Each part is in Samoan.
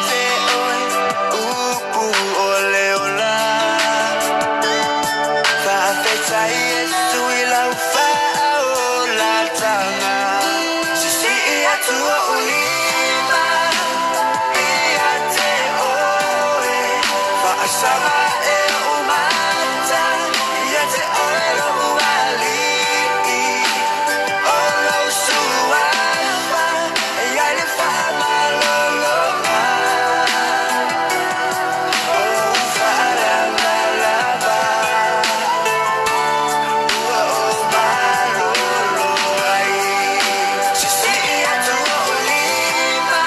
te oe upu o le ola. Faafetai Iesu i lau faaolatanga. Sisii atu ou lima ia te oe. Faasaga e ou mata ia te oe lou Alii. O lou suafa e i ai le faamalologa. O ou faalavalava ua ou malolo ai. Sisii atu ou lima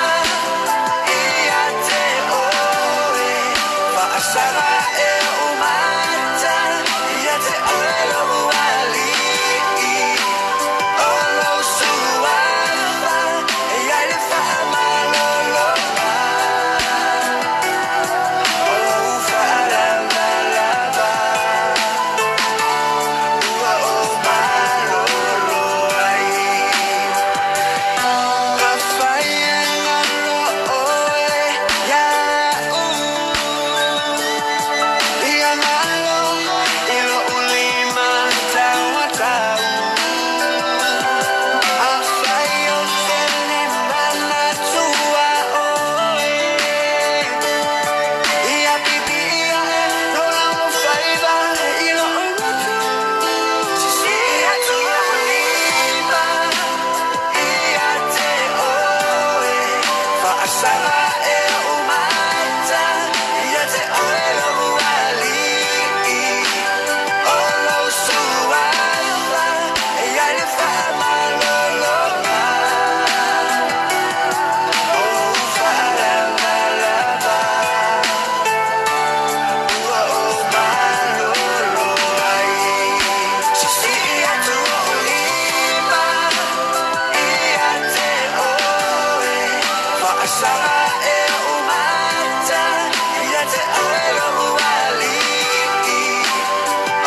ia te oe. Faasaga e ou mata ia te oe lou Alii. O lou suafa e i ai le faamalologa. O ou faalavalava ua ou malolo ai. Afai e galo oe iaʻu, ia galo i loʻu lima taumatau. Afai ou te le manatua oe, ia piipii aʻe lou laufaiva i loʻu gutu. Sisii atu ou lima ia te oe. Faasaga e ou mata ia te oe lou Alii. O lou suafa e i ai le faamalologa. O ou faalavalava ua ou malolo ai. Sisii atu ou lima ia te oe. Faasaga e ou mata ia te oe lou Alii.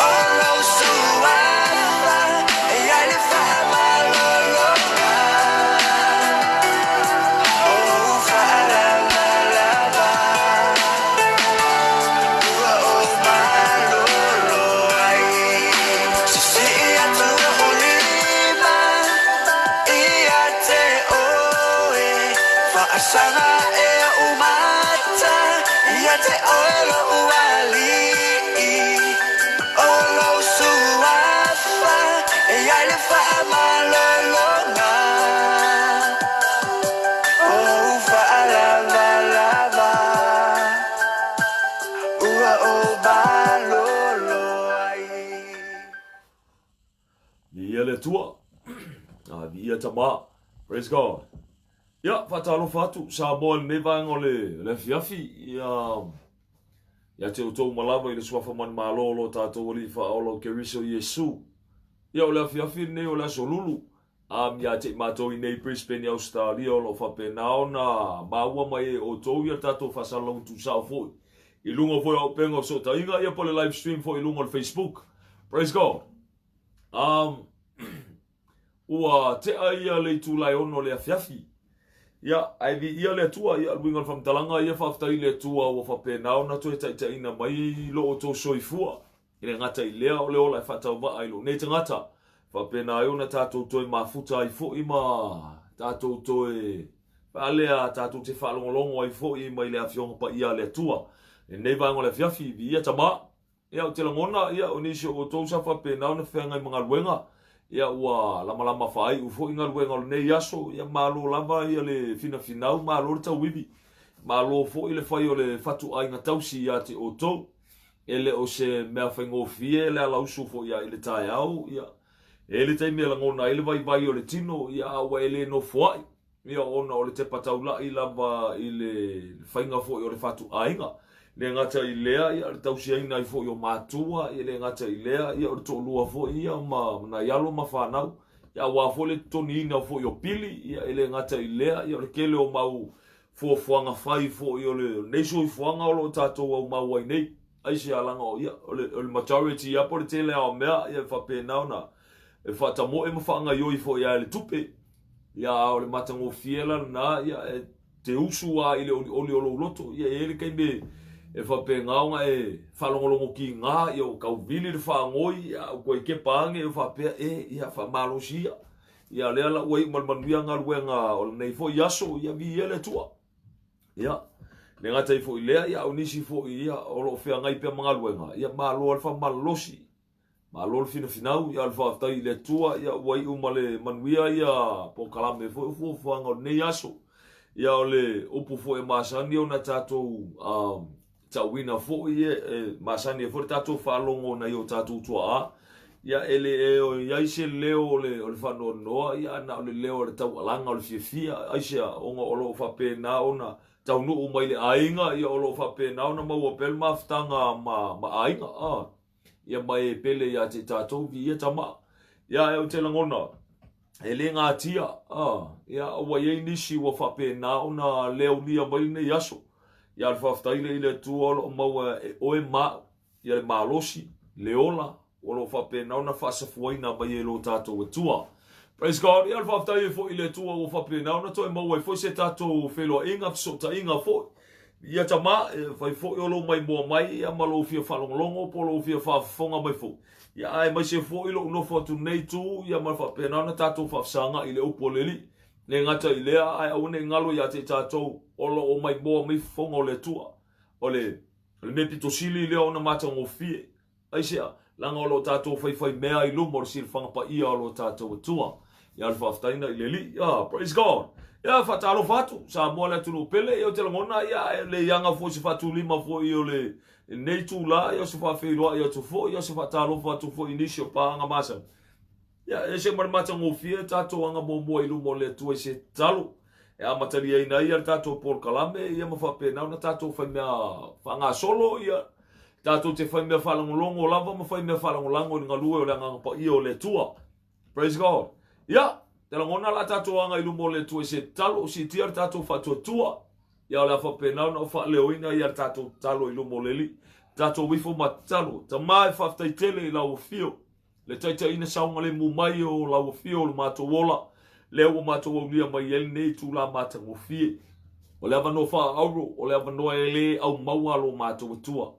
O lou suafa e i ai le faamalologa. O ou faalavalava ua ou malolo ai. Sisii atu ou lima ia te oe. Faasaga e ou mata ia te oe lou Alii. O lou suafa e i ai le faamalologa. O ou faalavalava ua ou malolo ai. Viia le Atua. Ah, viia Tama. Praise God. Ia, faatalofa atu Samoa i lenei vaega o le, le afiafi. Ia, ia te outou uma lava i le suafa manumalo o lo tatou Alii Faaola o Keriso Iesu. Ia, o le afiafi lenei o le aso Lulu. Um, ia te i matou i nei Brisbane i Australia o lo o faapena ona maua mai e outou ia tatou faasalalauga tuusao foi. I luga foi o auupega o fesootaiga, ia po o le live stream foi i luga o le Facebook. Praise God. Um, ua tea ia le itula e 6 o le afiafi. Ia, ae viia le Atua, ia, le uiga o le faamatalaga, ia faafetai i le Atua ua faapena ona toe taitaiina mai lo outou soifua. E le gata i lea, o le ola e faatauvaa i lou nei tagata, faapena ai ona tatou toe mafuta ai foi ma tatou toe faalea tatou te faalogologo ai foi mai le Afioga Paia a le Atua. I lenei vaega o le afiafi, viia Tama. Ia, ou te lagona, ia, o nisi o outou sa faapena ona feagai ma galuega, ia, ua lamalama faaiu foi galuega o lenei aso, ia, malo lava ia le finafinau, malo le tauivi, malo foi le fai o le fatuaiga tausi ia te outou. E le o se mea faigofie le alausu foi ia i le taeao, ia, e i ai le taimi e lagona ai le vaivai o le tino, ia, a ua e le nofoai. Ia, ona o le tepa taula'i lava i le faiga foi o le fatuaiga. E le gata i lea, ia, o le tausiaina ai foi o matua, ia, e le gata i lea, ia, o le toalua foi ia ma nai alo ma fanau, ia, aua foi le totogiina foi o pili, ia, e le gata i lea, ia, o le tele o mau fuafuaga fai foi o lenei soifuaga o lo o tatou aumau ai nei. Aisea, leaga o, ia, o le, o le majority lava po o le tele lava o mea, ia, e faapena ona e faatamoe ma faagaioi foi lava i le tupe. Ia, a o le matagofie la lena, ia, e te usu lava i le olioli o lou loto. Ia e i ai le taimi e faapena ona e faalogologo kiga, ia ua tau vili le faanoi, a ua toe kepa ane ua faapea, e, ia faamalosi ia. Ia lea la ua iu ma le manuia galuega o lenei foi aso, ia viia le Atua. Ia, le gata ai foi i lea, ia o nisi foi ia o lo o feagai pea ma galuega, ia malo lava le faamalolosi. Malo le finafinau, ia o le faafetai i le Atua, ia ua iu ma le manuia ia polokalame foi o fuafuaga o lenei aso. Ia o le upu foi e masani ona tatou tauina foi, e masani ai foi le tatou faalogo nai o tatou tuaa, ia e le i ai se leo o le faanoanoa, ia na o le leo o le taualaga o le fiafia, aisea, ona o lo o faapena ona taunuu mai le aiga, ia o lo o faapena ona maua pea le mafutaga ma aiga. Ia ma e pele ia te i tatou, viia tama. Ia, ou te lagona, e le gatia, ia, ua i ai nisi ua faapena ona le aulia mai lenei aso. Ia, o le faafetai lea i le Atua o lo o maua e oe ma au, ia le malosi, le ola, o lo o faapena ona faasafuaina mai e lo tatou Atua. Praise God. Ia, o le faafetai ai foi i le Atua ua faapena ona toe maua ai foi se tatou feiloaiga, fesootaiga foi. Ia tama, e fai foi o lou maimoa mai ia ma lou fia faalogologo po o lou fia faafofoga mai foi. Ia aemaise foi lou nofo atu nei tu ia ma faapena ona tatou faafesagai i le upu a le Alii. Le gata i lea, ae aua ne i galo ia te i tatou o lo o maimoa mai fofoga o le Atua. O le mea pito sili lea ona matagofie. Aisea? Leaga o lo o tatou faifaimea i luma o le silafaga paia o lo tatou Atua. Ia le faafetaiga i le Alii. Ah, praise God. Ia, faatalofa atu, Samoa le atunuu pele, ia ou te lagona, ia, e le aga foi se faatulima foi o le lenei itula, ia o se faafeiloai atu foi, ia o se faatalofa atu foi i nisi o paaga masani. Ia, e ese ma le matagofie tatou aga muamua i luma o le Atua i se tatalo e amataliaina ai le tatou polokalame, ia ma faapena ona tatou fai mea faagasolo, ia tatou te fai mea faalagologo lava ma fai mea faalagolago i le galue o le Agaga Paia o le Atua. Praise God. Ia, te lagona la tatou aga i luma o le Atua i se tatalo, siitia le tatou faatuatua. Ia o le a faapena ona ou faaleoina ia le tatou tatalo i luma o le Alii. Tatou ifo ma tatalo. Tama e faafetai tele i lau afio. Le taitaiina saogalemu mai o lau afio o le matou ola, lea ua matou aulia mai ai lenei itula matagofie. O le avanoa faaauro, o le avanoa e le aumaua a lo matou Atua.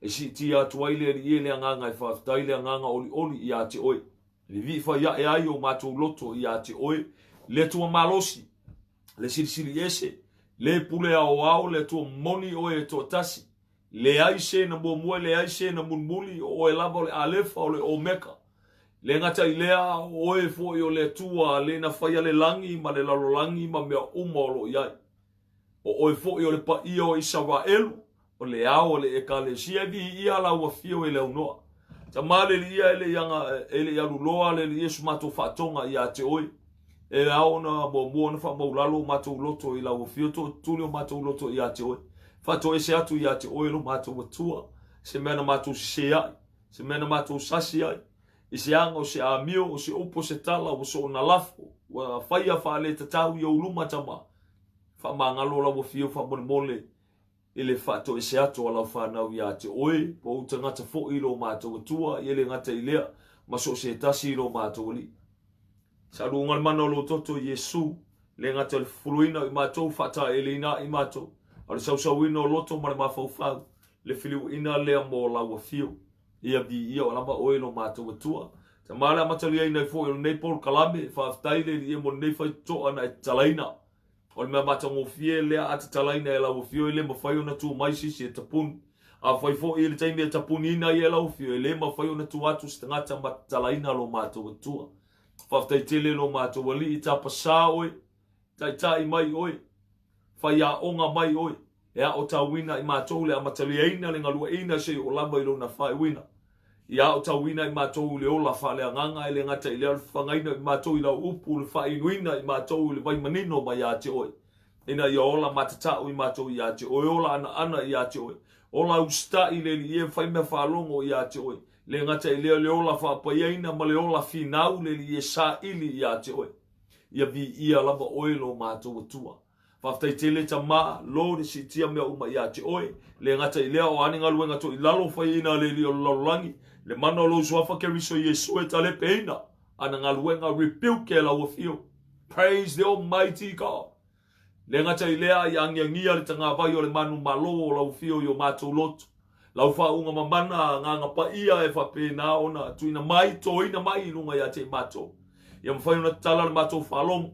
E siitia atu ai le Alii e le agaga e faafetai le agaga olioli ia te oe. E vivii fai ae ai o matou loto ia te oe, le Atua malosi, le Silisili Ese, le Pule aoao, le Atua moni oe e toatasi, Leai se na muamua, leai se na mulimuli, o oe lava o le Alefa, o le Omeka. Le gata i lea, o oe foi o le Atua le na faia le lagi ma le lalolagi ma mea uma o lo o i ai. O oe foi o le paia o Isaraelu, o le ao o le Ekalesia, e viia lau afio e le aunoa. Tama le Alii e le i aga, e le i alu loa le Alii so matou faatoga ia te oe. E ao ona muamua ona faamaulalo o matou loto i lau afio, tootuli o matou loto ia te oe. Faatoese atu ia te oe lo matou Atua, se mea na matou sese ai, se mea na matou sasi ai, i se aga o se amio, o se upu o se tala, ua soona lafo, ua faia faaletatau i ou luma tama. Faamagalo lau afio faamolemole i le faatoese atu a lau fanau ia te oe, po o ou tagata foi i lo matou Atua, ia le gata i lea, ma so o se tasi i lo matou Alii. Saluga le mana o lou toto Iesu, le gata i le fufuluina o i matou, faataeleina ai matou, a o le sausauina o loto ma le mafaufau, le filiuina lea mo lau afio. Ia viia o lava oe lo matou Atua. Tama le amataliaina ai foi o lenei polokalame, faafetai le Alii e mo lenei faitotoa na e tatalaina. O le mea matagofie lea a tatalaina e lau afio e le mafai ona tu mai se isi e tapuni. Afai foi i le taimi e tapuniina ai e lau afio e le mafai ona tu atu se tagata ma tatalaina lo matou Atua. Faafetai tele lo matou Alii, tapasā oe, taitai mai oe, faiaoga mai oe, e aotauina i matou le amataliaina le galueaina seia oo lava i lona faaiuina. Ia aotauina i matou i le ola faaleagaga e le gata i lea o le fafagaina i matou i lau upu, le faainuina i matou i le vai manino mai ia te oe, ina ia ola matatau i matou ia te oe, ola anaana ia te oe, ola usitai le Alii e fai mea faalogo ia te oe, le gata i lea le ola faapaiaina ma le ola finau le Alii e saili ia te oe. Ia viia lava oe lo matou Atua. Faafetai tele tama, Lord, siitia mea uma ia te oe. Le gata i lea, o a ni galuega toilalo faiaina a le Alii o le lalolagi, le mana o lou Suafa Keriso Iesu e talepeina ana galuega, rebuke e lau afio. Praise the Almighty God. Le gata i lea, ia agiagia le tagavai o le manumalo o lau afio i o matou loto. Lau faauuga mamana, agaga paia e faapena ona tuuina mai, toina mai i luga ia te i matou. Ia mafai ona tatala le matou faalogo,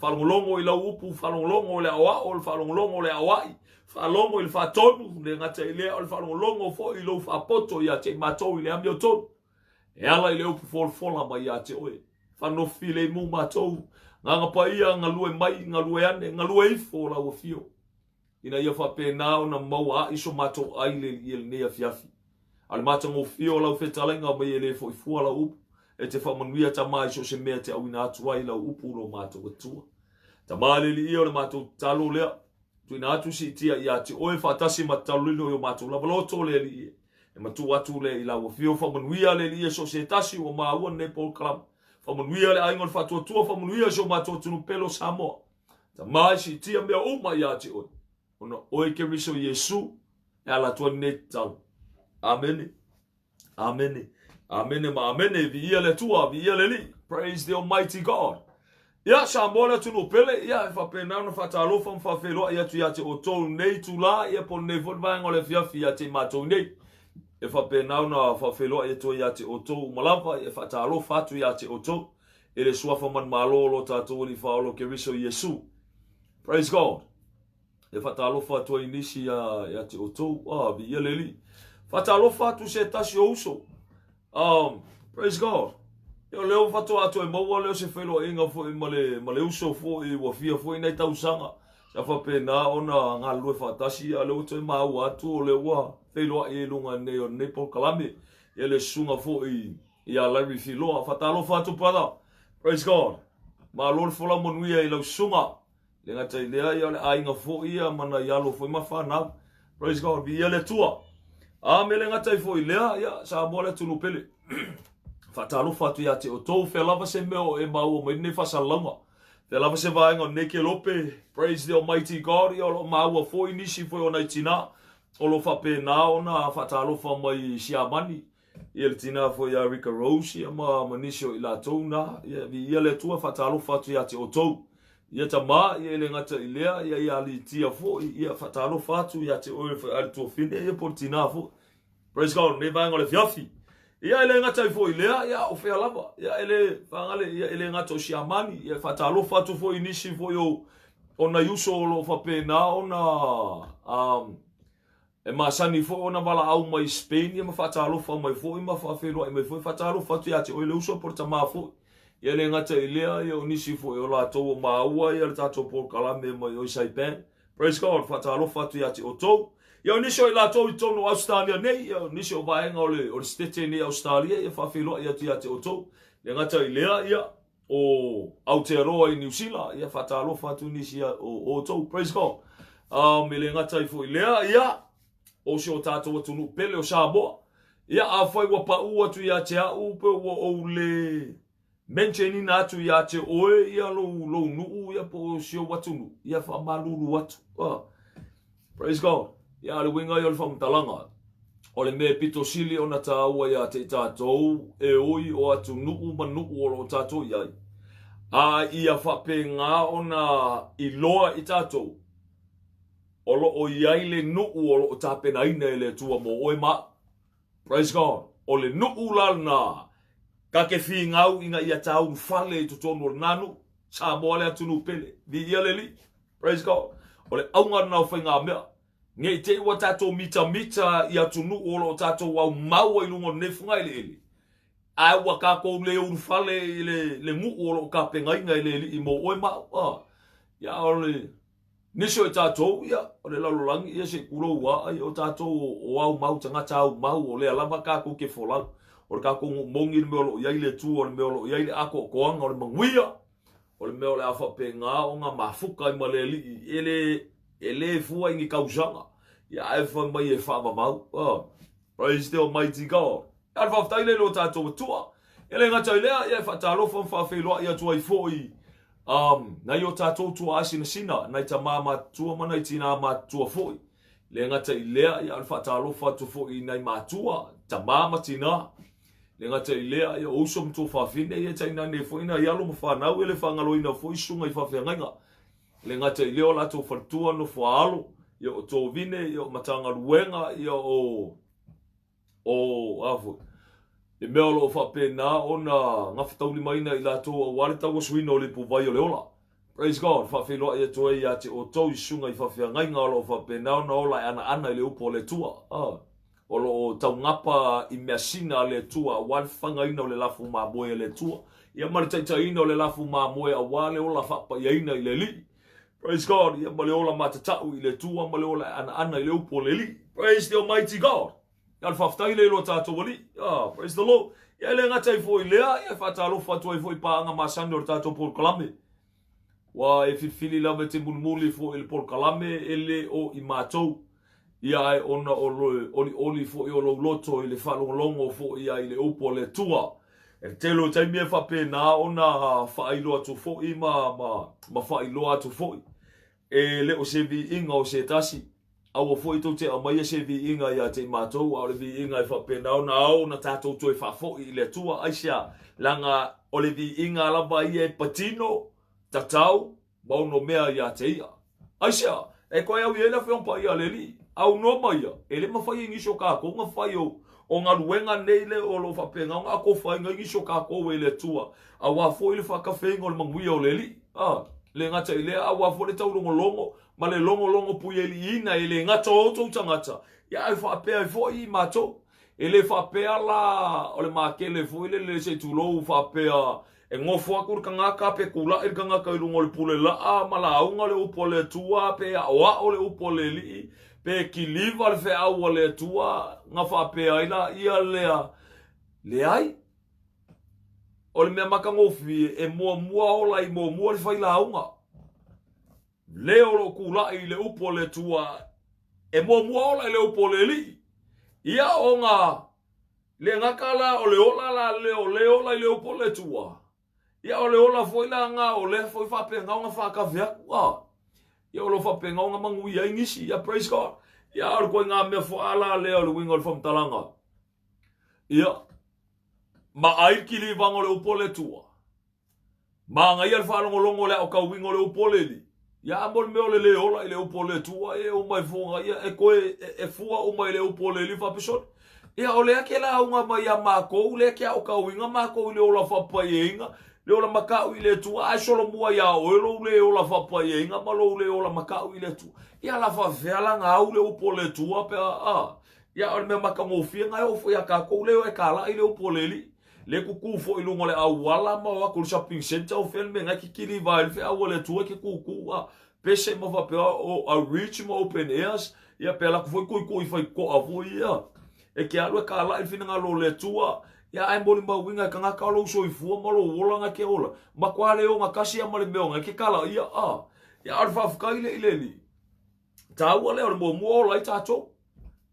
faalogologo i lau upu, faalogologo i le aoao, le faalogologo i le aoai, faalogo i le faatonu, le gata i lea o le faalogologo foi i lou faapoto ia te i matou i le amiotonu. E ala i le upu folafola mai ia te oe. Faanofo filemu matou, agaga paia, galue mai, galue ane, galue ifo lau afio, ina ia faapena ona maua ai so matou ai le i lenei afiafi. A o le matagofie o lau fetalaiga mai e le foi fua lau upu, e te faamanuia Tama i so o se mea e te auina atu ai lau upu lo matou Atua. Tama le Alii o le matou tatalo lea, tuuina atu siitia ia te oe faatasi ma tatalolino i o matou lava loto le Alii e. E matuu atu le i lau afio faamanuia le Alii e so o se tasi ua maua lenei polokalame. Faamanuia le aiga o le faatuatua, faamanuia si o matou atunuu pele o Samoa. Tama e siitia mea uma ia te oe, ona oe Keriso Iesu e ala atu ai lenei tatalo. Amene. Amene. Amene ma amene. Viia le Atua, viia le Alii. Praise the Almighty God. Ia, Samoa le atunuu pele, ia, e faapena ona faatalofa ma faafeiloai atu ia te outou nei itulā, ia, po o lenei foi vaega o le afiafi ia te i matou nei. E faapena ona faafeiloai atu ai ia te outou uma lava, ia, faatalofa atu ia te outou i le suafa manumalo o lo tatou Alii Faaola o Keriso Iesu. Praise God. E faatalofa atu ai nisi ia te outou. Ah, viia le Alii. Faatalofa atu se tasi o uso. Praise God. Ia, o lea ua faatoa atu ai maua lea o se feiloaiga foi ma le, ma le uso foi ua fia foi nai tausaga. Sa faapena ona galulue faatasi, a o lea ua toe maua atu o lea ua feiloai i luga nei o lenei polokalame. Ia le susuga foi ia Larry Filoa. Faatalofa atu brother. Praise God. Malo le folau manuia i lau susuga. Le gata i lea, ia o le aiga foi ia ma nai alo foi ma fanau. Praise God, viia le Atua. A me le gata i foi lea, ia Samoa le atunuu pele. Faatalofa atu ia te outou, fea lava se mea o e maua mai lenei faasalalauga. Fea lava se vaega o lenei kelope, praise the Almighty God, ia o lo o maua foi nisi foi o nai tina o lo o faapena ona faatalofa mai i Siamani. Ia le tina foi ia Rika Rose ia ma, ma nisi o i latou na, ia viia le Atua faatalofa atu ia te outou. Ia tama, ia e le gata i lea, ia ia aliitia foi, ia faatalofa atu ia te oe foi ali tuafine, ia po le tina foi. Praise God, nei vaega o le afiafi. Ia e le gata i foi lea, ia o fea lava, ia e le faagale, ia e le gata o Siamani, ia faatalofa atu foi i nisi foi o, o nai uso o lo o faapena ona E masani foi ona valaau mai i Spain ia ma faatalofa mai foi ma faafeiloai mai foi, faatalofa atu ia te oe le uso po o le tama foi. Ia le gata i lea, ia o nisi foi o latou o maua ia le tatou polokalame mai o i Saipan. Praise God, faatalofa atu ia te outou. Ia o nisi o i latou i totonu o Ausetalia nei, ia o nisi o vaega o le, o le setete nei Ausetalia, ia faafeiloai atu ia te outou. Le gata i lea, ia o Aotearoa i Niu Sila, ia faatalofa atu nisi o outou. Praise God. E le gata ai foi lea, ia, o si o tatou atunuu pele o Samoa. Ia, afai ua pau atu ia te au, pe ua ou le mentionina atu ia te oe, ia lou, lou nuu, ia po o si ou atunuu, ia faamalulu atu. Praise God. Ia, o le uiga ia o le faamatalaga, o le mea e pito sili ona tāua iā te i tātou e oi o atunuu ma nuu o lo o tātou i ai, a ia faapēnā ona iloa i tātou o lo o i ai le nuu o lo o tapenaina e le Atua mō oe ma au. Praise God. O le nuu la lena, ka ke fīgau ina ia tāulufale i totonu o lena nuu. Samoa le atunuu pele. Viia le Alii. Praise God. O le auga lena o faigamea. Ne i te i ua tātou mitamita i atunuu o lo o tātou aumau ai luga o lenei fugaeleele, ae ua kākou le ulufale i le, le nuu o lo o tapenaina e le Alii mo oe ma au. Ah, ia, o le, nisi o i tātou, ia, o le lalolagi, ia, se i kulou aa, ia, o tātou o, o aumau, tagata aumau, o lea lava kākou ke folau. O le kākou nuu moni le mea o lo o i ai le Atua, o le mea o lo o i ai le atoatoaga, o le manuia, O le mea o le a faapena ona mafuta ai ma le Alii, e le, e le fua i ni tausaga, ia ae fai mai e faavavau. Oh, praise the Almighty God. Ia le faafetai lea i lo tatou Atua. E le gata i lea, ia e faatalofa ma faafeiloai atu ai foi nai o tatou tuaa sinasina, nai tamā matutua ma nai tinā matutua foi. Le gata i lea, ia o le faatalofa atu foi i nai matua, tamā ma tinā. Le gata i lea, ia o uso ma tuafafine, ia tainane foi nai alo ma fanau, e le faagaloina foi susuga i faafeagaiga. Le gata i lea o latou faletua, nofoaalo, ia o tovine, ia o Matagaluega, ia o o a foi le mea o lo o faapena ona gafataulimaina i latou aua le tauasuina o le ipuvai o le ola. Praise God. Faafeiloai atu ai ia te outou i susuga i faafeagaiga o lo o faapena ona ola e anaana i le upu a le Atua. Ah. O lo o taugapa i measina a le Atua aua le fafagaina o le lafu mamoe a le Atua. Ia ma le taitaiina o le lafu mamoe aua le ola faapaiaina i le Alii. Praise God. Ia ma le ola matatau i le Atua ma le ola e anaana i le upu a le Alii. Praise the Almighty God. Ia le faafetai lea i lo tatou Alii. Ah, praise the Lord. Ia e le gata ai foi i lea, ia e faatalofa atu ai foi i paaga masani o le tatou polokalame. Ua e filifili lava e te mulimuli foi i le polokalame e le o i matou. Ia ae ona o le olioli foi o lou loto i le faalogologo foi ia i le upu a le Atua. E le tele o taimi e faapena ona faailoa atu foi ma, ma, ma faailoa atu foi. E le o se viiga o se tasi. Aua foi tou te aumaia se viiga ia te i matou, a o le viiga e faapena ona ao ona tatou toe faafoi i le Atua. Aisea? Leaga o le viiga lava ia e patino, tatau, ma onomea ia te ia. Aisea? E toe au i ai le Afioga Paia a le Alii. Aunoa ma ia, e le mafai e nisi o kākou ona fai o, o galuega nei le o lo o faapena ona atofaina ai nisi o kākou e le Atua, aua foi le faatafeina o le manuia o le Alii. A, le gata i lea, aua foi le taulogologo ma le logologo puialiiina e le gata o outou tagata, ia ae faapea ai foi i matou. E le faapea la o le makele foi lele se i tulou faapea e nofo atu le tagata pe tula'i le tagata i luga o le pule la'a ma lauga le upu a le Atua pe aoao le upu a le Alii pe kiliva le feau a le Atua na faapea ai laia lea. Leai. O le mea matagofie e muamua ola ai muamua le failauga. Le o lo o tula'i i le upu a le Atua e muamua ola i le upu a le Alii. Ia ona le gata la o le ola la le o le ola i le upu a le Atua, ia o le ola foi la na o lea foi faapena ona faatave atu a. Ia o lo o faapena ona manuia ai nisi. Ia praise God. Ia o le koiga mea foaa la lea o le uiga o le faamatalaga. Ia ma ai le kilivaga o le upu a le Atua. Manaia le faalogologo o le aotauina o le upu a le Alii. Ia a mo le mea o le lē ola i le upu a le Atua, e uma ai foga ia, e toe e fua uma i le upu a le Alii faapesone. Ia o lea ke lauga mai iā makou, lea ke aotauina makou i le ola faapaiaina, le ola makaʻu i le Atua, ae solomua iā oe lou lē ola faapaiaina ma lou lē ola makaʻu i le Atua. Ia la faafefea la na au le upu a le Atua pe a, a? Ia o le mea matagofie na e oo foi iā tatou lea e kalaʻi le upu a le Alii. Le kukū foi i luga o le auala ma o atu i le shopping centre o fea le mea na e kikiliva ai le feau a le Atua e ke kukū a pese ma faapea o outreach ma open airs ia pe alu atu foi tuitui faitotoa foi ia e ke alu e kalaʻi le finagalo o le Atua ia ae molimauina e tagata o lou soifua ma lou ola na ke ola matua le ogatasi a ma le mea ona e ke kalaia a ia a o le faafetai lea i le Alii taua lea o le muamua ola ai tatou.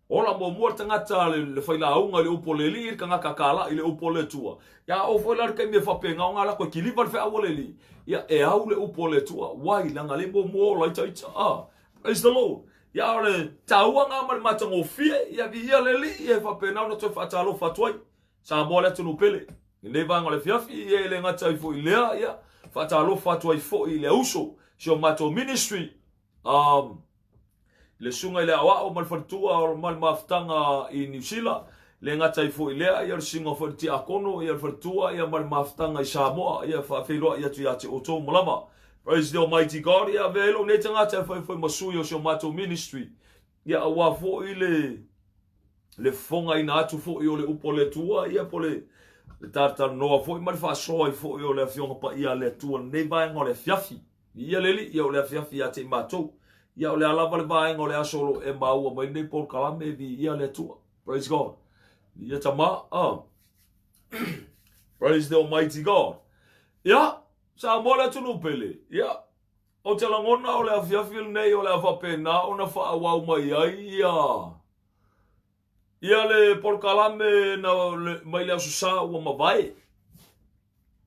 Ola muamua le tagata le, le failauga i le upu o le Alii, le tagata kalaʻi i le upu o le Atua. Ia a oo foi la le taimi e faapena ona ala atu e kiliva le feau a le Alii, ia e au le upu a le Atua, wai leaga le muamua ola ai taita. Ah, praise the Lord. Ia o le taua na ma le matagofie, ia viia le Alii, ia e faapena ona toe faatalofa atu ai. Samoa le atunuu pele. I lenei vaega o le afiafi, ia e le gata ai foi i lea, ia faatalofa atu ai foi i le auso, si o matou ministry. Um, le susuga i le aoao ma le faletua ma le mafutaga i Niu Sila, le gata ai foi i lea, ia o le susuga foi i le tiakono, ia le faletua, ia ma le mafutaga i Samoa, ia faafeiloai atu ia te outou ma lava. Praise the Almighty God, ia avea ai lou nei tagata e fai foi ma sui o si o matou ministry, ia aua foi le le fofogaina atu foi o le upu a le Atua, ia po le le talatalanoa foi ma le faasoa ai foi o le Afioga Paia a le Atua i lenei vaega o le afiafi. Ia le Alii, ia o le afiafi ia te i matou. Ia o le a lava le vaega o le aso o lo o e maua mai lenei polokalame, viia le Atua. Praise God. Ia tama, ah. Praise the Almighty God. Ia, Samoa le atunuu pele. Ia, ou te lagona o le afiafi lenei o le a faapena ona faaauau mai ai ia Ia le polokalame na mai le Aso Sa ua mavae.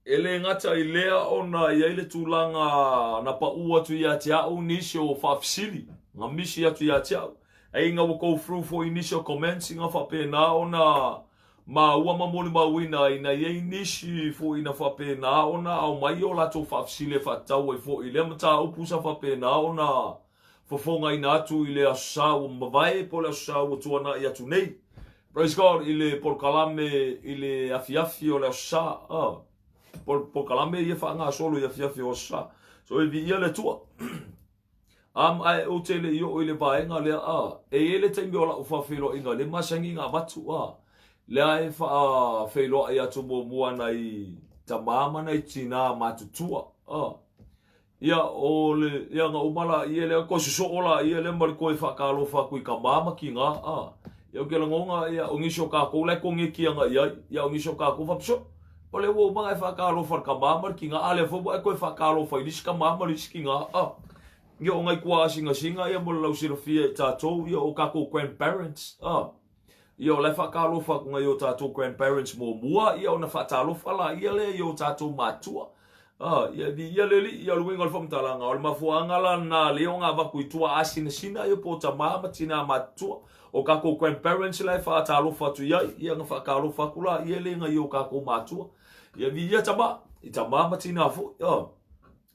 E le gata i lea ona i ai le tulaga na pau atu ia te au nisi o faafesili, na misi atu ia te au. Ai ina ua go through foi nisi o comments ina faapena ona maua ma molimauina ai na i ai nisi foi na faapena ona aumai o latou faafesili e faatatau ai foi i lea mataupu sa faapena ona fofogaina atu i le Aso Sa ua mavae po o le Aso Sa ua tuanai atu nei. Praise God i le polokalame i le afiafi o le Aso Sa. Polokalame ia faagasolo i afiafi o Aso Sa. So e viia le Atua. Am ae ou te le i oo i le vaega lea a e i ai le taimi o lau faafeiloaiga lea masani na avatu a lea e faafeiloai atu muamua nai tama ma nai tinā matutua a ia o le ia na uma laia lea toe sosoo laia lea ma le toe faatalofa atu i tama ma tinā a ia ou te lagona ia o nisi o tatou la e koneti agai i ai ia o nisi o tatou faapea o lea ua uma ona e faatalofa i le tama ma le tinā a lea foi ua e toe faatalofa i le isi tama ma le isi tinā a ia o nai tuaasinasina ia mo le lausilafia i tatou ia o tatou grandparents a Ia o la e faatalofa atu nai o tatou grandparents muamua, ia ona faatalofa laia lea i o tatou matua. Ah, ia viia le Alii, ia o le uiga o le faamatalaga, o le mafuaaga la lena lea ona avatu i tua asinasina ia po o tama ma tina matutua. O tatou grandparents la e faatalofa atu i ai, ia ona faatalofa atu laia lea i nai o tatou matua. Ia viia tama, i tama ma tina foi. Ah.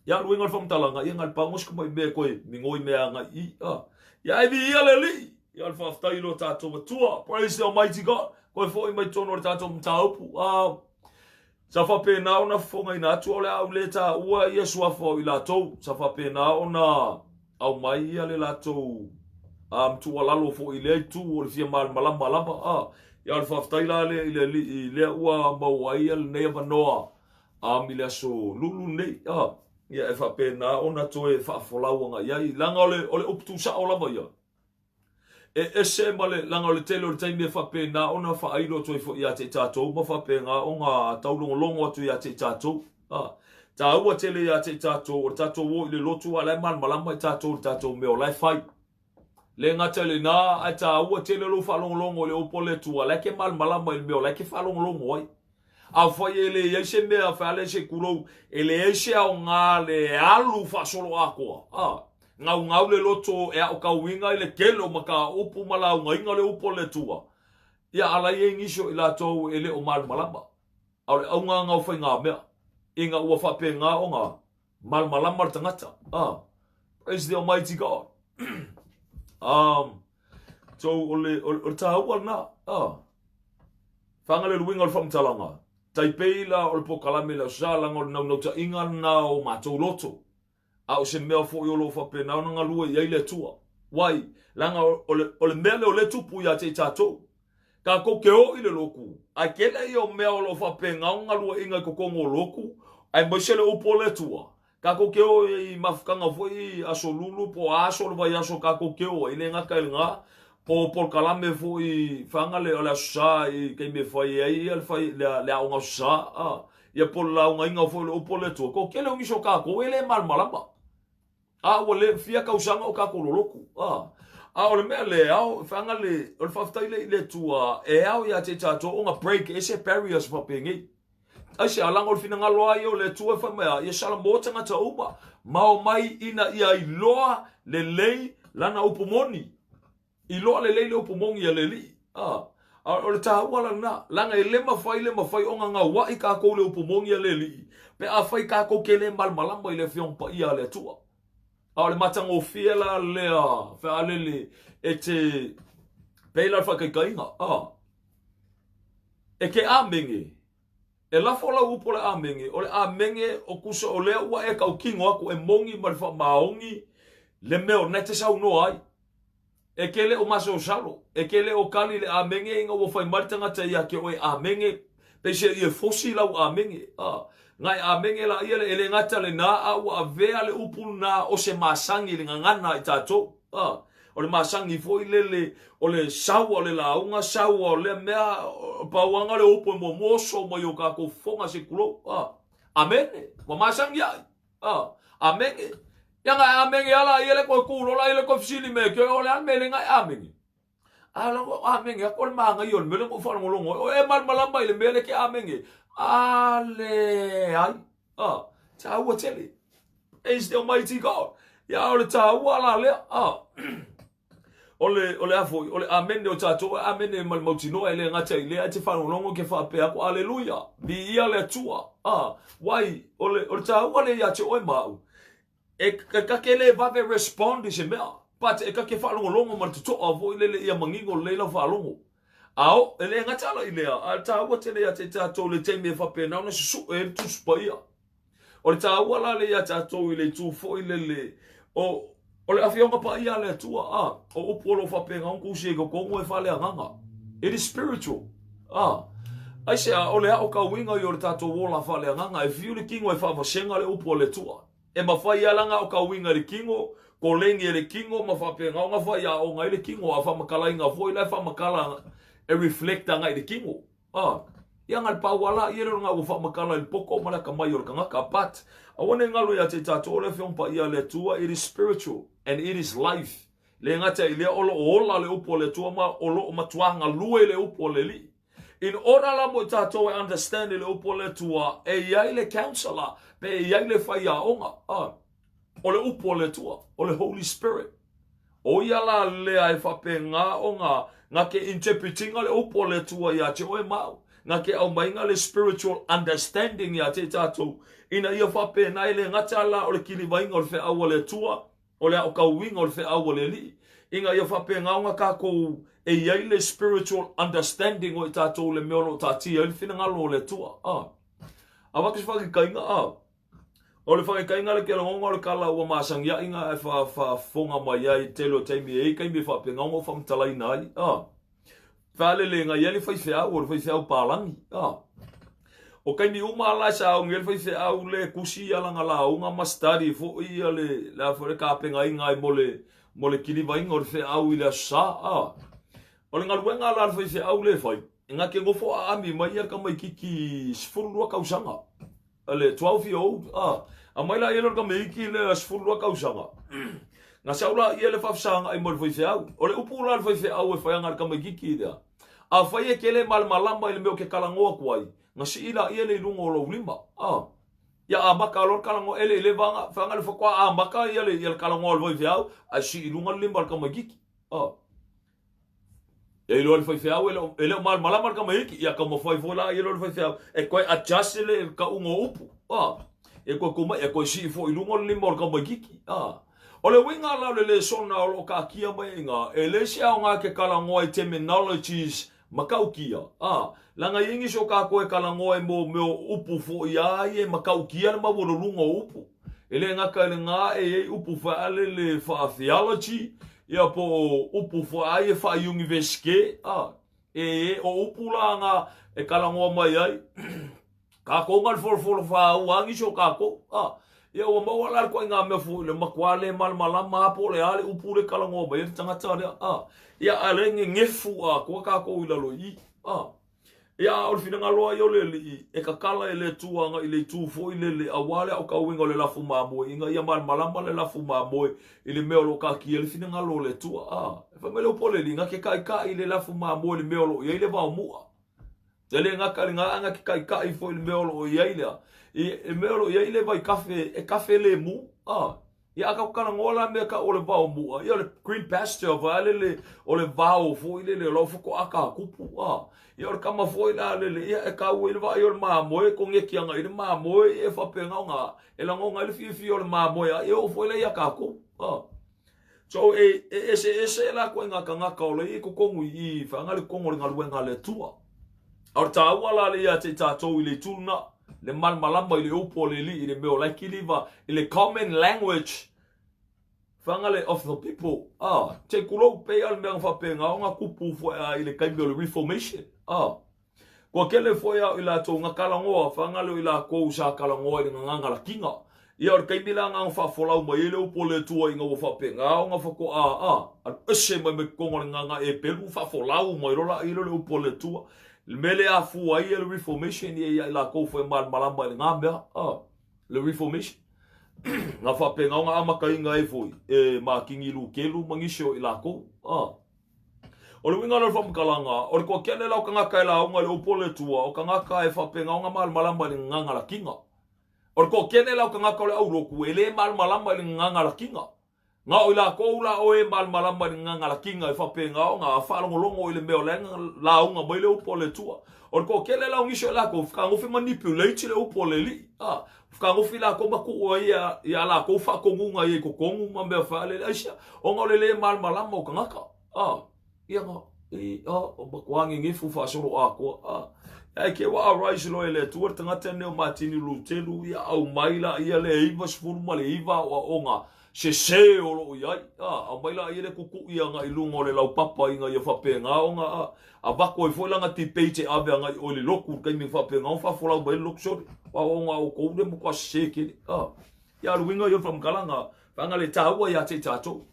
Ia le uiga o le faamatalaga, ia na le pago si tamai mea e toe migoi mea agai i i. Ah. Ia e viia le Alii! Ia o le faafetai i lo tatou Atua. Praise the Almighty God. Koe foi mai totonu o le tatou mataupu. Ah. Sa faapena ona fofogaina atu o le a ou le taua ia suafa o i latou. Sa faapena ona aumai ia le latou tuualalo foi i lea itu o le fia malamalama lava. Ah. Ia o le faafetai la lea i le Alii lea ua maua ai ia lenei avanoa i le aso Lulu lenei, ia e faapena ona toe faafolau agai i ai, leaga o le, o le upu tuusao lava ia. E ese ma le, leaga o le tele o le taimi e faapena ona faailo atu ai foi ia te i tatou ma faapena ona taulogologo atu ia te i tatou. Taua tele ia te i tatou, o le tatou o i le lotu a o la e malamalama i tatou i le tatou mea o la e fai. Le gata i lena, ae taua tele lou faalogologo i le upu a le Atua, la e ke malamalama i le mea o la e ke faalogologo ai. Afai e leai se mea, fai se kulou, e leai se aoga le alu faasoloatoa, a, gaugau le loto e aokauina i le tele o mataupu ma laugaina le upu a le Atua, ia a la i ai nisi o i latou e le o malamalama. A o le auga na o faigamea, ina ua faapena ona Malamalama le tagata. Ah, praise the Almighty God. So, o le, o, o le tāua lena. Ah. Whanga le luinga o le whamtalanga. Tai pei la o le pokalame la sa langa o le naunautaiga lena o matou loto. A o se mea foi o lo o faapena ona galue i ai le Atua. Wai, leaga o le, o le mea lea o lea e tupu ia te i tatou. Tatou te o i le lotu, ae tele ia o mea o lo o faapena ona galueaiina i totonu o lotu, aemaise le upu o le Atua. Tatou te o i mafutaga foi i Aso Lulu po o a aso o le vaiaso tatou te o ai, le gata i lena, o polokalame foi i Faga le, o le Aso Sa i taimi e fai ai ia le, fai, le, le aoga Aso Sa, a, ia po o le laugaina foi o le upu o le Atua. Toatele o nisi o tatou e le malamalama. A ua le fia tausaga o tatou lolotu. A, a o le mea le ao, whanga le, o le faafetai le i le Atua, e ao ia te tatou ona break ese barriers faapenei. Ai se alaga o le finagalo a ia o le Atua e fai mai a, ia salamo tagata uma, ma omai ina ia iloa lelei lana upu moni. Iloa lelei le upu moni a le Alii. A, a o le taua la lena, leaga e le mafai le mafai ona gauai tatou i le upu moni a le Alii, pe afai tatou te le malamalama i le Afioga Paia a le Atua. A o le matagofie la lea fealele e te pei la le faataitaiga, a, e ke amene, e lafo lau upu o le amene, o le amene o tusa o lea ua e tautino atu e moni ma le faamaoni le mea o na e te saunoa ai. E ke le o masalosalo, e ke le o kali le amene ina ua fai mai le tagata ia te oe amene, peisea ia fosi lau amene. A, nga e amene la ia le e le gata lena, a ua avea le upu lena o se masani i le gagana i tatou. A, o le masani foi lele, o le saua o le lauga, saua o lea mea, pauanga le upu e muamua oso mai o tatou fofoga se tulou. A, amene, ua masani ai. A, amene. Ia nga e amene ala ia le koe kū lola ia le koe fesili me ke o le a le mea le nga e amene. A la o amene ako le maga ia o le mea le ko whaalongolongo. O e malamalama i le mea le ke amene. A le ai. A, tāua tele. Praise the Almighty God. Ia o le tāua la lea. A. O le, o le a foi, o le amene o tatou e amene ma le mautinoa e le gata i lea, e te faalogologo ke faapea atu, Aleluia, viia le Atua. A, wai, o le, o le taua lea ia te oe ma au. E, e kake le vave respond i se mea, but e kake faalogologo ma le totoa foi lele ia manino lelei lau faalogo. A o, e le gata la i lea, a o le taua tele ia te tatou le taimi e faapena ona susue ai le Tusi Paia. O le taua la lea ia tatou i le itu foi lele o o le Afioga Paia a le Atua, a o upu o lo o faapena ona tusi ai i totonu e faaleagaga. It is spiritual. A aisea o le aotauina ia o le tatou ola faaleagaga e fiu le kino e faavasega le upu a le Atua. E mafai lava la ona aotauina e le kino, koleni e le kino ma faapena ona faiaoga ai le kino, a faamatalaina foi la e faamatala e reflect agai i le kino. A, ia na le pau ala ia leo na ua faamatala i le poto ma le atamai o le tagata, but aua ne i galo ia te tatou o le Afioga Paia a le Atua, it is spiritual and it is life. Le gata i lea o lo o ola le upu a le Atua ma o lo o matuā galue le upu a le Alii. In order la mo i tatou e understand i le upu a le Atua, e i ai le counselor pe e i ai le faiaoga, a, o le upu a le Atua, o le Holy Spirit. ʻO ia la lea e faapena ona na ke interpretinga le upu a le Atua iā te oe ma au, na ke aumaiga le spiritual understanding iā te tatou, ina ia faapena e le gata la o le kilivaina o le feau a le Atua, o le aotauina o le feau a le Alii, ina ia faapena ona tatou e i ai le spiritual understanding o i tatou le mea o lo o taatia ai le finagalo o le Atua. A. Avatu se faataitaiga, a. O le faitaitaiga le kelagona o le kala ua masani ai na e faafofoga mai ai i le tele o taimi e i ai taimi e faapena ona ou faamatalaina ai. A. Faaleleina i ai le faifeau, o le faifeau palagi. A. O taimi uma la e sauni ai le faifeau le tusi ia lana lauga ma study foi ia le, le a foi le tapenaina ai mo le, mo le kilivaina o le feau i le Aso Sa. A. O le galuega la a le faifeau le fai, na te nofo aami mai ia le tamaititi 12 tausaga. Le 12 year old, a. Aumai la ia le tamaiti lea 12 tausaga. Na sau la ia le faafesagai ma le faifeau. O le upu la a le faifeau e fai ana i le tamaititi lea, afai e te le malamalama i le mea ou te talanoa atu ai, na sii la ia le i luga o lou lima. A. Ia amata loa le talanoa, e le i leva ana, fai ana le faatoa amata ia le, ia le talanoa a le faifeau, ae sii i luga le lima o le tamaititi. A. E iloa le faifeau e le, e le o malamalama le tamaiti, ia taumafai foi la ia le faifeau e toe adjust le tauga o upu. Ah, e toe tuu mai, e toe sii foi i luga le lima o le tamaititi. Ah. O le uiga la o le lesona o lo o taatia mai i ina, e leai se aoga ke talanoa i terminologies matautia. Ah, leaga e i ai nisi o tatou e talanoa i mo mea o upu foi a ia e matautia le maualuluga o upu. E le gata i lena e i ai upu faalele faa-theology, ia po o upu foi a ia faa-iunivesite, a, e, o upu la na e talanoa mai ai, kākou na le folofolo fāua a nisi o kākou, a, ia ua maua la le ituaiga mea foi le matua le malamalama a po o le a le upu le talanoa mai ai le tagata lea, a, ia a le gegefu atoa kākou i lalo i i, a. Ia, a o le finagalo ai o le Alii, e tatala e le Atua agai i le itu foi lele, aua le aotauina o le lafu mamoe, ina ia malamalama le lafu mamoe i le mea o lo o taatia ai le finagalo o le Atua. A, e fai mai le upu a le Alii, na te taitai le lafu mamoe i le mea o lo o i ai le vaomu'a. E le gata i lena, ae na te taitai foi i le mea o lo o i ai lea, i le mea o lo o i ai le vaikafe e kafe lemu. A. Ia a tatou talanoa la mea tau o le vao mu'a, ia o le green pasture vae lele, o le vao foi lele o lau faatoa tupu, a. Ia o le tama foi la lele, ia e tau ai le vaai o le mamoe, koneti agai i le mamoe, ia e faapena ona e lagona ai le fiafia o le mamoe a ia oo foi la ia tatou, a. So e, e eseese la ituaiga tagata o la i totonu i i, whaanga le totonu o le galuega a le Atua. A o le taua la le ia te i tatou i le itu lena, le malamalama i le upu a le Alii i le mea o la e kiliva i le common language whaanga le of the people. Ah, te kulou pei a le mea na faapena ona tupu foi a i le taimi o le Reformation. Ah, Kua kele foi au i latou nga talanoa, whaanga leo i lakou sa talanoa i le gagana lakiga. Ia o le taimi la nga faafolau mai ai le upu a le Atua ina ua faapena ona faatoa a alu ese mai mai totonu o le gagana Eperu faafolau mai loa laia lea o le upu a le Atua. Le mea lea afua ai le Reformation ia ia i lakou foi e malamalama i lena mea, a le Reformation. Nga faapena ona amataina ai foi e Makini Lukelu ma nisi o i lakou, a. O le uiga lea o le faamatalaga, o le toatele la o tagata e lauga i le upu a le Atua, o tagata e faapena ona malamalama i le gagana lakiga. O le toatele la o tagata o le aulotu e le malamalama i le gagana lakiga. Na o i lakou la o e malamalama i le gagalakiga e faapena ona faalogologo i le mea o la e lauga mai le upu a le Atua. O le toatele la o nisi o i lakou, fetagofi manipulate le upu a le Alii, a, fetagofi lakou ma tuu ai ia lakou faatonuga i totonu ma mea faalele. Aisea? Ona o le le malamalama o tagata, a, ia na, i, a, o matua nenefu faasoloatoa, a. Ae ke ua arise loa e le Atua le tagata lenei o Matini Lutelu, ia aumai laia le 99 aoaoga sese o lo o i ai, a, aumai laia le tutui agai i luga o le laupapa ina ia faapena ona a, avatu ai foi lana debate e ave agai i o i le lotu i le taimi e faapena ona faafolau mai ai le lotu sole. Aoaoga a outou lea matua sese tele, a. Ia, o le uiga ia o le faamatalaga, vaega le taua ia te i tatou.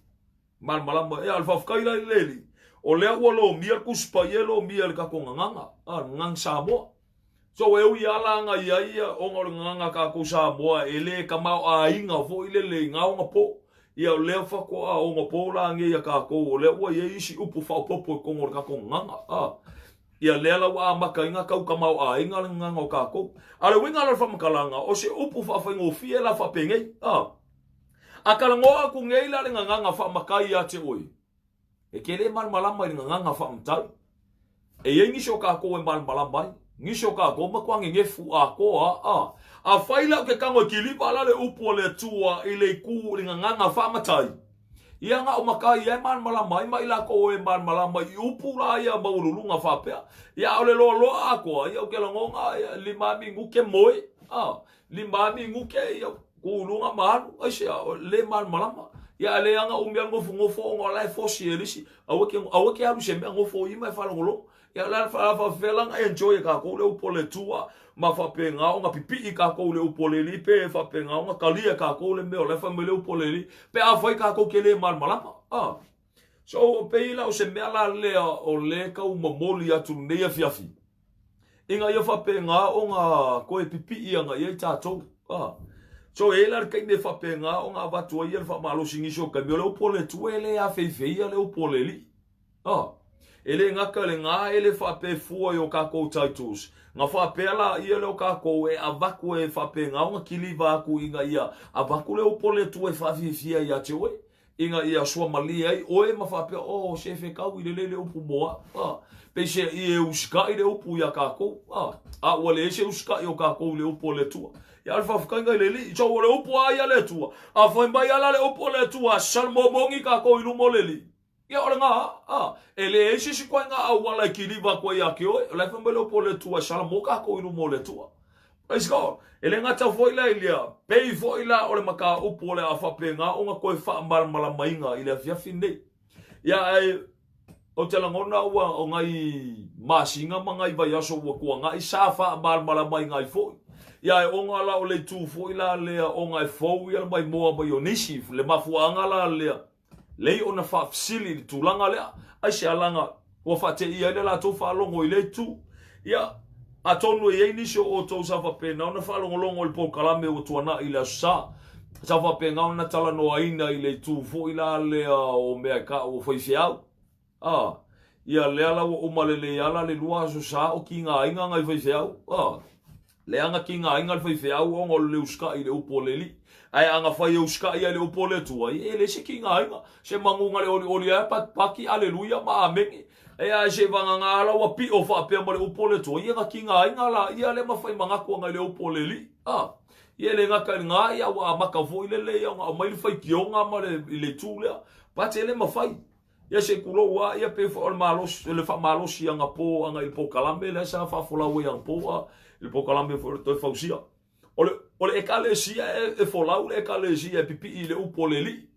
Malamalama, ia, o le faafetai la i le Alii, o lea ua lomia le Tusi Paia e lomia e le tatou gagana, a, le gagana Samoa. So e ui lava la na i ai ia ona o le gagana a tatou Samoa e le tamaoaiga foi lele i na onapo, ia o lea faatoa onapo la nei a tatou, o lea ua i ai isi upu faaopoopo i totonu o le tatou gagana, a. Ia lea la ua amata ai na tau tamaoaiga le gagana o tatou. A o le uiga la o le faamatalaga, o se upu faafaigofie la faapenei, a. A talanoa atu nei la le gagana faamatai ia te oe, e te le malamalama i le gagana faamatai. E i ai nisi o tatou e malamalama ai, nisi o tatou matua nenefu atoa a. Afai la ou te tago e kiliva la le upu a le Atua i le itu i le gagana faamatai, ia na o matai ia e malamalama ai ma i latou e malamalama i upu la ia maualuluga faapea. Ia a o le loaloa atoa, ia ou te lagona ia 5 minute moe, a. 5 minute ia tu i luga ma alu, aisea, le malamalama. Ia a le aga umi lava le nofonofo ona o la e fosi e le isi, aua e te, aua e te alu i se mea, nofo i i ma e faalogologo. Ia o le a faapefea la ona enjoy e tatou le upu a le Atua ma faapena ona pipii tatou i le upu a le Alii pe faapena ona talia e tatou le mea o la e fai mai le upu a le Alii pe afai tatou te le malamalama. Ah. So, pei la o se mea la lea o lea tau momoli atu i lenei afiafi, ina ia faapena ona toe pipii agai ai tatou. Ah. So, e i ai la le taimi e faapena ona avatu ai le faamalosi i nisi o taimi, o le upu a le Atua e le afeifeia le upu a le Alii. Ah. E le gata i lena, e le faapea e fua i o tatou titles. Na faapea laia lea o tatou e avatu e faapena ona kiliva atu ina ia avatu le upu a le Atua e faafiafia ia te oe. Ina ia suamalie ai oe ma faapea, Oh, se fetau i lelei le upu mo au. A, peiseai e usikai le upu iā kākou. A, a ua leai se usikai o kākou i le upu a le Atua. Ia, o le faafetaiga i le Alii. So, o le upu a ia le Atua. A fai mai ala le upu a le Atua, salomomoni kākou i luma o le Alii. Ia, o lena, a, e leai se isi ituaiga auala e kiliva atu ai ia te oe. O la e fai mai le upu a le Atua, e salamo kākou i luma o le Atua. Praise God. E le gata foi la i lea, pei foi la o le mataupu o le a faapena ona toe faamalamalamaina i le afiafi lenei. Ia, ae ou te lagona ua o nai masina ma nai vaiaso ua tuanai sa faamalamalamaina ai foi. Ia, ae ona la o le itu foi la lea ona e fou ia le maimoa mai o nisi, le mafuaaga la lea, Lei ona faafesili i le tulaga lea, aisea laga ua faateia ai le latou faalogo i lea itu. Ia, atonu e i ai nisi o outou sa faapena ona faalogologo i le polokalame ua tuanai i le Aso Sa, sa faapena ona talanoaina i le itu foi la lea o mea e taua o faifeau. A, ia lea la ua uma lelei ala le 2 aso sa o kigaina nai faifeau. A, leaga kigaina le faifeau ona o le usikai i le upu a le Alii. Ae a na fai e usikai ai le upu a le Atua, ia e leai se kigaina. Se manuga le olioli ai, patipati, aleluia ma amene. E ae se vagana la ua pio faapea ma le upu a le Atua, ia na kigaina la ia lea ma fai manatu ana i le upu a le Alii. A, ia e le gata i lena, ia ua amata foi lele ia ona aumai le faitioga ma le, i le itu lea. But e le mafai. Ia se kulou a ia pei foi o le malosi, o le faamalosi anapo agai i le polokalame lea sa faafolau ai anapo a i le polokalame foi o le toe fausia. O le, o le Ekalesia e, e folau le Ekalesia e pipii i le upu o le Alii.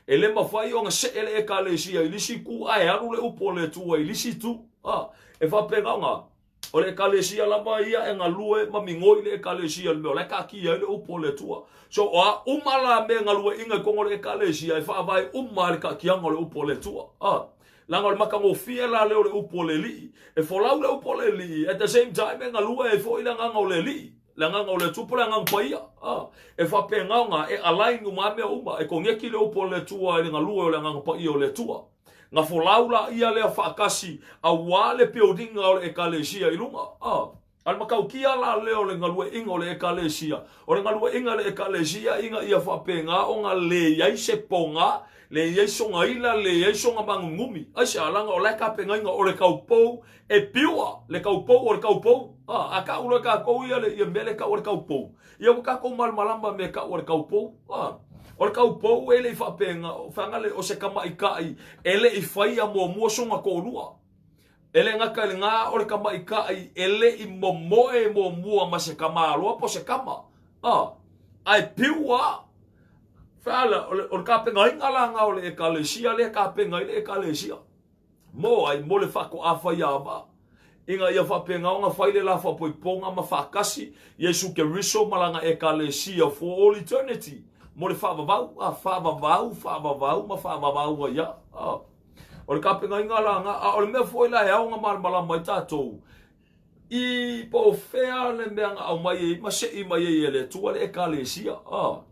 E le mafai ona see le Ekalesia i le isi itu ae alu le upu o le Atua i le isi itu. A, e faapena ona, O le Ekalesia lava ia e galue ma migoi le Ekalesia i le mea o la e taatia ai le upu a le Atua. So, o a uma la mea galueaiina i totonu o le Ekalesia, e faavae uma lava i le taatiaga o le upu a le Atua. A, leaga o le matagofie la lea o le upu a le Alii. E folau le upu a le Alii, at the same time e galue ai foi le agaga o le Alii, le agaga o le Atua po o le Agaga Paia. A, e faapena ona e align uma lava mea uma, e koneti le upu a le Atua i le galue o le Agaga Paia o le Atua. Na folau la ia lea faatasi aua le building o le Ekalesia i luga. A. A le matautia la lea o le galueaiina o le Ekalesia, o le galueaiina a le Ekalesia ina ia faapena ona leai se poga, leai sona ila, leai sona magunumi. Aisea? Leaga o la e tapenaina o le taupou e pure, le taupou o le taupou. A, a tau loa e tatou ia le ia mea lea e tau o le taupou, ia ua tatou malamalama i mea e tau o le taupou. A, o le taupou e le i faapena, feaga le o se tamaitai e le i faia muamua sona toalua. E le gata i lena, o le tamaitai e le i momoe muamua ma se tamaloa po o se tama. A, ae piu a. Feala, o le, o le tapenaina la na o le ekalesia lea e tapena ai le ekalesia. Mo ai, mo le faatoa fai ava. Ina ia faapena ona fai le la faapoipoga ma faatasi Iesu Keriso ma lana ekalesia for all eternity. Mo le faavavau, a, faavavau, faavavau ma faavavau ai a. A. O le tapenaina la na, a o le mea foi la e ao ona malamalama ai tatou, i po o fea le mea na aumai ai ma sei mai ai e le Atua le Ekalesia. A,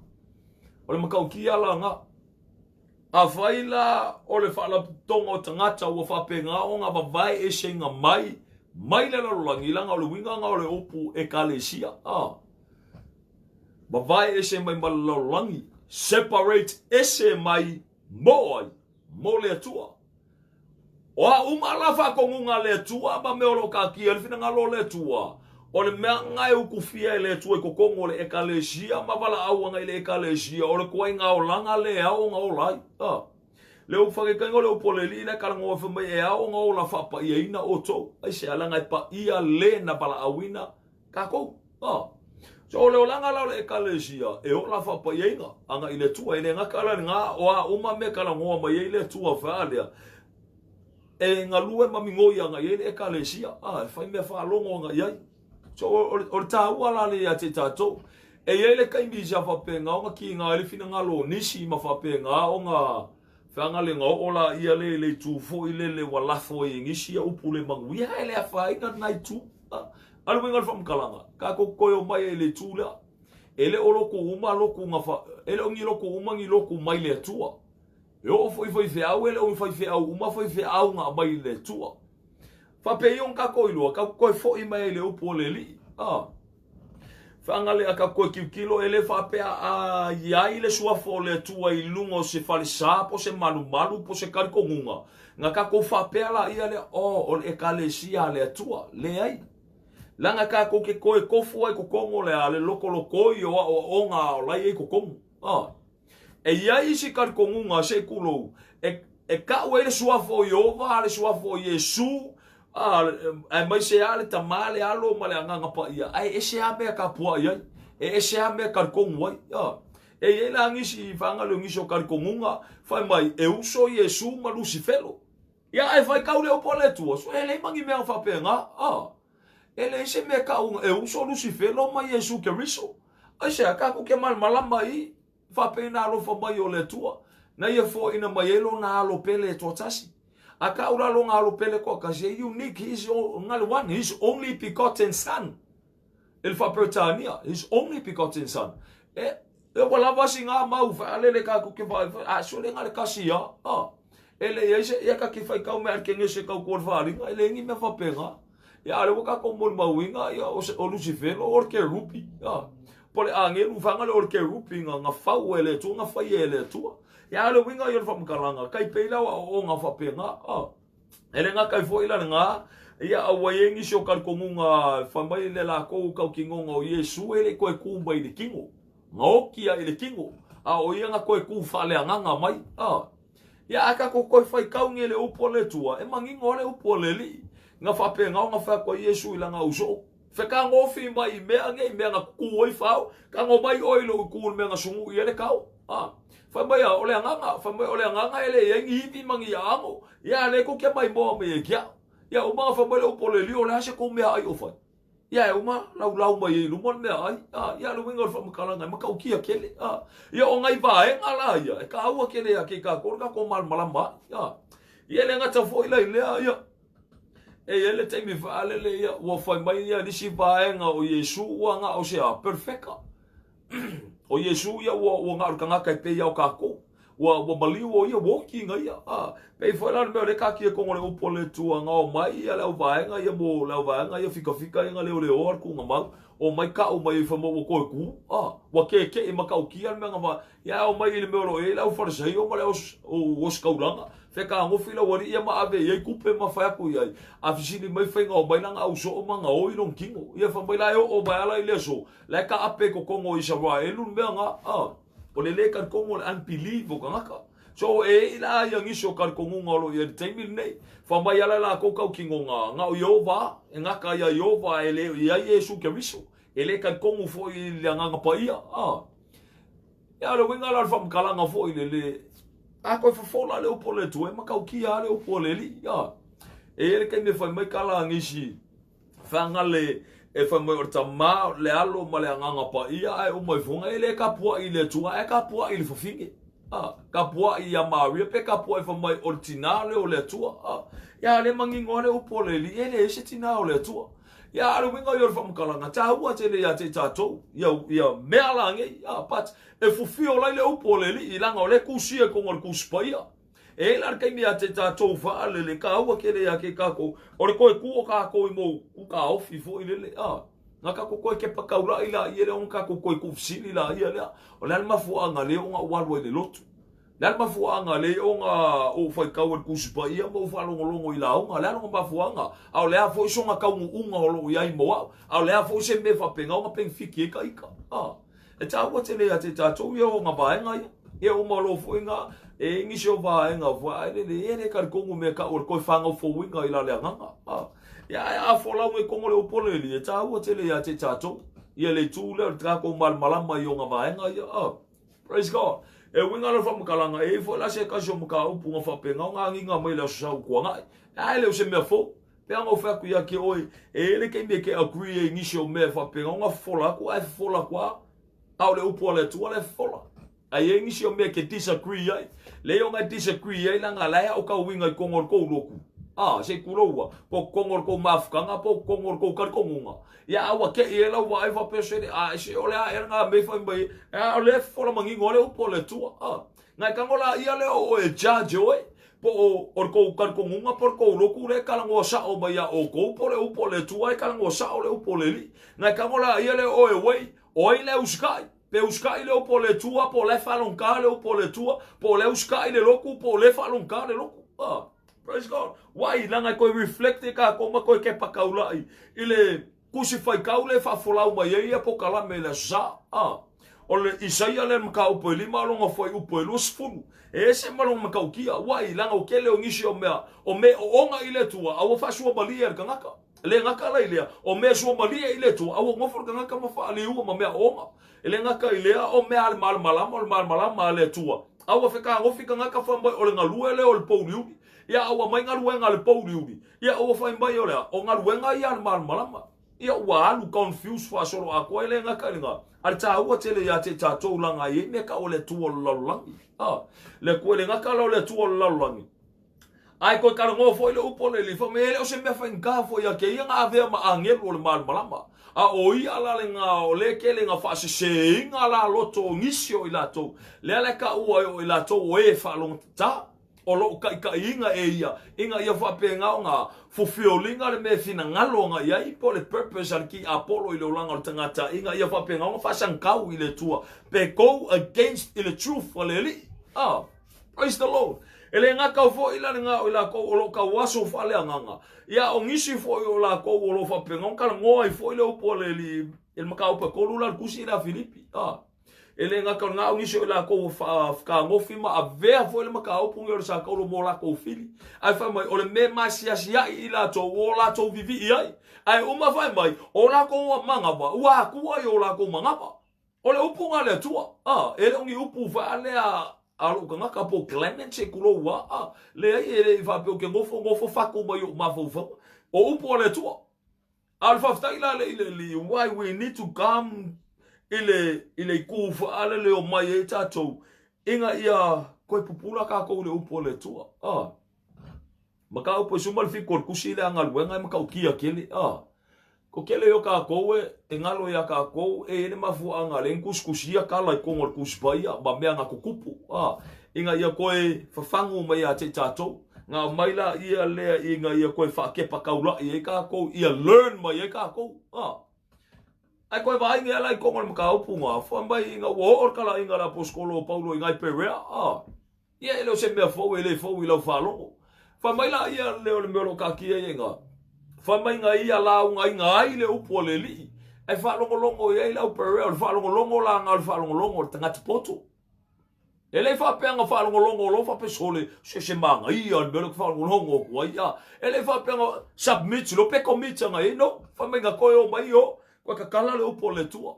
o le matautia la na. Afai la o le faalapotopotoga o tagata ua faapena ona vavae eseina mai mai le lalolagi, leaga o le uiga na o le upu Ekalesia. A, vavae ese mai ma le lalolagi, separate ese mai mo ai? Mo le Atua. O a uma la faatonuga a le Atua ma mea o lo o taatia ai le finagalo o le Atua, o le mea na e utufia e le Atua i totonu o le Ekalesia ma valaau ana i le Ekalesia, o le tuaiga olaga lea e ao ona ola ai. A. Le upu faataitaiga o le upu a le Alii lea e talanoa fai mai e ao ona ola faapaiaina outou. Aisea? Leaga e paia le na valaauina Takou. A. So o le olaga la o le Ekalesia, e ola faapaiaina agai i le Atua. E le gata la i lena, o a uma mea e talanoa mai ai le Atua faa lea, e galue ma migoi agai i ai le Ekalesia. A, e fai mea faalogo agai i ai. So o, o, o le taua la lea ia te tatou. E i ai le taimi sa faapena ona kiga ai le finagalo o nisi ma faapena ona feagalega oo la ia le i le itu foi lele ua lafo ai e nisi ia upu le manuia, e le afaina lena itu. A le uiga o le faamatalaga, tatou toe omai ai i le itu lea. E le o lotu uma lotu na fa, e le o ni lotu uma ni lotu mai le Atua. E oo foi i faifeau, e le o ni faifeau uma faifeau na aumai i le Atua. Faapea ia ona tatou iloa, tatou toe foi mai ai i le upu a le Alii. A. Faagale a tatou toe tilotilo, e le faapea a i ai le suafa o le Atua i luga o se falesa po o se malumalu po o se talitonuga, na tatou faapea laia lea, oh, o le Ekalesia a le Atua. Leai. Leaga tatou te toe tofu ai i totonu o le a le lokolokoi o aoaoga a o la e i ai i totonu. Ah. E i ai isi talitonuga, se i tulou, e, e kau ai le suafa o Ieova, le suafa o Iesu, a, aemaise lava le Tama, le Alo ma le Agaga Paia, ae ese lava mea e tapuai ai, e ese lava mea e talitonu ai. A. E i ai la nisi vaega lea o nisi o talitonuga, fai mai, e uso Iesu ma Lusifelo. Ia, ae faitau le upu a le Atua, so e leai ma ni mea faapena. A. E leai se mea e kau e uso Lusifelo ma Iesu Keriso. Aisea, tatou te malamalama i faapena alofa mai o le Atua, na ia foaina mai ai lona alo pele e toatasi. A kau la lona alo pele toatasi, e unique, he is only one, his only begotten son. I le faa-Peretania, his only begotten son. E, e ua lava si ngā mau whaalele ka kuke whae, a sole ngā le kasi a, a. E le iai se, ia ka ki whai kau mea al kenge se kau kua whaaringa, e le ingi mea whapenga. Ia ale ua kākou molimauina, ia, o, se, o Lucifero, o le kerupi, ia. Po le angelu whanga le o le kerupi nga, nga whau e le Atua, nga whai e le Atua. Ia ale winga i o le whamakalanga, kai peila wa o o nga whapenga, a. E le gata ai foi la lena, ia a ua i ai nisi o talitonuga e fai mai le lakou tautinonga o Iesu e le i toe ku mai i le kino, na oki ai i le kino, a o ia na toe ku faaleagaga mai. A. Ia a tatou toe faitau nei i le upu a le Atua, e manino a le upu a le Alii, na faapena ona fai atu ai Iesu i lana ausoo, Fekagofī mai i mea nei, mea na kukū ai fao, tago mai ʻoe i lou ikū i le mea na sunuʻi ai le kao. A. Fai mai a, o le agaga, fai mai o le agaga e le i ai ni ivi ma ni aano, ia a le kou ke maimoa mai ai ke aʻo. Ia uma na fai mai le upu a le alii, o le a se kou meaʻai o fai? Ia e uma laulau mai ai i luma le meaʻai. A, ia le uiga o le faamatalaga e matautia tele. A, ia o nai vaega la ia, e kāua tele ia te i kākou le kākou malamalama ai. A, ia e le gata foi la i lea, ia, E i ai le taimi faalele ia, ua fai mai ia nisi vaega o Iesu ua na o se a, perfeka. O Iesu ia ua, ua na o le tagata e pei ia o kākou. Ua ua maliu o ia woki nga ia. A pei foi la le mea o le kakia kongo le upu o le Atua nga o mai ia le auvaega ia mo le auvaega ia fikafika ia nga leoleoa le kuga mau. O mai kau mai ai fai mai ua toe ku. A ua kekeʻi matautia le mea nga va ia o mai i le mea o lo o i ai le au Farisaio ma le au ositaulaga. Fekagofi lau alii ia ma ave i ai tupe ma fai atu i ai. A fesili mai faiga o mai lana au soo ma gaoi lona tino. Ia fai mai la e oo mai ala i le aso, la e taape i totonu o Isaraelu le mea na. A, o le le talitonu o le unbelief o tagata. So e i la ia nisi o talitonuga o lo o i ai i le taimi lenei. Fai mai ala latou tautinoga, na o Ieova, e gata ia Ieova e le o i ai Iesu Keriso. E le talitonu foi i le Agaga Paia. A. Ia o le uiga la o le faamatalaga foi le le a toe fofola le upu a le Atua e matautia lava le upu a le Alii. A. E i ai le taimi e fai mai tala a nisi faagale e fai mai o le Tama, o le Alo ma le Agaga Paia ae uma ifoga e le tapuai i le Atua ae tapuai i le fafine. A. Tapuai ia Maria pe tapuai fai mai o le tinā lea o le Atua. A. Ia le manino lava le upu a le Alii e leai se tinā o le Atua. Ia, a o le uiga ia o le faamatalaga, taua tele ia te i tatou, ia, ia mea la nei, ia, but, e fufio lai le upu a le Alii, leaga o lea e tusia i totonu o le Tusi Paia. E i ai la le taimi ia te i tatou faalele, taua tele ia te i tatou, o le toe tu o tatou i mou taofi foi lele, a, na tatou toe kepa taula'i laia lea ona tatou toe tuufesili laia lea, o le a le mafuaaga lea ona ou alu ai i le lotu? Le a le mafuaaga le ona ou faitau i le Tusi Paia ma ou faalogologo i lauga? Le a lona mafuaaga? A o le a foi sona taunuuga o lo o i ai mo au? A o le a foi se mea faapena ona penefiti ai ka ita? A, e taua tele ia te tatou ia ona vaega ia. Ia uma loa foi na e i ai nisi o vaega foi ai lele e le talitonu mea tau o le toe fanau fouina i la le agaga. A, ia ae a folau nei tonu le upu o le Alii, e taua tele ia te tatou ia le itu lea o le tatou malamalama i ona vaega ia. A. Praise God. E uiga la le faamatalaga, e i ai foi la se tasi o mataupu na faapena ona agiga mai le Aso Sa ua tuanai. Ae le o se mea fou. Pei ona ou fai atu ia te oe, e i ai le taimi e te agree ai i nisi o mea e faapena ona fofola atu, ae fofola atu lava, a o le upu a le Atua la e fofola. Ae i ai nisi o mea e te disagree ai. Leai ona e disagree ai leaga la e aotauina i totonu o le tou lotu. A, se i tuloua, po o totonu o le tou mafutaga po o totonu o le tou talitonuga. Ia a ua tei ai lau vaai faapea se a se o le a ea lena mea fai mai a o lea fofola manino a le upu a le Atua. A na e tago la ia lea o oe e judge oe po o o le tou talitonuga po o le tou lotu lea e talanoa sao mai ia outou po o le upu a le Atua e talanoa sao le upu a le Alii. Na e tago la ia lea o oe uei o ai lea usitai pe usitai le upu a le Atua po o la e faalogogata le upu a le Atua po o lea usitai le lotu po o lea faalogogata le lotu. A Praise God. Wai, leaga e toe reflect e kākou ma toe kepa taula'i i le tusi faitau lea e faafolau mai ai ia polokalame i le Aso Sa. A, o le Isaia lea le mataupu e 5 lona fuaiupu e 20. E ese ma lona matautia. Wai, leaga o tele o nisi o mea, o mea oona i le Atua, a ua faasuamalie e le tagata. E le gata la i lea, o mea suamalie i le Atua, a ua nofo le tagata ma faaliua ma mea oona. E le gata i lea, o mea a le malamalama, o le malamalama a le Atua. A ua fekagofi tagata fai mai o le galue lea o le pouliuli. Ia a ua mai galuega a le pouliuli, ia ua fai mai o le a? O galuega ia a le malamalama. Ia ua alu confuse faasoloatoa, e le gata i lena, a le taua tele ia te tatou leaga e i ai mea tau o le Atua o le lalolagi. A, le Atua, e le gata la o le Atua o le lalolagi, Ae toe talanoa foi le upu a le Alii, fai mai, E le o se mea faigata foi ia te ia na avea ma agelu o le malamalama, a o ia la lena o lea tele na faaseseina la loto o nisi o i latou, lea la e taua ai o i latou o e faalogotatā, o lo o taitaiina e ia, ina ia faapena ona fufioliga le mea e finagalo ana i ai, po o le purpose a le tiapolo i le olaga o le tagata, ina ia faapena ona faasagitau i le Atua, pe go against i le truth a le Alii. Ah. Praise the Lord. E le gata foi la lena o i latou o lo o tauaso faaleagaga, ia o nisi foi o latou o lo o faapena ona talanoa ai foi le upu a le Alii i le mataupu e 3 la le tusi lea a Filipi. A. E le gata o lena o nisi o i latou ua faafetagofi ma avea foi le mataupu lenei o le Sataulo mo latou fili. Ae fai mai o le mea e maasiasia'i i latou ua o latou vivii ai. Ae uma fai mai o latou manava ua atua i o latou manava. O le upu na a le Atua, a, e le o ni upu faalea a lou tagata po o Clement se tulou a, a, leai e le i faapea ou te nofo, nofo fatu mai ou mafaufauga. O upu a le Atua. A o le faafetai la lea i le Alii, why we need to come i le, i le itu faalele o mai ai tatou, ina ia toe pupula tatou i le upu a le Atua. A. Mataupu e 17 o le tusi lea a galuega e matautia tele. A. Ko tele o tatou e, e galo iā tatou e i ai le mafuaaga lea na tusitusia tala i totonu o le Tusi Paia ma mea na tutupu. A. Ina ia koe fafagu mai ia te i tātou. Nga aumai laia lea ina ia koe faakepakaulaʻi ai kākou, ia learn mai ai kākou. A. Ae koe vaai ala i totonu o le mataupu nga, fai mai ina ua oo le talaiga a le aposetolo o Paulo i nai Perea, a. Ia e le o se mea fou e le fou i lau faalogo. Fai mai laia lea o le mea o lo o taatia ai i ina. Fai mai na ia laugaina ai le upu a le Alii, ae faalogologo i ai le au Perea, o le faalogologo la na o le faalogologo o le tagata poto. E le faapea na faalogologo loa faapea sole se se manaia le mea lea ou te faalogologo atu ai a. E le faapea na submit loa pe commit ana i ai no. Fai mai na toe o mai o koe tatala le upu a le Atua.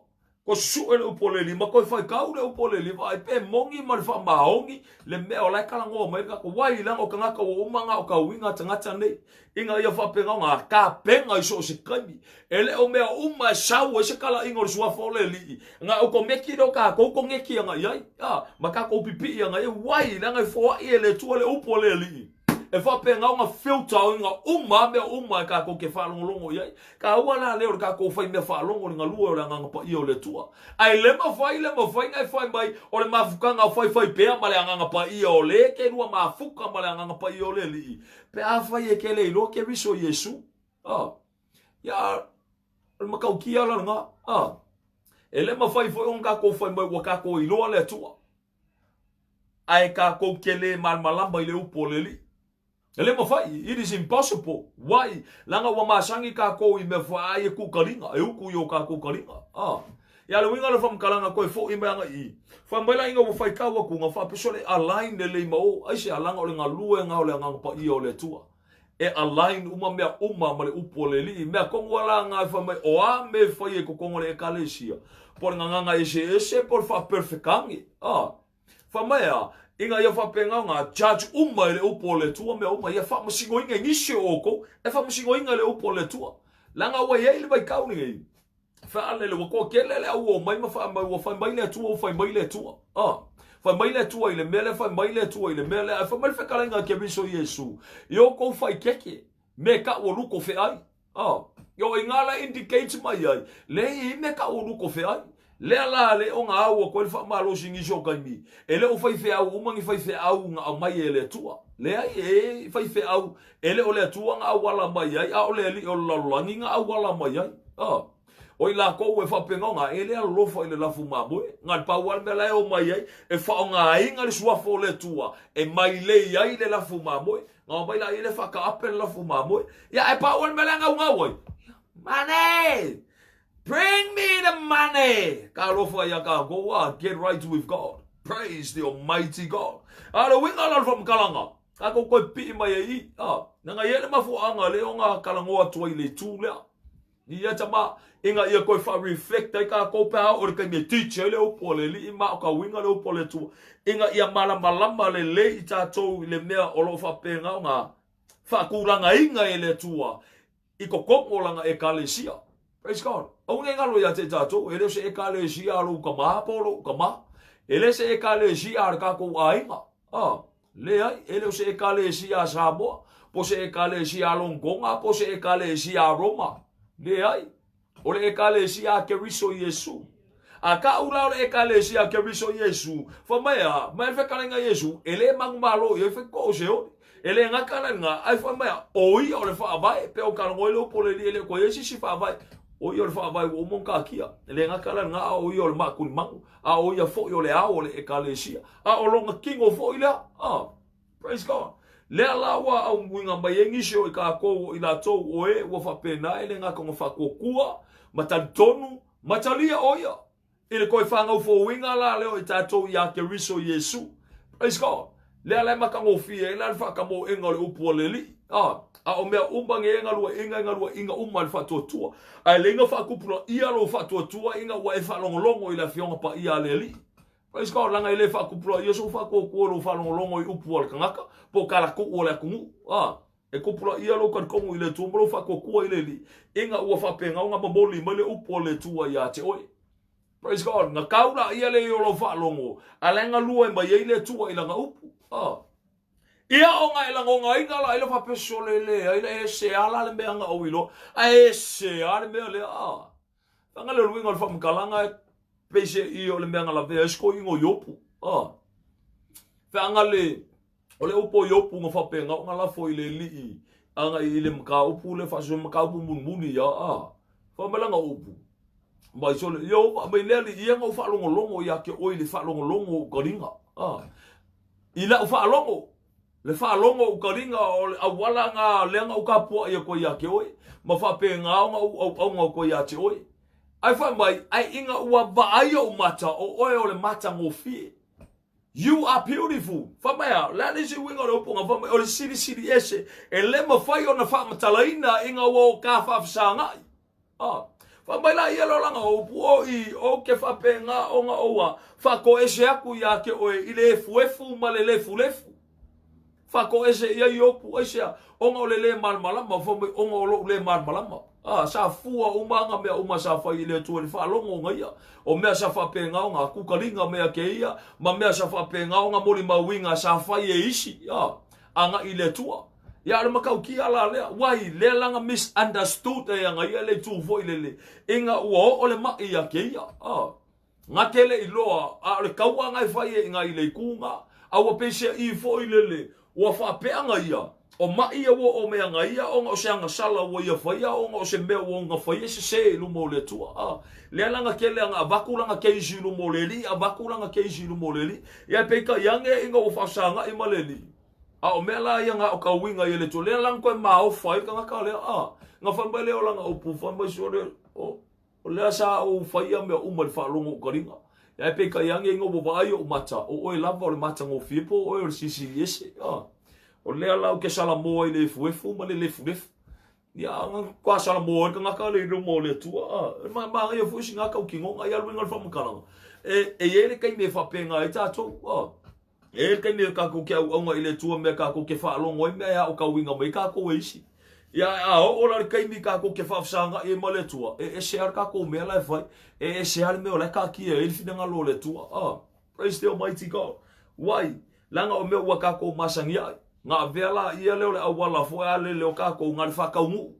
Koe susue le upu a le Alii ma koe faitau le upu a le Alii vaai pe moni ma le faamaoni le mea o la e talanoa mai ai le tagata. Wai leaga o tagata ua uma ona aotauina a tagata nei ina ia faapena ona tapena i so o se taimi. E le o mea uma e sau ai se talaiga o le suafa o le Alii, na automeki lea o tatou koneti agai i ai, a, ma tatou pipii agai i ai. Wai leaga e foai e le Atua le upu a le Alii e faapena ona filter ina uma a mea uma e tatou te faalogologo i ai. Taua la lea o le tatou fai mea faalogo i le galue o le Agaga Paia o le Atua. Ae le mafai, le mafai ona e fai mai o le mafutaga o faifai pea ma le Agaga Paia o le e te lua mafuta ma le Agaga Paia o le Alii, pe afai e te le iloa Keriso Iesu. A. Ia, o le matautia la lena. A. E le mafai foi ona tatou fai mai ua tatou iloa le Atua, ae tatou te le malamalama i le upu o le Alii. E le mafai, it is impossible. Why? Leaga ua masani takou i mea faai e tuu taliga, e utu i o tatou taliga. Ah. Ia le uiga o le faamatalaga koe foʻi mai agai i i. Fai mai la ina ua faitau atu na faapea sole align lelei ma o. Aisea? Leaga o le galuega o le Agaga Paia o le Atua. E align uma mea uma ma le upu a le Alii. Mea tonu a la na e fai mai o a mea e fai e totonu o le Ekalesia, po o le gagana eseese po o le faaperfekage. Ah. Fai mai a, ina ia faapena ona judge uma e le upu o le Atua mea uma, ia faamasinoina i nisi o outou, e faamasinoina e le upu o le Atua. Leaga ua i ai le vaitau lenei, faalele ua toatele le au omai ma fai mai, ua fai mai le Atua, ua fai mai le Atua. Ah, fai mai le Atua i le mea lea, fai mai le Atua i le mea lea, ae fai mai le fetalaiga a Keriso Iesu, i outou faikeke, me kau o luko feai. Oh, yo i ngā la indicate mai ai, le i me ka o luko feai. Lea la le o ngā au a koe le whaamalosi nisi o kaimi. E le o whai wheau uma ni whai wheau ngā au mai e le atua. Leai e whai wheau e le o le atua ngā au ala mai ai, a o le ali o le lalolagi ngā au ala mai ai. Oh. O i lākou e whaapenga e le alofa i le lafu mamoe. Ngā le pau ale mea la e o mai ai, e whaonga le suafa o le atua, e mai lei ai le lafu mamoe. Ngau mai la ia le whakaape le lafu mamoe. Ia e pau ale mea la ngau ngau ai. Money! Bring me the money! Ka alofa ia kākou, ah, get right with God. Praise the Almighty God. A le uiga la le whamakalanga. Kākou koe pii mai e i. Ah, nanga ia le mafuaanga le o ngā kalangoa atu ai le tū lea. Ia tama, ina ia koe wha-reflect ai kākou pe a o le taimi e teach ai le upu a le Alii ma o ka uiga le upu a le Atua. Ina ia malamalama lelei i tātou i le mea o lo o faapena ona faatulagaina e le Atua i totonu o lana Ekalesia. Praise God. Aua ne i galo ia te i tātou, e le o se Ekalesia a lou tamā po o lou tamā. E le se Ekalesia a le tātou aiga. Ah, leai, e le o se Ekalesia a Samoa, po se Ekalesia a Longonga, po se Ekalesia a Roma. Leai, o le Ekalesia a Keriso Iesu. A ka u la o le Ekalesia a Keriso Iesu, fa mai a, mai le fetalaiga Iesu, e le manumalo i ai fai ko o se oli. E le gata la lena, ae fai mai a, o ia o le faavae, pe o ka lagoi le upu o le Alii e le o koe ai se isi faavae. O ia o le faavae ua uma ona taatia. E le gata la lena, a o ia o le maakulimanu, a o ia foi o le ao o le Ekalesia, a o lona kino foi lea. Ah, praise God. Lea la ua auuiga mai ai nisi o i kākou o i latou o e ua faapena e le gata ona faatuatua ma talitonu ma talia o ia i le toe whāngaufouina la lea o i tātou iā Keriso Iesu. Praise God. Lea la e matagofie ai la le whakamoenga o le upu a le Alii. Ah, a o mea uma nge e ngalua inga e ngalua inga uma le whaatuatua. Ae le inga whaakupula ia lo whaatuatua inga ua e whaalongolongo i le afioga paia a le Alii. Praise God, langa e le whaakupula ia so whaatuatua lo whaalongolongo i upu a le kangaka, po kalaku'u o le atunuu. Ah, e kupula ia lou talitonu i le Atua ma lou faatuatua i le Alii, ina ua faapena ona momoli mai le upu a le Atua ia te oe. Praise God, na kau la ia le i o lau faalogo, a la e galue mai ai le Atua i lana upu. Ah. Ia ona e lagonaina la i le faapea sole le ai le ese a la le mea na ou iloa, a ese a le mea lea. Ah. Fanga le luiga o le faamatalaga e pei se i o le mea na lavea ai se toeaina o Iopu. Ah. Feagale o le upu o Iopu na faapena ona lafo i le Alii agai i le mataupu lea faasolo mataupu mulimuli ia a. Fai mai lana upu, mai sole, Ieova, mai le Alii ia na ou faalogologo ia te oe i le faalogologo o ou taliga. A. I lau faalogo, le faalogo o ou taliga o le auala na lea na ou tapuai atu ai ia te oe, ma faapena ona ou auauna atu ai ia te oe. Ae fai mai, ae ina ua vaai ou mata, o oe o le matagofie. You are beautiful. Fai mai a, o le a le isi uiga o le upu na fai mai, o le silisili ese, e le mafai ona faamatalaina ina ua o ta faafesagai. Ah. Fai mai la ia le olaga o upu o i, ou te faapena ona oua faatoese atu ia te oe i le efuefu ma le lefulefu. Faatoese i ai Iopu, aisea? Ona o le lē malamalama, fai mai, ona o lo'u lē malamalama. A, sa fua uma aga mea uma sa fai i le Atua i le faalogo ona ia, o mea sa faapena ona kukaliga mea kēia, ma mea sa faapena ona molimauina sa fai e isi, a, agai i le Atua. Ia, o le matautia la lea, wai, lea laga misunderstood e aga ia le itu foi lele, ina ua oo le ma'i ia kēia, a. Nga te le iloa, a o le kaua nga e fai e nga i le itu nga, a ua peiseai foi lele, ua faapea nga ia, o maʻi ia ua oo mai nga ia ona o se agasala ua ia faia ona o se mea ua ona faia sese i luma o le Atua. A, lea la nga tele anga avatu lana keisi i luma o le Alii, avatu lana keisi i luma o le Alii. Ia peitai ane ina ua faafesagai ma le Alii, a o mea la ia nga o kauiga ia le Atua, lea la na toe maofa ai le tagata lea. A, na fai mai lea o lana upu, fai mai sole, o, O lea sa ou faia mea uma i le faalogo o taliga. Ae peitai ane ina ua vaai ou mata, o oe lava o le matagofie po o oe o le silisili ese. A. O lea la ou te salamo ai i le efuefu ma le lefulefu. Ia, matua salamo ai le tagata le i luma o le Atua. A. E manaia foi sina tautinoga ia alu i le faamatalaga. E, e i ai le taimi e faapena ai tatou. A. E i ai le taimi e tatou te auauna i le Atua mea tatou te faalogo ai mea e aotauina mai tatou e isi. Ia, a oo la le taimi tatou te faafesagai ai ma le Atua, e ese lava le tatou mea la e fai, e ese lava le mea o la e taatia ai le finagalo o le Atua. Ah, praise the Almighty God. Why? Leaga o mea ua tatou masani ai. Na avea la ia lea o le auala foi a lele o tatou na le faataunuu.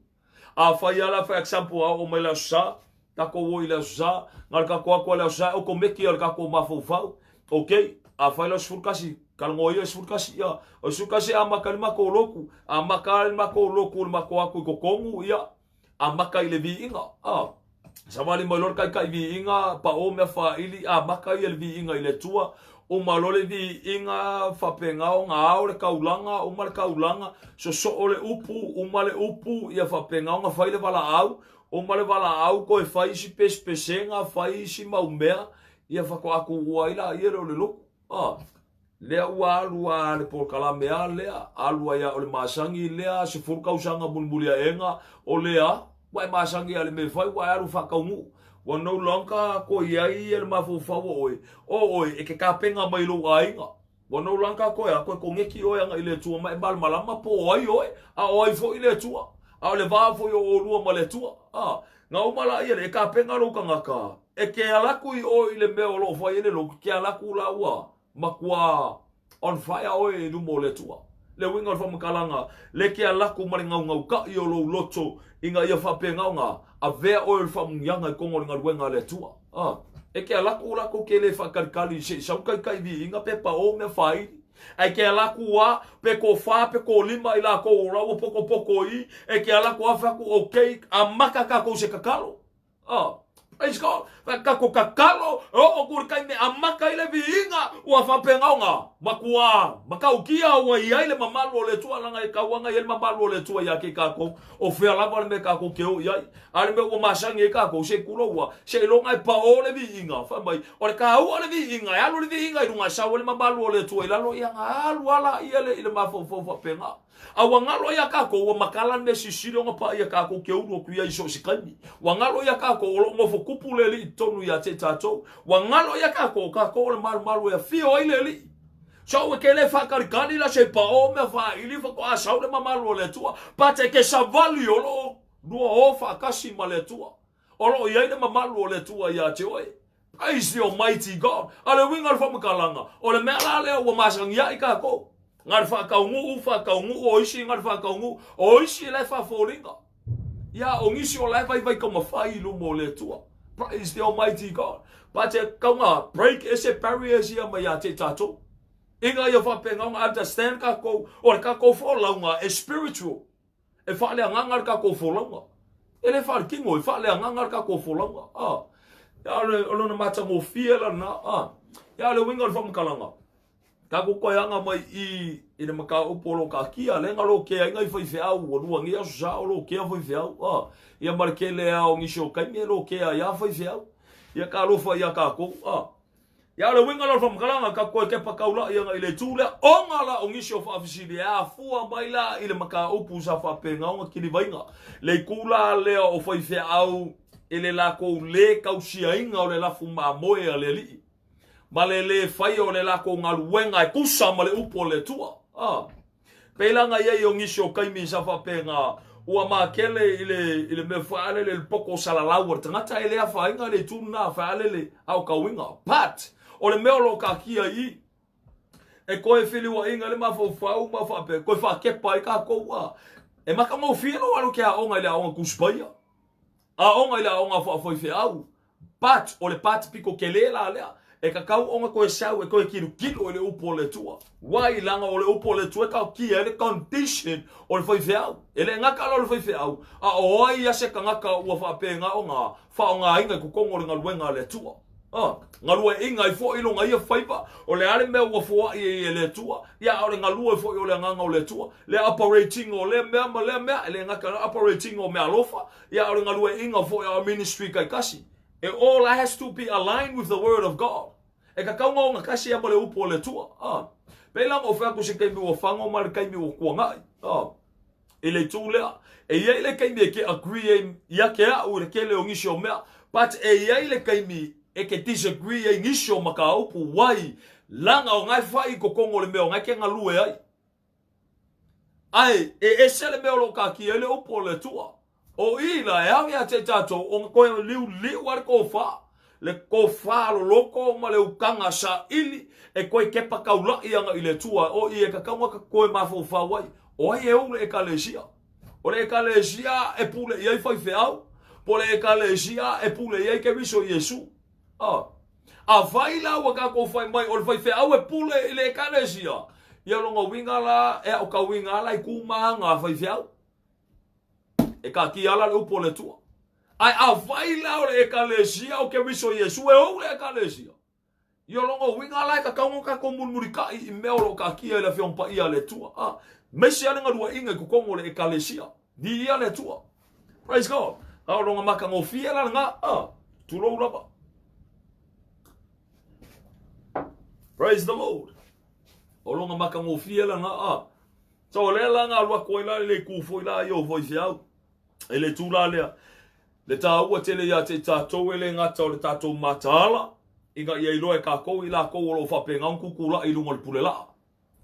Afai lava la for example a oo mai le Aso Sa, tatou o i le Aso Sa, na o le tatou atu lava i le Aso Sa e otomeki le tatou mafaufau. Ok, afai la o le 11, talanoa ia i le 11, ia, o le 11 e amata ai le matou lotu, amata le matou lotu i le matou atu i totonu, ia, amata i le viiga, a. Savali mai loa le taitai viiga, pao mea faili, amata ia le viiga i le Atua, uma loa le viiga, faapena ona ao le taulaga, uma le taulaga, sosoo le upu, uma le upu, ia faapena ona fai le valaau, uma le valaau, toe fai isi pesepesega, fai isi mau mea, ia faatoa tuua ai laia lea o le lotu. A, lea ua alu a le polokalame a lea, alu ai a o le masani lea, 10 tausaga mulimuli aega, o lea, ua e masani a le mea e fai, ua e alu faataunuu. Ua no longer koe i ai ia le mafaufau o oe, o oe, e te tapena mai i lou aiga. Ua no longer koe a, koe koneki oe agai i le Atua ma e malamalama po o ai oe, a o ai foi le Atua. A o le va foi o olua ma le Atua. A, na uma laia lea, e tapena lou tagata, E ke ala aku i oe i le mea o lo o fai ai le lotu, ke ala aku la ua matua on fire oe i luma o le Atua. Le uiga o le faamatalaga, le ke ala aku ma le gaugaukaʻi o lou loto ina ia faapena ona avea oe o le faamuniaga i totonu o le galuega a le Atua. A, e ke ala aku la kou ke le faatalitali se i sau taitai viiga pe paō mea faaili. Ae ke ala aku a, pe tofa pe tolima i lakou o la ua potopoto i, e ke ala aku a fai atu, okay, amata kakou se tatalo. Oh, praise God. Ka ko kakalo, e oo ku le taimi e amata ai le viiga, ua faapegaoga, makuā, matautia ua i ai le mamalu o le Atua, leaga e tauaga i ai le mamalu o le Atua ia te kākou, o fea lava le mea kākou ke oo i ai. A o le mea ua masani ai kākou, se i kulou a, seiloga e paō le viiga, fai mai, o le kāua o le viiga, e alu le viiga i luga e sau ai le mamalu o le Atua i lalo, ia na alu lava laia lea i le mafaufau faapena. A ua galo iā kākou, ua makala le mea silisili ona paʻa iā kākou ke ulu atu ia i so o se taimi. Ua galo iā kākou, o lo o nofo kupu le Alii i totonu iā te tātou. Ua galo iā kākou, o kākou o le malumalu e afio ai le Alii. So e ke le faakalikali la se paʻo mea faaili faatoa sau le mamalu o le Atua, but e ke savali o lo o lua o faatasi ma le Atua. O lo o i ai le mamalu o le Atua iā te oe. Praise the Almighty God. A le uiga o le faamatalaga, o le mea la lea ua masagiaʻi kākou. Na le faataunuu, faataunuu, o isi na le faataunuu, o isi la e faafoliga. Ia, o nisi o la e vaivai taumafai i luma o le Atua. Praise the Almighty God. But e tau na break ese barriers ia mai ia te i tātou. Ina ia faapena ona understand tatou, o le tatou folauga e spiritual. E faaleagaga le tatou folauga. E le faaletino, e faaleagaga le tatou folauga. Ah. Ia o lona matagofie la lena. Ah. Ia o le uiga o le faamatalaga, tatou toe aga mai i i le mataupu o lo o taatia, lea na lokea ai nai faifeau, ua lua nei aso sa o lokea faifeau. Ah. Ia ma le tele lava o nisi o taimi e lokea ai lava faifeau. Ia talofa ia tatou. Ah. Ia o le uiga la o le faamatalaga, ka toe kepa taula'i agai i le itu lea, ona la o nisi o faafesili e afua mai la i le mataupu sa faapena ona kilivaina le itu la lea o faifeau i le latou lē tausiaina o le lafu mamoe a le Alii ma le lē faia o le latou galuega e tusa ma le upu a le Atua. A. Pei la na i ai o nisi o taimi sa faapena ua makele i le i le mea faalele le poto salalau a le tagata e le afaina le itu lena faalele a o tauiga. But o le mea o lo o taatia i i e toe feliuaiga le mafaufau ma faapea toe faakepa ai tatou a e matagofie lou alu e te aoga i le aoga Tusi Paia aoga i le aoga faafaifeau. But, o le part pito tele la lea, e tatau ona toe sau e toe tilotilo i le upu a le Atua. Why? Leaga o le upu a le Atua e taotia ai le condition o le faifeau. E le gata la o le faifeau, a o ai a se tagata ua faapena ona faaaogaina i totonu o le galuega a le Atua. Ah, galueaiina ai foi lona ia faiva, o le a le mea ua foai ai e le Atua, ia a o le galue foi o le Agaga o le Atua, le operating o lea mea ma lea mea, e le gata i le operating o meaalofa, Ia, o le galueaiina foi a ministry taitasi. It all has to be aligned with the word of God. E tatau ona ogatasi ia ma le upu a le Atua. Ah. Pei la ona ou fai atu se taimi ua fago ma le taimi ua tuanai. Ah. I le itu lea. E i ai le taimi e ke agree ai ia ke a'u i le tele o nisi o mea. But e i ai le taimi e ke disagree ai nisi o mataupu. Why? Laga o na e fai i totonu o le mea o na e ke galue ai. Ae, e ese le mea o lo o taatia ai le upu o le Atua. O i la, e ao ia te i tatou ona toe liuliu ai le tofa, le tofa loloto ma le utaga saili e toe kepa taula'i ana i le Atua. O i e tatau ona toe mafaufau ai, o ai e ou le Ekalesia? O le Ekalesia e pule i ai faifeau, po o le Ekalesia e pule i ai Keriso Iesu? A. Afai la ua tatou fai mai o le faifeau e pule i le Ekalesia, ia lona uiga la e aotauina ala i ku ma aga a faifeau. E katia ala le upu o le Atua. Ae afai la o le Ekalesia o Keriso Iesu e ou le Ekalesia, ia lona uiga la e tatau ona tatou mulimulitai i mea o lo o taatia i le Afioga Paia a le Atua. A. Aemaise lava le galueaiina i totonu o le Ekalesia. Viia le Atua. Praise God. A o lona matagofie la lena. A, tulou lava. Praise the Lord. O lona matagofie lena. A. So o lea la na alu atu ai la le itu foi la i o faifeau. E le itu la lea. Le taua tele ia te i tatou e le gata o le tatou mataala, ina ia iloa e kakou i lakou o lo o faapena ona tutulai i luga o le pule laa.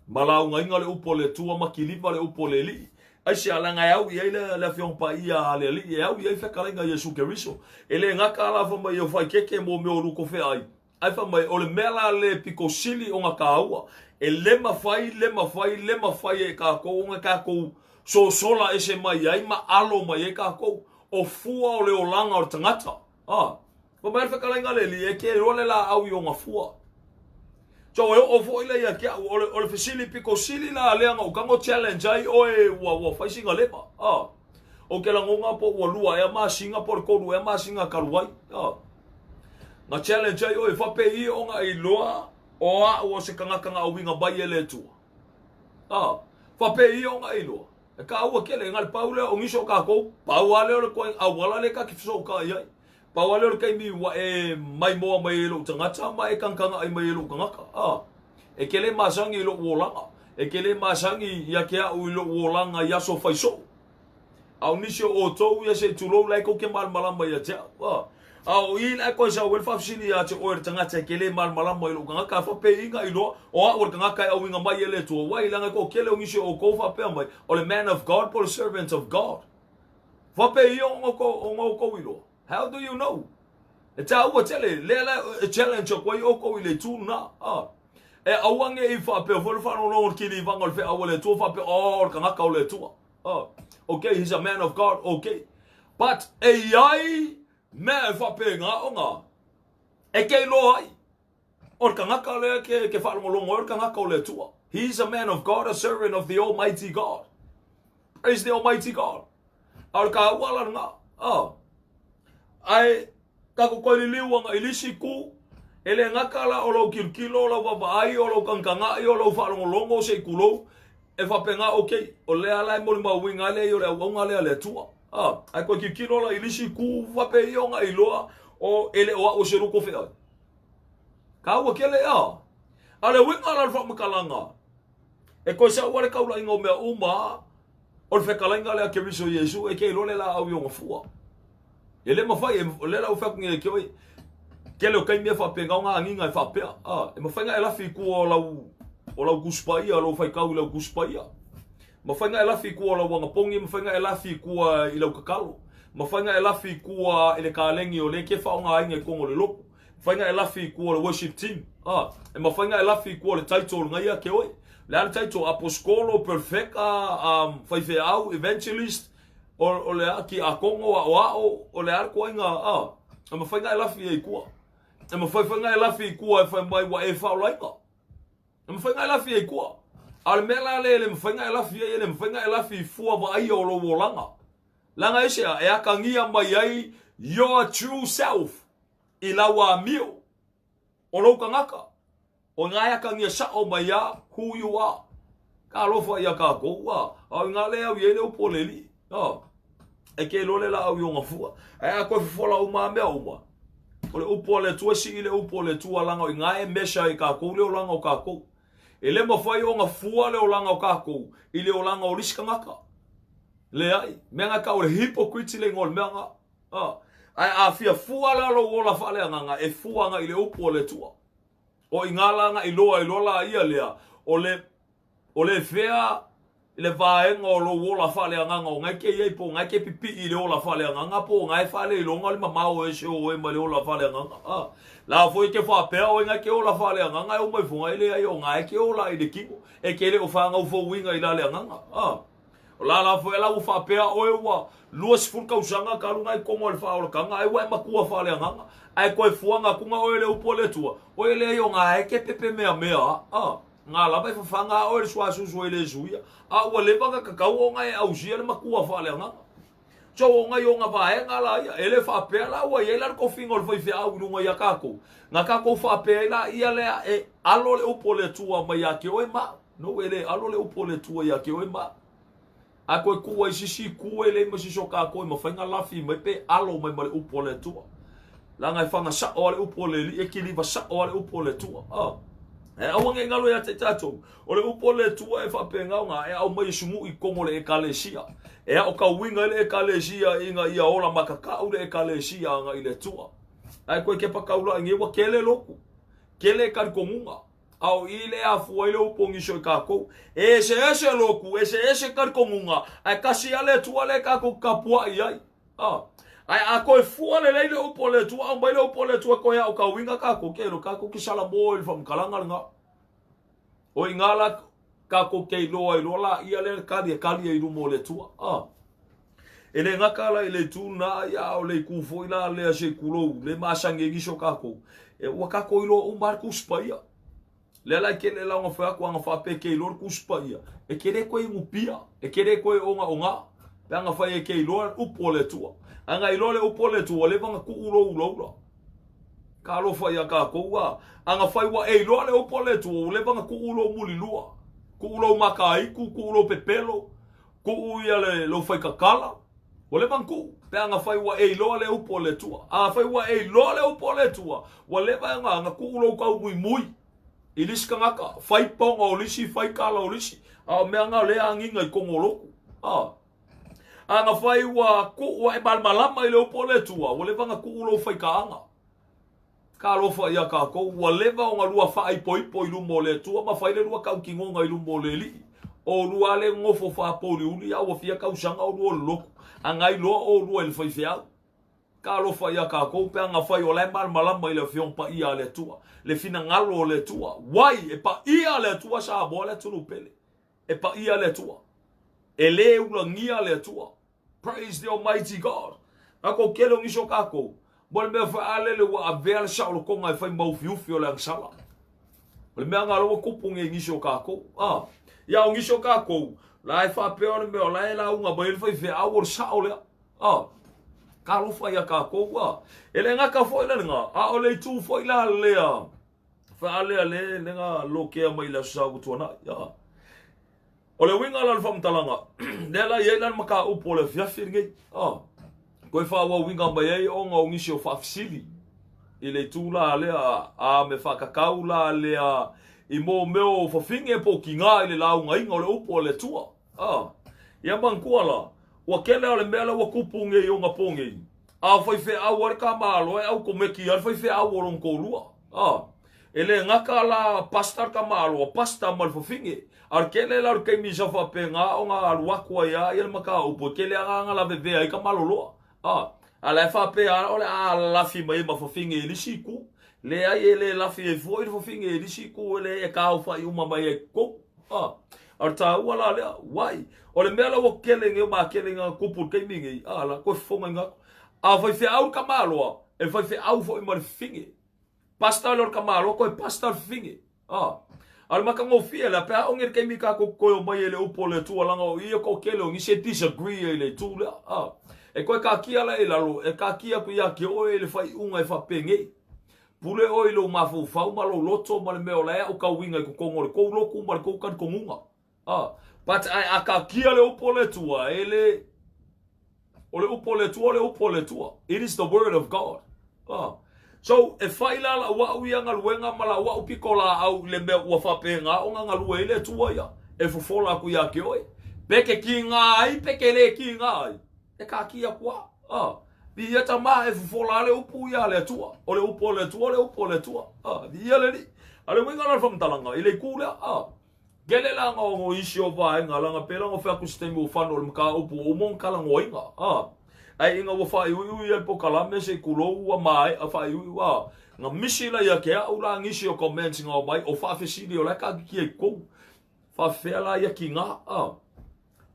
Ma laugaina le upu a le Atua ma kiliva le upu a le Alii. Aisea, leaga e au i ai le, le Afioga Paia a le Alii, e au i ai fetalaiga a Iesu Keriso. E le gata la fai mai o faikeke mo mea o lu kofeai, ae fai mai o le mea la le pito sili ona taua, e le mafai, le mafai, le mafai e kakou ona tatou sosola ese mai ai ma alo mai ai kakou, o fua o le olaga o le tagata. A, fai mai le fetalaiga a le Alii, e ke loa le laau i ona fua. So e oo foi lea ia te au, o le, o le fesili pito sili la lea na ou tago challenge ai oe ua, ua fai sina leva. A, o ke lagona po ua lua ea masina po le tolu ea masina talu ai. A, na challenge ai oe, faapei ona e iloa o a'u o se tagata na auiga mai e le Atua. A, faapei ona e iloa. E kāua tele, engari pau lea o nisi o kākou, pau lava lea o le koe auala lea ta te fesootai ai. Pau lava lea o le taimi ua e maimoa mai ai i lou tagata ma e kagakagaai mai ai i lou tagata. A, e ke lē masani i lou olaga, e ke lē masani ia te a'u i lou olaga i aso fai soo. A o nisi o outou ia se i tulou la e tou te malamalama ia te a'u. A, a o i la e koe sau ai le faafesili ia te oe le tagata e ke lē malamalama i lou tagata, a faapeiga iloa o a'u o le tagata e auiga mai e le Atua, wai, leaga e toatele o nisi o outou faapea mai, o le man of God po o le servant of God. Faapei ona outou iloa? How do you know? E tāua tele, lea la e challenge atu ai outou i le itu lena. A. E aua ne i faapea foi le faalogologo o le kilivaga o le feau a le Atua faapea, oh, o le tagata o le Atua. Oh, okay, he's a man of God, okay. But e i ai mea e faapena ona e ke iloa ai. O le tagata lea ke, ke faalogologo ai o le tagata o le Atua. He is a man of God, a servant of the Almighty God. Praise the Almighty God. A o le taua la lena. Oh. Ae tatou toe liliu ana i le isi itu, e le gata la o lou tilotilo, o lau vaavaai, o lou tagatagai, o lou faalogologo se i tulou, e faapena, okay, o lea la e molimauina ai lea o le auauna lea a le Atua. Ah, ae toe tilotilo la i le isi itu, faapea ia ona e iloa, o e le o au o se luko feai. Taua tele, ah. A o le uiga la o le faamatalaga, e toe sau lava le taulaiga o mea uma, O le fetalaiga lea a Keriso Iesu, e te iloa le laau i ona fua. E le mafai, o lea la ua fai atu nei e te oe, tele o taimi e faapena ona agiga e faapea, a, e mafai ona e lafi i tua o lau, o lau Tusi Paia, lou faitau i lau Tusi Paia. Mafai ona e lafi i tua o lau anapogi, mafai ona e lafi i tua i lau tatalo. Mafai ona e lafi i tua i le kaleni o lea e te faaaogaina i totonu o le lotu. Mafai ona e lafi i tua o le worship team. A, e mafai ona e lafi i tua o le title lena ia te oe. Le a le title, aposkolo, perfeka, um, faifeau, evangelist, o, o le a, kiakono, aoao, o le a le toaiga, a, e mafai ona e lafi ai i tua. E mafai foi ona e lafi i tua e fai mai ua e faaolaina. E mafai ona e lafi ai i tua. A o le mea la lea e le mafai ona e lafi ai, e le mafai ona e lafi i fua vaaia o lou olaga. Leaga aisea? E atagia mai ai your true self i lau amio o lou tagata. O ina e atagia sao mai a who you are. Talofa ia tatou, a, a o ina lea au i ai le upu o le Alii. A, e ke iloa le laau i ona fua. Ae a toe fofola uma a mea uma, o le upu a le Atua e sii le upu a le Atua leaga o ina e measure ai tatou le olaga o tatou. E le mafai ona fua le olaga o tatou i le olaga o le isi tagata. Leai, mea na tau o le hypocrite le igoa o le mea na. A, ae a fia fua la lou ola faaleagaga, e fua agai i le upu a le Atua. O i ina la na iloa ai loa la ia lea, o le, o le fea le vaega o lou ola faaleagaga o na e ke i ai, po o na e ke pipii i le ola faaleagaga, po o na e faaleiloga le mamao o ese o oe mai le ola faaleagaga. A, la foi e ke faapea oe na e ke ola faaleagaga e uma ifoga, e leai o na e ke ola i le kino, e ke le o fanau fouina i la le agaga. A, O la la foi la ua faapea oe ua 20 tausaga talu na e komo i le faaolataga ai ua e matua faaleagaga ae toe fuaga atu na oe le upu a le Atua oe leai o na e ke pepe meamea a na lava e fafaga a oe le suasusu e le suia a ua leva na tatau ona e ausia le matua faaleagaga. So o na i ona vaega la ia e le faapea la ua i ai la le tofiga o le faifeau i luga ia tatou na tatou faapea ai la ia lea e alo le upu a le Atua mai ia te oe ma No, e le alo le upu o le Atua ia te oe ma a koe kū ai sisi kū e leai ma sisi o kākou e mafai na lafi mai pe alo mai ma le upu o le Atua. Leaga e faga sao a le upu o le Alii, e kiliva sao a le upu o le Atua. Ah. E aua nei galo ia te tatou. O le upu o le Atua e faapena ona e aumai e sumu'i i totonu o le Ekalesia. E aotauina ai le Ekalesia ina ia ola makaka'u le Ekalesia agai i le Atua. Ae koe kepa taula'i nei ua tele lotu, tele talitonuga. A o i le afua ai le upu o nisi o i kākou. E eseese lotu, eseese talitonuga, ae kasi lava le Atua lea tatou te tapuai ai. A. Ae a toe fua lelei le upu o le Atua, aumai le upu o le Atua e toe aotauina tatou, ke iloa tatou te salamo i le faamatalaga lena. O i ina la tatou te iloa ai loa laia lea le tali e tali ai i luma o le Atua. A. E le gata la i le itu lena, ia a o le itu foi la lea se i tulou, le masani ai nisi o tatou, e, ua tatou iloa uma lava le Tusi Paia. Lea la e tele la ona fai atu ana faapea e ke iloa le Tusi Paia, e ke le toe inupia, e ke le toe ogaoga, pe ana fai e ke iloa le upu a le Atua. A na iloa le upu a le Atua, ua leva ona tuu lou ulaula. Talofa ia tatou, a ana fai ua e iloa le upu a le Atua, ua leva ona tuu lou mulilua, tuu lou makaitu, tuu lou pepelo, Tuu ia le lou faikakala, ua leva ona tuu, pe ana fai ua e iloa le upu a le Atua. A fai ua e iloa le upu a le Atua, ua leva ona ona tuu lou taumuimui i le isi tagata, fai paoga o le isi, fai tala o le isi, a o mea na o lea e agiga i totonu o lotu. A. Ana fai ua tuu, ua e malamalama i le upu a le Atua, ua leva ona tuu lou faikaaga. Talofa ia tatou, ua leva ona lua faaipoipo i luma o le Atua ma fai le lua tautinoga i luma o le Alii. O olua lava le nofo faapouliuli a ua fia tausaga olua o le lotu, a na iloa olua i le faifeau. Talofa ia tatou pe ana fai o la e malamalama i le Afioga Paia a le Atua, le finagalo o le Atua. Wai, e paia le Atua Samoa le atunuu pele. E paia le Atua. E le ulagia le Atua. Praise the Almighty God. Tatou tele o nisi o tatou, mo le mea foi a lele ua avea le saolotoga e fai ma ufiufi o le agasala. O le mea nga ua kupu nge nisi o kākou. A, ia o nisi o kākou, la e faapea o le mea o la e lauga mai le faifeau o le sao lea. A, talofa ia kākou, a. E le gata foi la lena, a o le itu foi la lea, faalea le le ga lokea mai le aso Sa ua tuanai. A. O le uiga la o le faamatalaga, lea la e i ai la le mataupu o le afiafi lenei, a, toe faaauauina mai ai ona o nisi o faafesili i le itu la lea, a me faatatau la lea i mō mea o fafine po o tinā i le laugaina o le upu a le Atua. A, ia manatua la, ua tele o le mea la ua tupu nei i ona pō nei, a o faifeau a le tamaloa e automeki a le faifeau o lona toalua. A, E le gata la pasta le tamaloa pasta ma le fafine. A o le tele la o le taimi sa faapena ona alu atu ai a ia le mataupu e tele aga lavevea ai tamaloloa. A, a la e faapea a o le a lafi mai ai ma fafine i le isi itu. Leai e le lafi ai foi le fafine i le isi itu e leai e taofai uma mai ai i totonu. A, a o le taua la lea, wai, o le mea la ua tele nei o makele na tupu i le taimi nei, a la toe fofogaina atu. A faifeau le tamaloa, e faifeau foi ma le fafine. Pasta le o le tamaloa koe pasta le fafine. Ah. A o le matagofie lea, pe a oge le taimi tatou te toe omai ai i le upu o le Atua, leaga o i e toatele o nisi e disagree ai i le itu lea. Ah. E toe taatia la i lalo, e taatia atu ia te oe i le faaiuga e faapenei. Pule oe i lou mafaufau ma lou loto ma le mea o la e aotauina i totonu o le tou lotu ma le tou talitonuga. Ah. But ae a taatia le upu o le Atua, e le O le upu o le Atua, o le upu o le Atua. It is the word of God. Ah. So, e fai la lau au ia galuega ma lau au pito laau i le mea ua faapena ona galue ai le Atua ia, e fofola atu ia te oe. Pe ke kiga ai, pe ke le kiga ai, e kakia atu a. Ah. Viia tama e fofola a le upu ia a le Atua. O le upu o le Atua, o le upu o le Atua. Ah. Viia le Alii. A le uiga la o le faamatalaga, i le itu lea. Ah. Kele la nga o isi o vaega langa pela ngo fai atu se taimi ua fano o le mataupu ua uma ona talanoaina a ae ina ua faaiuiu ia le pokalame se i tulou ua maea faaiuiu a nga misi la ia ke au la nisi o comments nga omai o faafesili o la e taatitia i totonu faafefea la ia ki nga a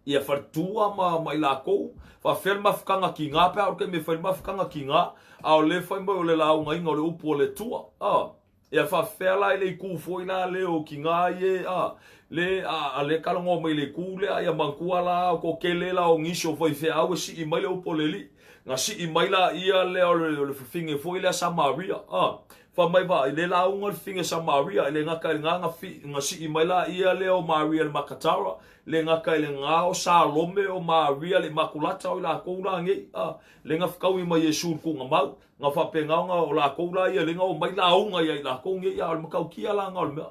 ia faletua ma ma i lakou faafefea le mafutaga ki nga pe a o le taimi e fai le mafutaga ki nga a o le fai mai o le laugaina o le upu o le Atua a Ia faafefea la i le itu foi la le o ki nga ie a le a le talanoa mai le itu lea ia manatua la o toatele la o nisi o faifeau e sii mai le upu o le Alii na sii mai la ia lea o le o le fafine foi lea Samaria a fai mai vaai le lauga le fafine Samaria e le gata i le na na sii mai la ia lea o Maria le Makatara le gata i le na o Salome o Maria le Imakulata o i lakou la nei a le na fetaui ma Iesu i le tuugamau Nga faapena ona o lakou la ia lenga omai lauga ia i lakou nei ia o le matautia la nga o le mea.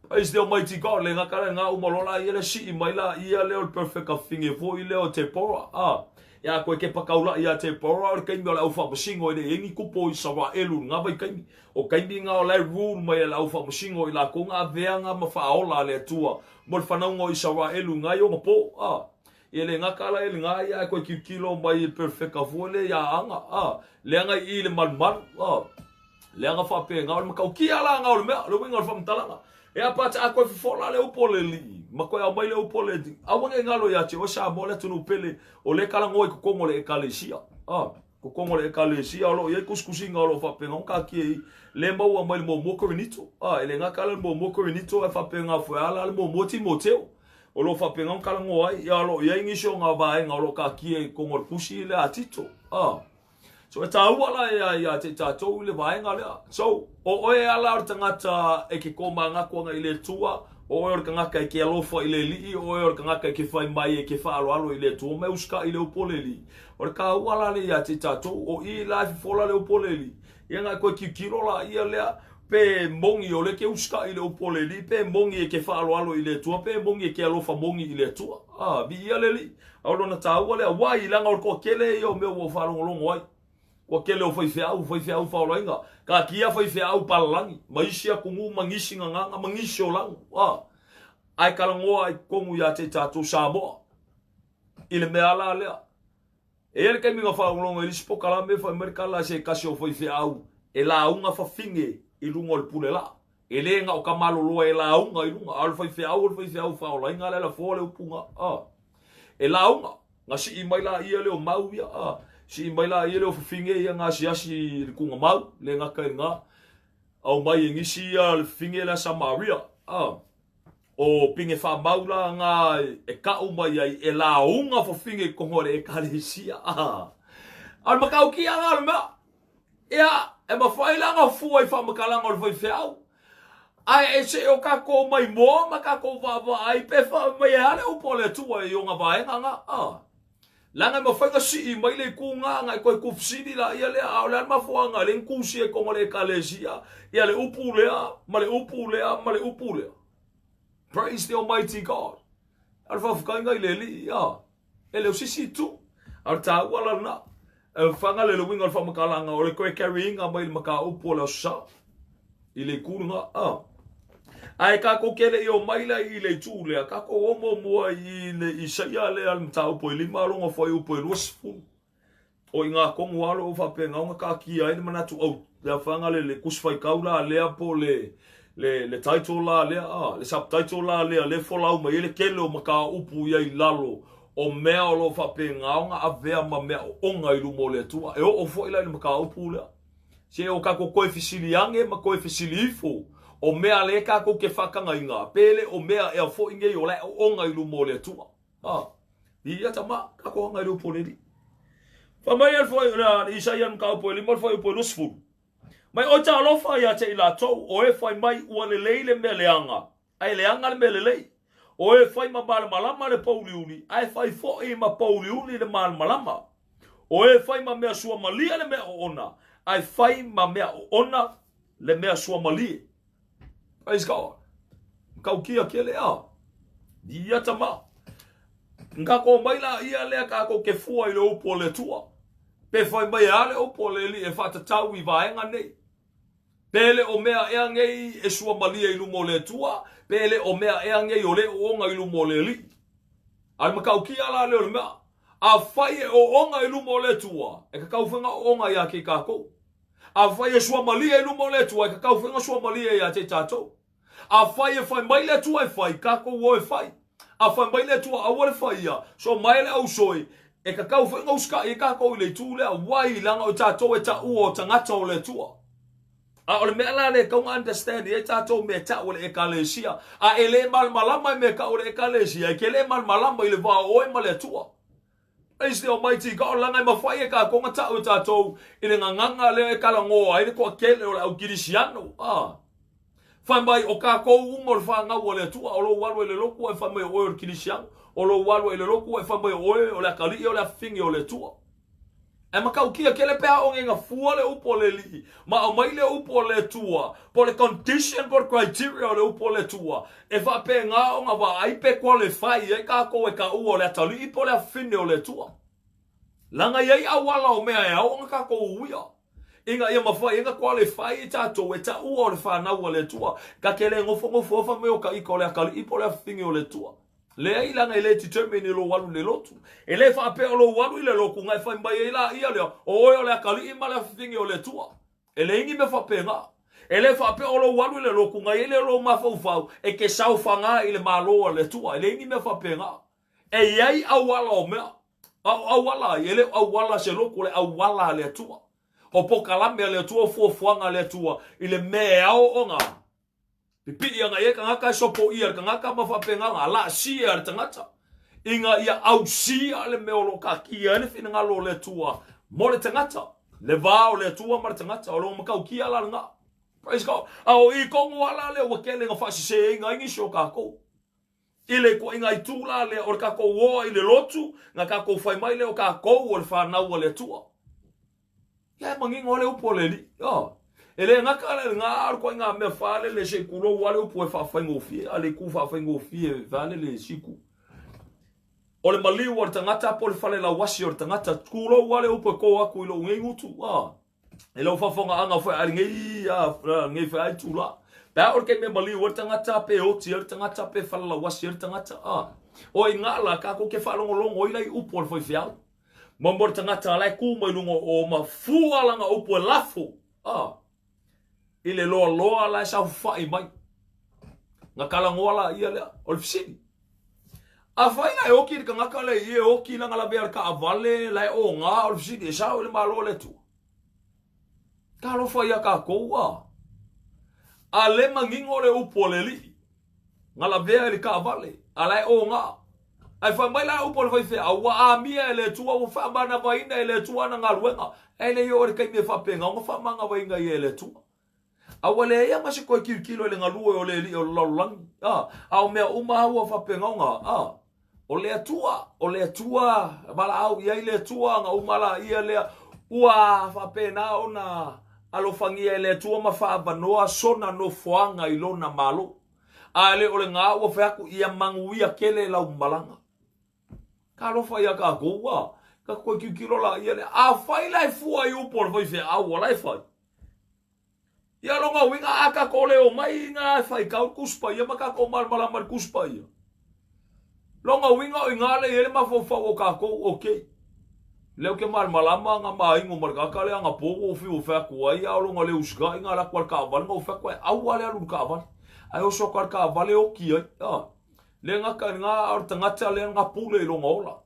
Praise the Almighty God le gata le nga uma loa la ia le sii mai la ia lea o le perfect afine foi lea o Tepora a ia koe ke pakaulaʻi ia Tepora o le taimi o le au faamasino e le i ai ni tupu o Isaraelu i lena vaitaimi o taimi nga o la e rule mai e le au faamasino i lakou nga aveaga ma faaola a le Atua mo le fanauga o Isaraelu i nga i ona po a Ia le gata la i le ga ia ae koe tilotilo mai i perfeka foi lea ia Aga a leaga i i le malumalu a leaga faapena o le matautia la ga o le mea le uiga o le faamatalaga e a pate a koe fofola le upu o le alii ma koe aumai le upu o le alii aua nei galo ia te oe Samoa le atunuu pele o lea e talanoa i totonu o le ekalesia a totonu o le ekalesia o lo o i ai tusitusiga o lo o faapena ona taatia i le maua mai le muamua Korinito a e le gata la le muamua Korinito ae faapena foi a la le muamua Timoteo O lo o faapena ona talanoa ai, ia o lo o i ai nisi o ngā vaega o lo o taatia i totonu o le tusi lea a Tito. A. So e tāua la ia ia te i tātou i le vaega lea. So, o oe ala o le tagata e ke kōmāngaku ana i le Atua, o oe o le tagata e ke alofa i le Alii, o oe o le tagata e ke whai mai e ke whaaloalo i le Atua, me usukaʻi i le upu o le Alii. O le tāua la le ia te i tātou, o i la e fofola le upu o le Alii. Ia nga koe tilotilo la ia lea, Pe moni o le ke usukaʻi i le upu o le Alii, pe moni e ke faaaloalo i le Atua, pe moni e ke alofa moni i le Atua. A, viia le Alii. A o lona tāua lea, wai, leaga o le toatele ia o mea ua ou faalogologo ai. Toatele o faifeau, faifeau faaolaina, taatia faifeau palalagi, ma isi atunuu ma nisi gagana ma nisi o lagu. A, ae talanoa i totonu ia te i tatou Samoa i le mea la lea. E i ai le taimi na faalogologo ai i le isi pokalame fai mai le tala a se tasi o faifeau e lauga fafine i luga o le pule laa. E le na o ka maloloa e lauga i luga, a o le faifeau o le faifeau faaolaina lea lafoa le upu ga, a. E lauga, na sii mai laia lea o mau ia, a. Sii mai laia lea o fafine ia na asiasi i le tuugamau, le gata i lena. Aumai e nisi ia le fafine lea Samaria. O pine faamau la na e kau mai ai e lauga fafine i totonu o le ekalesia. A o le matautia lena o le mea. Ia, e mafai la ona fua i faamatalaga o le faifeau. Ae e se o tatou maimoa ma tatou vaavaai pe fai mai e a le upu a le Atua i ona vaega na. Leaga e mafai ona sii mai le itu na ona e toe tuufesili laia lea, a o le a le mafuaaga lea na tusia i totonu o le Ekalesia ia le upu lea ma le upu lea ma le upu lea. Praise the Almighty God. A o le faafetaiga i le Alii, a, e le o se isi itu. A o le taua la lena. E faga le uiga o le faamatalaga o le toe carry ina mai le mataupu o le Aso Sa i le itu lena. A. Ae tatou te le i omai la i le itu lea, tatou o muamua i le Isaia lea le mataupu e 5 lona fuaiupu e 20. O i ngā tonu lava o lo o faapena ona taatia ai le manatu au le afaga le le tusi faitau la lea po o le le le title la lea a le subtitle la lea le folau mai ai le tele o mataupu ia i lalo o mea o lo o faapena ona avea ma mea oona i luma o le Atua. E oo foi la i le mataupu lea. Se o tatou toe fesili ane ma toe fesili ifo o mea lea tatou te faatagaina pe le o mea ea foi nei o la e oona i luma o le Atua. A, ia tama, tatou aga i le upu o le Alii. Fai mai le foi le Isaia le mataupu e 5 le fuaiupu e 20. Mai oe talofa ia te i latou o e fai mai ua lelei le mea leaga, ae leaga le mea lelei. O e fai ma malamalama le pouliuli, ae fai foi ma pouliuli le malamalama. O e fai ma mea suamalie le mea oona, ae fai ma mea oona le mea suamalie. Praise God. Kaukia kele a. Ia tama. Nga ko mai la ia lea tatou ke fua i le upu o le Atua. Pe fai mai e a le upu o le Alii e faatatau i vaega nei. Pe le o mea ea nei e suamalie i luma o le Atua, pe le o mea ea nei o le oona i luma o le Alii. A o le matautia la lea o le mea, afai e oona i luma o le Atua, e tatau foi ona oona ia te i tatou. Afai e suamalie i luma o le Atua, e tatau foi ona suamalie ia te i tatou. Afai e fai mai le Atua e fai, tatou o e fai. A fai mai le Atua aua le faia, so mai le ausoi, e tatau foi ona usitai ai tatou i le itu lea. Wai, leaga o tatou e taua o tagata o le Atua. A o le mea la lea e tatau ona understand i ai tatou mea e tau o le Ekalesia. A e le malamalama i mea e tau o le Ekalesia, e te le malamalama i le va o oe ma le Atua. Praise the Almighty God, leaga e mafai e tatou ona tau e tatou i le gagana lea e talanoa ai le toatele o le au Kirisiano. Ah. Fai mai o tatou uma o le fanau a le Atua, o lou alu ai i le lotu ae fai mai o oe o le Kirisiano, o lou alu ai i le lotu ae fai mai o oe o le atalii o le afafine o le Atua. E matautia tele pe a oge na fua le upu a le Alii ma aumai le upu a le Atua, po o le condition po o le criteria o le upu a le Atua, e faapena ona vaai pe qualify ai tatou e taua o le atalii po o le afafine o le Atua. Leaga e i ai auala o mea e ao ona tatou uia ina ia mafai ai ona qualify i tatou e taua o le fanau a le Atua. Ta te le nofonofo fai mai o ta ita o le atalii po o le afafine o le Atua. Leai, leaga e le determine i lou alu i le lotu. E le faapea o lou alu i le lotu na e fai mai ai laia lea, o oe o le atalii ma le afafine o le Atua. E leai ni mea faapena. E le faapea o lou alu i le lotu na i ai lea o lou mafaufau e te saofaga i le Malo a le Atua. E leai ni mea faapena. E i ai auala o mea. A o auala ai, e le o auala a se lotu, o le auala a le Atua. O polokalame a le Atua, o fuafuaga a le Atua i le mea e ao ona Pipii ana i ai tagata e sopoia le tagata ma faapena ona laasia le tagata ina ia ausia le mea o lo o taatia ai le finagalo o le Atua mo le tagata, le va o le Atua ma le tagata. O lona matautia la lena. Praise God. A o i tonu lava la lea ua tele ina faaseseina ai nisi o tatou. I le ituaiga itu la lea o le tatou oa i le lotu, na tatou fai mai lea o tatou o le fanau a le Atua. Ia e manino lava le upu a le Alii. Oh. E le gata la i lena, a o le ituaiga mea faalele se i tulou lava le upu e faafaigofie, a le itu faafaigofie faalele siku. O le maliu o le tagata po o le fale lauasi o le tagata, tulou lava le upu e to atu i lou nei gutu. Ah. E lau faafofogaaga foi a lenei a lenei foi a itula. Pe a o le taimi e maliu ai le tagata, pe oti ai le tagata, pe falalauasi ai le tagata, a. O i ngā la, kākou ke faalogologo ai la i upu a le faifeau. Ma mo le tagata la e kū mai luga o ma fua lana upu e lafo, a. I le loaloa la e saofafai mai. Na talanoa la ia lea, o le fesili. Afai la e oki le tagata lea i e oki lana lavea le taavale la e oga, o le fesili, e sao i le Malo o le Atua? Talofa ia tatou a. A le manino le upu a le Alii, na lavea i le taavale, a la e oga. Ae fai mai la upu a le faifeau, ua amia e le Atua, ua faamanavaina e le Atua ana galuega. Ae le i oo i le taimi e faapena ona faamanavaina ia e le Atua. A ua leai lava ma se toe tilotilo i le galue o le Alii o le lalolagi, a, a o mea uma lava ua faapena ona, a, o le Atua, o le Atua, valaau i ai le Atua, ona uma laia lea, ua faapena ona alofagia e le Atua ma faaavanoa sona nofoaga i lona Malo. A le o lena ua fai atu, ia manuia tele lau malaga. Talofa ia tatou, a, tatou toe tilotilo laia lea. Afai la e fua i upu a le faifeau, o la e fai. Ia lona uiga a tatou le omai ina e faitau le Tusi Paia ma tatou malamalama i le Tusi Paia. Lona uiga o ina lea i ai le mafaufau o tatou, okay. Lea ou te malamalama na mainu ma le tagata lea anapo ua ou fiu e fai atu ai, a o lona le usitai na alu atu lava i le taavale na ou fai atu ai, aua le alu i le taavale. Ae oso atu lava i le taavale oti ai. A, le gata i lena a o le tagata lea na pule i lona ola.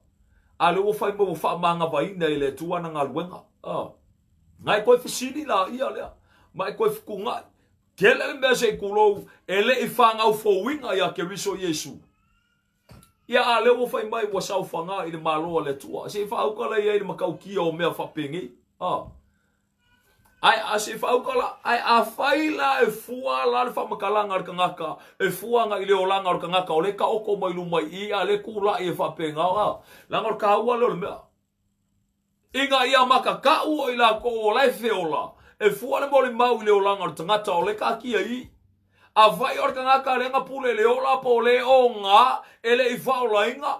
A lea ua fai mai ua faamagavaina e le Atua ana galuega. A. Na e toe fesili laia lea, ma e toe fetuunai. Tele le mea se i tulou e le i fanau fouina ia Keriso Iesu. Ia a lea ua fai mai ua saofaga i le Malo a le Atua. Se i faauka la i ai le matautia o mea faapenei. A. Ae a se i faauka la, ae afai la e fua la le faamatalaga a le tagata, e fua agai i le olaga o le tagata o lea e taoto mai luma i i, a lea e tulai e faapena, a. Leaga o le taua lea o le mea. Ina ia makakau o i lakou o la e feola, e fua le molimau i le olaga o le tagata o le taatia i i. Afai o le tagata lea na pule i le ola po o le oga e le i faaolaina,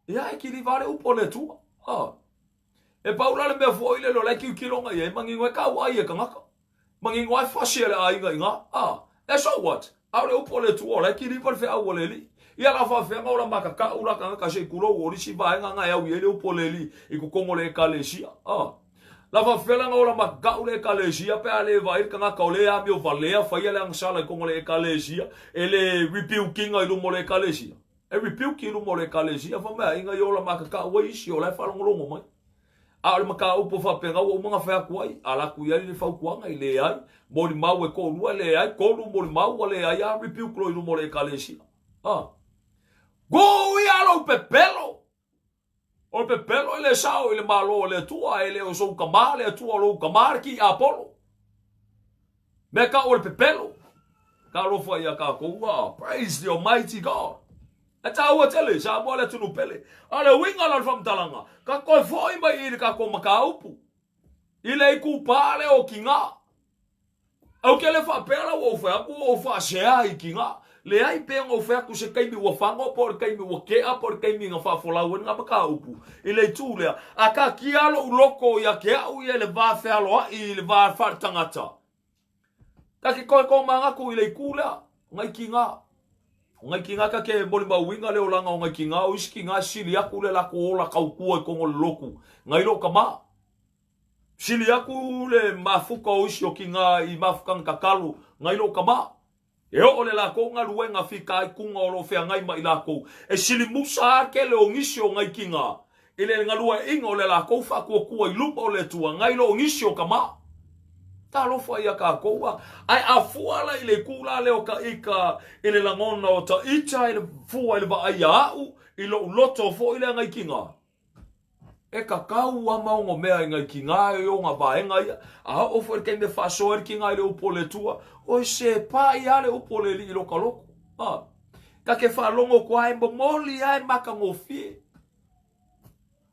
ia e kiliva le upu a le Atua. A. E pau la le mea foi lele o la e tilotilo i ai, manino ai kauai e tagata. Manino ai fasi a le aiga i ina. A. E so what? A o le upu a le Atua, o la e kiliva le feau a le Alii. Ia la faafefea ona ola makakau la tagata se i tulou o le isi vaega na e au i ai le upu a le Alii i totonu o le Ekalesia. A. La faafefea la ona ola makakau le Ekalesia pe a le vaai le tagata o lea e amio valea faia le agasala i totonu o le Ekalesia e le rebuke ina i luma o le Ekalesia. E rebuke i luma o le Ekalesia fai mai ina ia ola makakau ai isi o la e faalogologo mai. A o le mataupu faapena ua uma ona fai atu ai, ala atu i ai le fautuaga, e leai, molimau e toalua, leai, tolu molimau, ua leai lava, rebuke loa i luma o le Ekalesia. A. Go ia lou pepelo! O le pepelo e le sao i le Malo o le Atua, e le o sou tama le Atua, o lou tama le tiapolo. Mea kau o le pepelo. Talofa ia tatou, ah, praise the almighty God. E tāua tele, Samoa le atunuu pele. A le uiga la o le faamatalaga, ka toe foi mai i le tatou mataupu. I le itupa lea o Kinga. Ou te le faapea la ua ou fai atu ua ou faasea i Kinga. Leai pe ona ou fai atu se taimi ua fago po o le taimi ua tea po o le taimi na faafolau ai lena mataupu i le itu lea. A taatia lou loto ia te au ia i le va fealoai i le va faaletagata, ta te toe tomanatu i le itu lea, o nai Kinga. O nai Kinga ta te molimauina le olaga o nai Kinga, o isi Kinga e sili atu le latou ola tautua i totonu o le lotu nai lou tama. Sili atu le mafuta o isi o Kinga i mafutaga tatalo nai lou tama. E oo le latou galuega fitaituga o lo o feagai ma i latou, e sili musa a tele o nisi o nai Kinga i le galueaiina o le latou faatuatua i luma o le Atua nai lo nisi o tama. Talofa ia tatou a, ae a fua la i le itu la lea o ta ita i le lagona o ta ita i le fua i le vaai ia a'u i lo'u loto foi lea nai Kinga. E kakau a ma ono mea i ngai kinga e o nga vaega ia. A oo foi i le taimi e faasoa ai le kinga i le upu o le Atua, oi se pa ia le upu o le Alii i loka loko. A, ta ke faalogo atu a e momoli a e makagofie.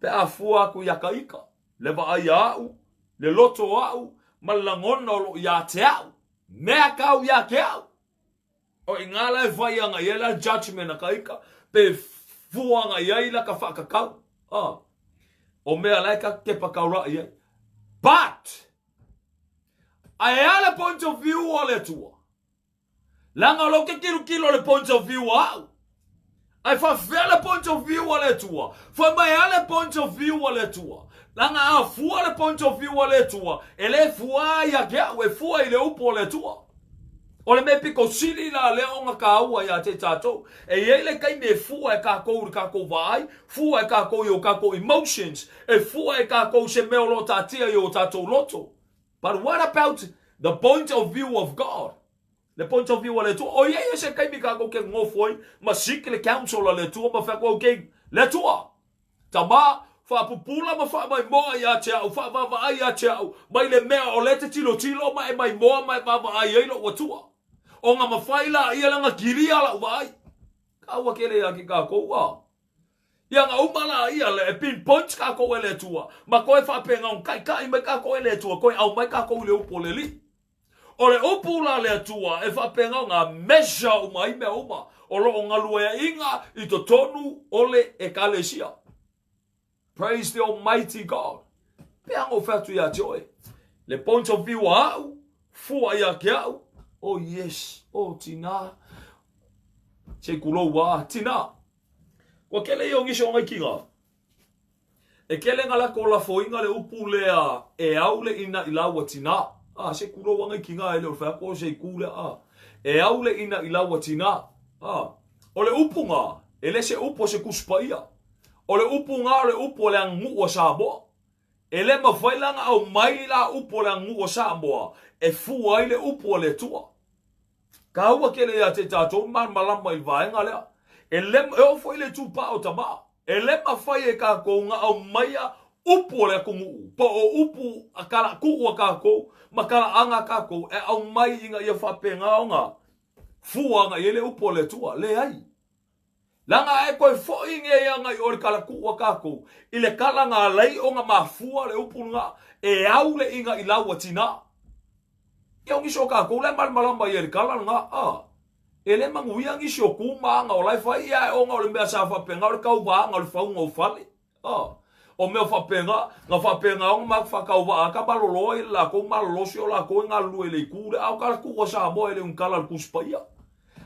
Pe a fua atu ia ka ika, le vaai a a'u, le loto o a'u, ma le lagona o loo ia te a'u. Mea kau ia te a'u. O i ngā la e whai anga i ai la judgment a ka ika, pe fua anga i ai la ka whakakau. Ah. O mea la e ka kepa kau la i ai. But, ae a le point of view o le Atua. Leaga o lou ke kilokilo le point of view a au. Ae faafefea le point of view a le Atua? Fai mai a le point of view a le Atua. Leaga a fua le point of view a le Atua, e le fua ia te au, e fua i le upu a le Atua. O le mea pito sili la lea ona kāua ia te tātou. E i ai le taimi e fua e kākou i le kākou vaai, fua e kākou i o kākou emotions, e fua e kākou se mea o lo o taatia i o tātou loto. But what about the point of view of God? Le point of view a le Atua. O i ai se taimi kākou ke nofo ai ma seek le counsel a le Atua ma fai atu, okay, le Atua, Tama, faapupula ma faamaimoa ia te au, faavaavaai ia te au, mai le mea o lea e te tilotilo ma e maimoa ma e vaavaai ai lou Atua. Ona mafai laia la na kilia lau vaai. Kaua kele ia ke kākou a. Ia na uma laia le e pinpoint kākou e le Atua, ma koe faapena ona taitai mai kākou e le Atua, koe aumai kākou i le upu o le Alii. O le upu la a le Atua e faapena ona measure uma ai mea uma o lo o galueaiina i totonu o le Ekalesia. Praise the Almighty God. Pea ona ou fai atu ia te oe, le point of view a au, fua ia te au, oh yes, oh tinā, sei kulou a, tinā. Kua kele ia o nisi o ngai kinga. E kele nga lako lafoinga le upu lea e au le ina i laua tina. A, se kulou anga i kinga e le o le whai o se i ku lea. A, e au le ina i laua tina. A, o le upu nga, e le se upu o se kusupaia. O le upu nga o le upu o le aganuu a Samoa. E le mawhai la nga au mai la upu o le aganuu a Samoa e fua ai le upu a le Atua. Kāua kele ia te tātou malamalama i le vaega lea. E le, e oo foi le tūpā o tamā. E le mawhai e kākou nga aumaia upu o le atunuu, po o upu a kala, kuu a kākou, ma kalaaga a kākou, e aumai ina ia faapena ona fua agai ai le upu a le Atua. Leai. Leaga a e toe foi nei agai oe i le kalakuu a kākou, i le kala na alai ona mafua le upu lena, e au le ina i laua tinā. Ia o nisi o kākou la e malamalama ia i le kala lena, a. E le manuia nisi o ku ma aga o la e fai ia ae ona o le mea sa faapena o le kauvaga o le fauga o fale. A. O mea faapena, na faapena ona matou faatauvaa ka malolo ai le lakou malolosi o lakou e galulue i le itu lea, a o kalakuu a Samoa e le unikala le Tusi Paia.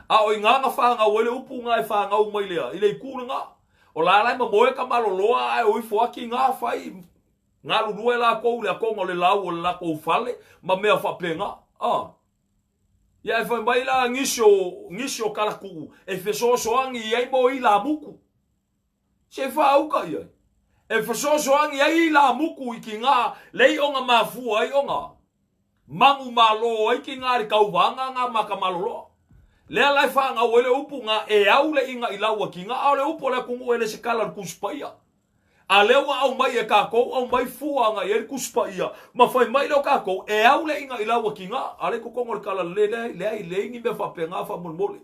A o ina na fanau ai le upu na e fanau mai lea i le itu lena. O la la e mamoe ka maloloa ae o ifo atu ina fai galulue lakou i le akoga o le lau o le lakou fale ma mea faapena. A. Ia e fai mai la nisi o nisi o kalakuu e fesoasoani ai mo ilamuku. Se faauka i ai. E fesoasoani ai ilamuku i ki ngā lei o nga mafua ai o nga mangu malo ai ki ngā le kauvaga ngā maka maloloa. Lea la e whanau ai le upu ngā e au le inga i laua ki ngā, a o le upu o le atunuu e le se kala o le Tusi Paia. A lea ua aumai e kākou, aumai fua aga i ai le Tusi Paia, ma fai mai lea o kākou, e au le inga i laua ki ngā, a le totonu o le kala le, leai, leai, leai ni mea faapena faamolemole.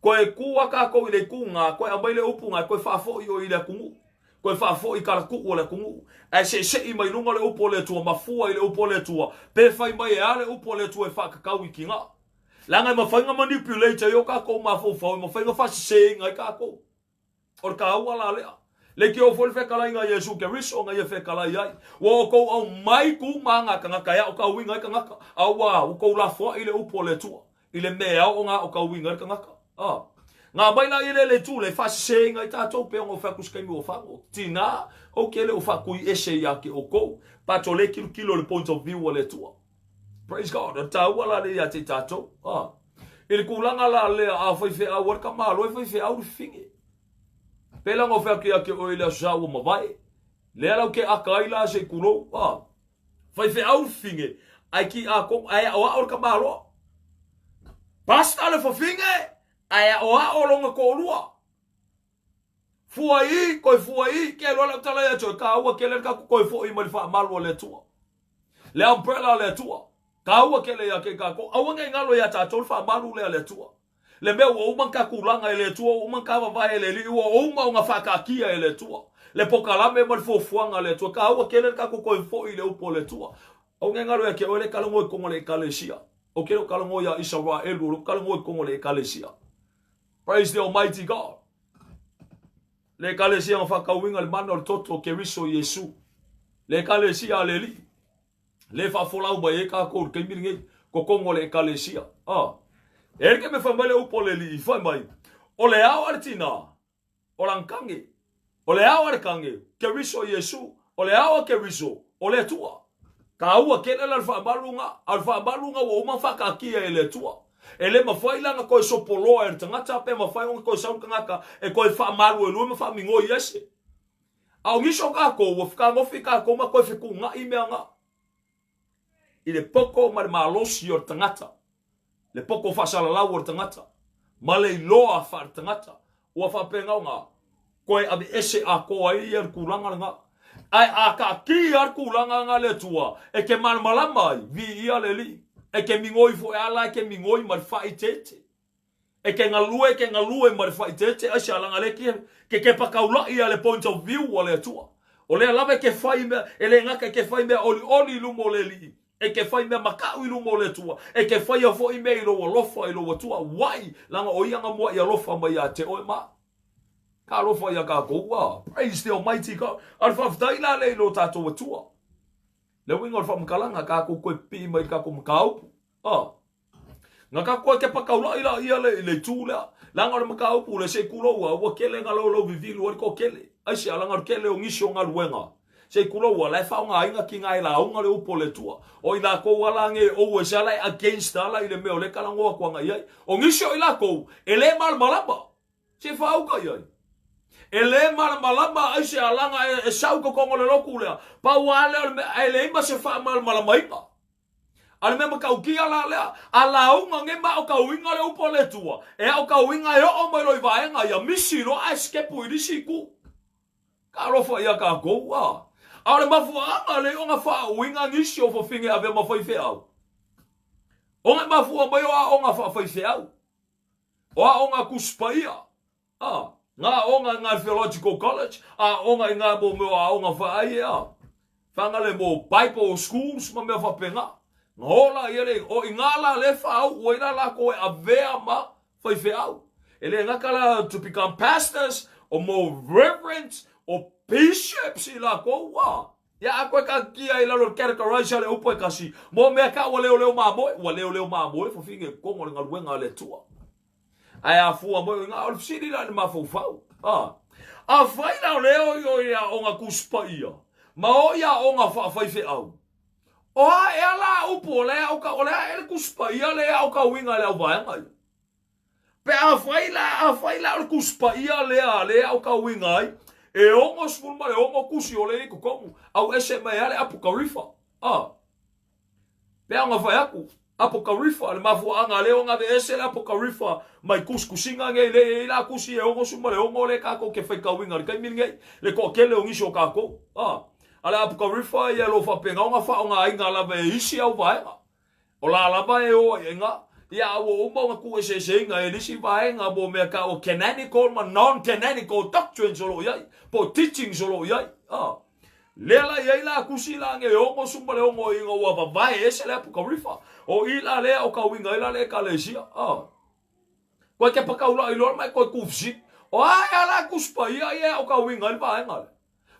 Koe kū a kākou i le ikū ngā, koe aumai le upu ngā, koe faafoi ʻoe i le atunuu, koe faafoi i kalakuu o le atunuu, ae seʻeseʻi mai luga o le upu o le Atua, ma fua i le upu o le Atua, pe fai mai e a le upu o le Atua e faakakau i kingā. Leaga e mafai ona manipulate ai o kākou mafaufau, e mafai ona faasesēina ai kākou. O le kāua la lea. Leitio foi le fekalaiga a Iesu Keriso na ia fekalai ai. Ua outou aumai ku ma nga kangaka e aokauina ai kangaka, a ua outou lafoai le upu o le Atua i le mea e ao ona aokauina ai le kangaka. A. Nga mai la ia le le tu le faasesēina ai tatou pe ona o fai atu se taimi ua fago. Tinā, ou ke le o faatui ese ia te outou, but o le kilokilo le point of view a le Atua. Praise God. O le tāua la le ia te tatou. A. I le kūlanga la lea a faifeau a le tamāloa e faifeau le fifine. Pēlā ngā whea ke ake oe i le aso sa ua mavae. Lea lau ke aka ai la se i kulou. A. Faifeau le fifine, ai ki a kong, ai aʻoaʻo le tamāloa. Pasta le fafine, ai aʻoaʻo longa toʻolua. Fua i, koe fua i, ke loa lau tala ia te oe, kāua kele le kaku koe foʻi mai le faamalu a le Atua. Le umbrella a le Atua. Kāua kele ia ke kākou, aua nei ngalo iā tātou le faamalu lea a le Atua. Le mea ua uma ka kūlanga e le Atua, ua uma ka vavae e le Alii, ua uma ona whakaakia e le Atua. Le pokalame ma le fuafuaga a le Atua, kāua kele le kaku koe foʻi i le upu a le Atua. Aua nei ngalo ia ke oe le kalagoa i kongo le ekalesia. O ke leo kalagoa ia Isaraelu, o le kalagoa i kongo le ekalesia. Praise the Almighty God. Le ekalesia nga whakauinga le mana o le toto o Keriso Iesu. Le ekalesia a le Alii. Le whaafolau mai e kākou le taimi lenei. Kokongo le ekalesia. Ah. E like me whai mai le upu o le Alii. Whai mai. O le ao a le tina. O lana kange. O le ao a le kange. Keriso Iesu. O le ao a Keriso. O le Atua. Kāua kele la le faamaluga, a o le faamaluga ua uma whakaakia e le Atua. E le mawhai la na koe sopoloa e le tangata, pe mawhai ona koe sau le tangata, e koe whaamaluelue ma whaamingoi ai se. A o nisi o kākou, ua whakangofi kākou ma koe whekūngaʻi mea ngā. I le poko ma le malosi o le tangata. Le poto faasalalau o le tagata ma le iloa faaletagata ua faapena ona toe aveese atoa ai ia le tulaga lena. Ae a taatia le tulaga lena le Atua e te malamalama ai, viia le Alii. E te migoi foi ala e te migoi ma le faaeteete. E te galue, e te galue ma le faaeteete aisea leaga lea e te kepa taulai a le point of view a le Atua. O lea lava e te fai mea, e le gata e te fai mea olioli i luma o le Alii, e te fai mea makaʻu i luma o le Atua, e te faia foi mea i lou alofa i lou Atua. Wai, leaga o ia na muaʻi alofa mai ia te oe ma au. Ka alofa ia kākou, ua. Praise the Almighty God. A o le faafetai la lea i lo tatou Atua. Le uiga o le faamatalaga, kākou toe pipii mai i le tatou mataupu. Ah. Na tatou toe kepa taulaʻi la ia le i le itu lea. Leaga o le mataupu le se i kulou a ua kele na laulau vivilu ai le toatele. Aisea leaga o le kele o nisi o galuega. Se i kulou a la e faaaogaina tiga e lauga le upu o le Atua. O i latou a la nei always a la e against a la i le mea o lea e talanoa atu agai ai. O nisi o i latou e le malamalama. Se i faauka i ai. E le malamalama aisea leaga e sau i totonu o le lotu lea. Pau a lea o le mea ae leai ma se faamalamalamaina. A o le mea matautia la lea, a lauga nei ma aotauina le upu a le Atua, e aotauina e oo mai loa i vaega ia, misi loa ae sikepu i le isi itu. Talofa ia tatou, a. A o le mafuaaga lea ona faauiga nisi o fafine avea ma faifeau, ona e mafua mai o aoga faafaifeau, o aoga Tusi Paia, A, ngā aoga i ngā Theological College, aoga i ngā mō mea o aoga whaai e a, whangale mō Bible schools ma mea whapenga. Nga hola ia le, o i ngā la le whaau ua ila lākou e avea ma whaiwheau. E le ngaka la to become pastors, o mō reverends, o bishops i lākou, a. Ia a koe ka kia i lalo le categorize a le upu e kasi, mō mea ka ua leoleo māmoe, ua leoleo māmoe fawhinge kongo le ngaluega a le Atua. Ae afua mai o i ngā o le fesili la i le mafaufau. A. Afai la o le o i o i aoga Tusi Paia, ma o i aoga faafaifeau, o a ea la upu o le ao ka, o le a ea le Tusi Paia le ao kauiga i le auvaega ia? Pe afai la, afai la o le Tusi Paia lea le ao kauiga ai, e 66 tusi o le i totonu, au ese mai ai le Apokarifa. A. Pea ona fai atu, Apokarifa, le mafuaaga lea ona aveese le Apokarifa mai tusitusiga nei, lea e i ai la tusi e 66 lea tatou te faitauina i le taimi lenei, le toatele o nisi o tatou. A, a le Apokarifa ia e lo faapena ona faaaogaina lava e isi au vaega. O la lava e o ai i ina, ia a ua uma ona tuueseeseina e le isi vaega mo mea tau o canonical ma non-canonical doctrines o lo o i ai, po o teachings o lo o i ai. A. Lea la i ai la tusi la nei 66 ina ua vavae ese le Apokarifa. O i la lea o ka uiga ai la le Ekalesia. A. Koe ke pakaulaʻi loa mai koe kufisi. O a ea la tusi paia ia o ka uiga ai le vaega lea.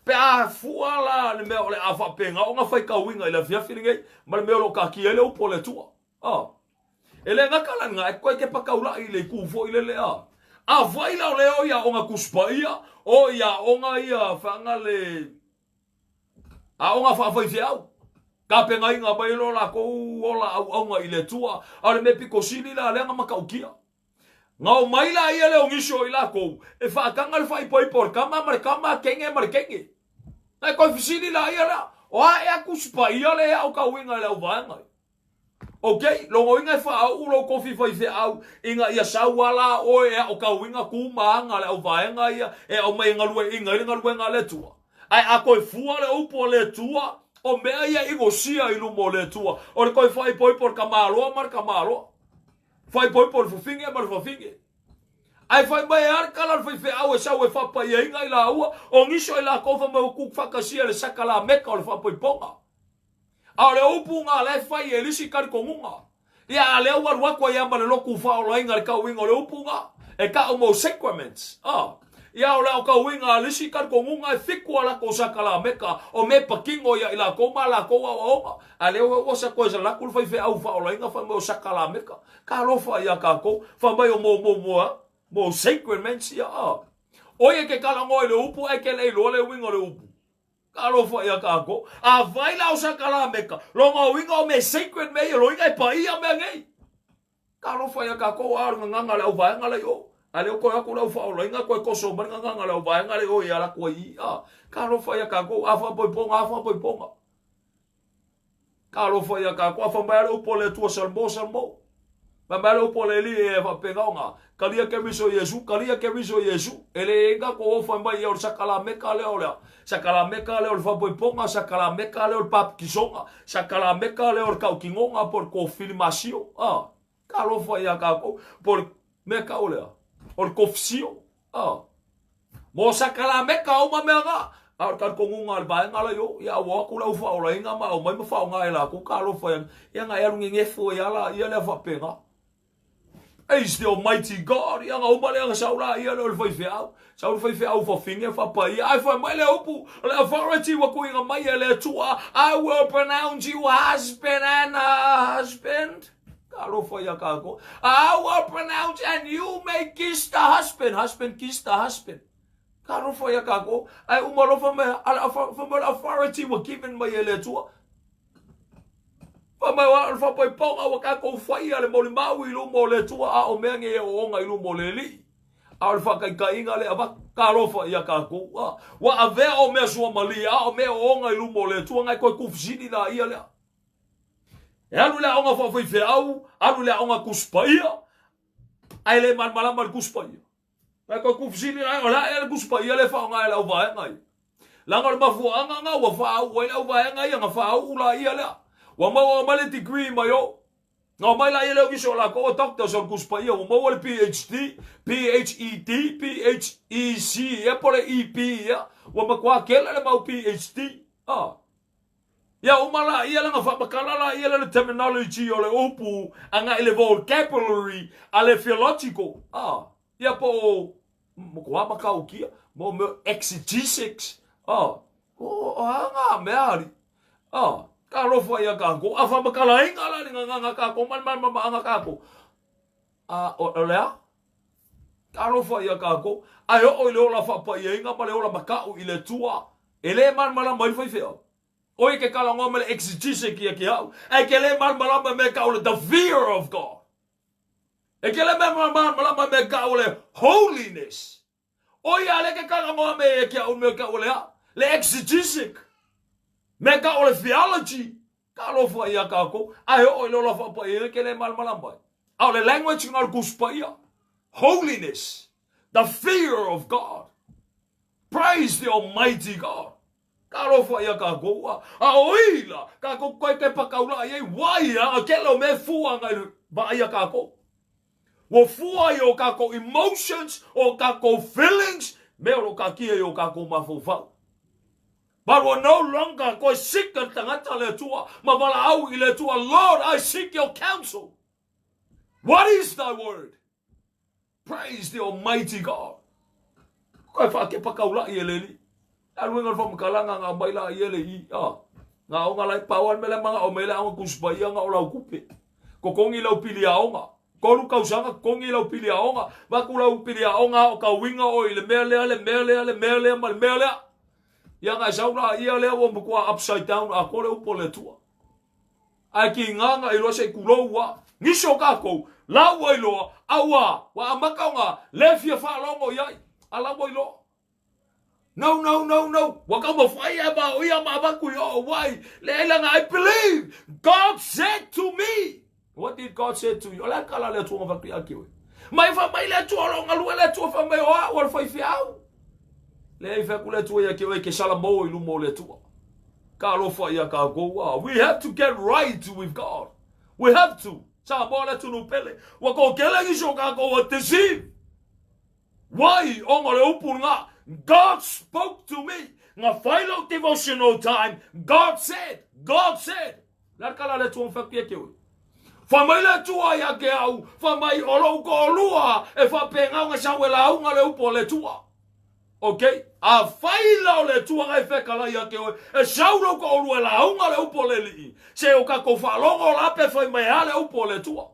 Pe a fua la le mea o le a faapena ona faitauina i le afiafi lenei ma le mea o lo o taatia ai le upu a le Atua. A. E le gata la lena, e koe ke pakaulaʻi i le itu foi lele a. Afai la o le o i aoga Tusi Paia, o i aoga ia whanga le aoga faafaifeau, tapenaina mai ai lo lakou ola auauna i le Atua, a o le mea pito sili la lea na matautia. Na omai la ia le o nisi o i lakou e faataga le faaipoipo o le tama ma le tama, kenge ma le kenge. Na e koe fesili la ia lea, o a ea Tusi Paia le ea o kauiga i le auvaega ia? Ok, logoina e faauu lou kofi faifeau ina ia sau a la oe e aokauina ku ma aga a le auvaega ia e aumai e galueaiina ai le galuega a le Atua. Ae a toe fua le upu a le Atua, o mea ia i gosia i luma o le Atua, o le toe faaipoipo o le tamaloa ma le tamaloa, faaipoipo o le fafine ma le fafine. Ae fai mai e a le tala a le faifeau e sau e faapaiaina i laua, o nisi o i lakou fai mai ua tuufaatasia le sakalameka o le faapoipoga. A o le upu na la e fai e le isi talitonuga. Ia, a lea ua alu atu ai lava ma le lotu faaolaina le tauiga o le upu na, e tau mo sacraments. A. Ia, o le aotauiga a le isi talitonuga e fitu a latou sakalameka, o mea patino ia i latou ma a latou aoaoga. A lea ua sa toe alu atu le faifeau faaolaina fai mai o sakalameka. Talofa ia tatou, fai mai o mo, mo, mo a? Mo sacraments ia, a. O ia ke talanoa i le upu ae ke le iloa le uiga o le upu. Talofa ia tatou. Afai la o sakalameka, lona uiga o mea sacred mea ia, loiga e paia mea nei. Talofa ia tatou, a o le gagana a le auvaega la i o. A lea ua toe atu le au faaolaina toe toso mai le gagana a le auvaega la i o ia latou ai i i. A, talofa ia tatou, a faapoipoga, a faapoipoga. Talofa ia tatou, a fai mai a le upu a le Atua, Salmo, Salmo. Fai mai le upu a le Alii e faapegaoga, Kalia Keriso Iesu, kalia Keriso Iesu, e le i ai tatou ofa mai ia o le sakalameka lea o le a? Sakalameka lea o le faapoipoga, sakalameka lea o le papitisoga, sakalameka lea o le tautinoga po o le kofilimasio, a? Talofa ia tatou, po o le mea tau o le a? O le kofisio, a? Mo sakalameka uma mea na, a o le talitonuga a le vaega la i o, ia ua o atu le au faaolaina ma aumai ma faaaoga e latou, talofa ia, ia na e alu nenefu ai lava laia lea faapena. Praise the Almighty God, ia na uma lea na sau laia lea o le faifeau, sau le faifeau fafine faapaia, ae fai mai le upu, o le authority ua tuuina mai e le Atua, I will pronounce you husband and husband. Talofa ia tatou. I will pronounce and you may kiss the husband. Husband kiss the husband. Talofa ia tatou. Ae uma loa fai mai, fai mai le authority ua given mai e le Atua. Fai mai o le faapaipaoga ua tatou faia le molimau i luma o le Atua a o mea nei e ooga i luma o le Alii. A o le faataitaiga lea avatu, talofa ia tatou. Ua avea o mea suamalie a o mea ooga i luma o le Atua, nai toe tufisili laia lea. E alu i le aoga faafaifeau, alu i le aoga Tusi Paia, ae le malamalama i le Tusi Paia. Ae toe tuufesili la, o le a ea le Tusi Paia lea e faaaoga e le auvaega ia? Leaga o le mafuaaga na ua faauu ai le auvaega ia, na faauu laia lea. Ua maua mai le degree mai o. Na omai laia lea o nisi o latou o doctors o le Tusi Paia, ua maua le PhD, PHED, PHEC ea po o le EP ea. Ua matua tele le mau PhD. Ah. Ia uma laia lana faamatala laia lea le terminology o le upu agai i le vocabulary a le theological a ia po o matua matautia mo mea exegesics a o a ngā mea ali a talofa ia kākou a faamatalaina la le gagana kākou ma le malamalamaaga kākou a o le a talofa ia kākou ae oo i le ola faapaiaina ma le ola mataʻu i le Atua e le malamalama ai le faifeau O ia ke talanoa ma le exegesis kia ke au. Ae ke le malamalama me ka o le the fear of God. E ke le malamalama me ka o le holiness. O ia le ke talanoa me ke au me ka o le a. Le exegesis. Me ka o le theology. Ka alofa ia kākou. Ae oo i le ola faapaia ke le malamalama ai. A o le language nga o le Tusi Paia. Holiness. The fear of God. Praise the Almighty God. Talofa ia kākou a, a o ila kākou koe ke pakaula ai ai wai a a kele o me fua ngai va ai a kākou. Ua fua i o kākou emotions, o kākou feelings, me o lo kākia i o kākou mafaufau. But ua no longer koe seek le tangata le Atua, ma valaau i le Atua, Lord, I seek your counsel. What is thy word? Praise the Almighty God. Koe whaakepa kaulaʻi e le alii. Alu inga le whamakalanga ngā mai la i ele i a. Ngā onga lai pau al mele manga o mele aonga kusipa ia nga o lau kupe. Kokongi lau pili aonga. Kolu kausaga kokongi lau pili aonga. Vaku lau pili aonga o ka winga o i le mea lea, le mea lea, le mea lea ma le mea lea. Ia nga e sau la ia lea ua matua upside down a kole upo le Atua. Ae ki nganga i loa se i kulou ua nisi o kakou la ua iloa a ua ua amata ona le fia faalogo i ai a la ua iloa. No no no no ua taumafai ae vaoia ma avatu i oo wai leai lana I believe God said to me. What did God say to you? O le a le tala a le Atua na avatu ia te oe? Mai fai mai le Atua o lo o galue le Atua fai mai o au o le faifeau. Leai fai atu le Atua ia te oe ke salamo i luma o le Atua. Talofa ia kākou a. We have to get right with God. We have to. Samoa le atunuu pele. Ua toatele nisi o kākou ua deceive. Why? Ona o le upu lena. God spoke to me. Na fai lou devotional time. God said. God said. Le a le tala a le Atua na fai atu ia te oe? Fai mai le Atua ia te au, fai mai o lou toalua e faapena ona sau e lauga le upu a le Atua. Ok, afai la o le Atua na e fetalai ia te oe, e sau lou toalua e lauga le upu a le Alii, se o tatou faalogo la pe fai mai a le upu a le Atua.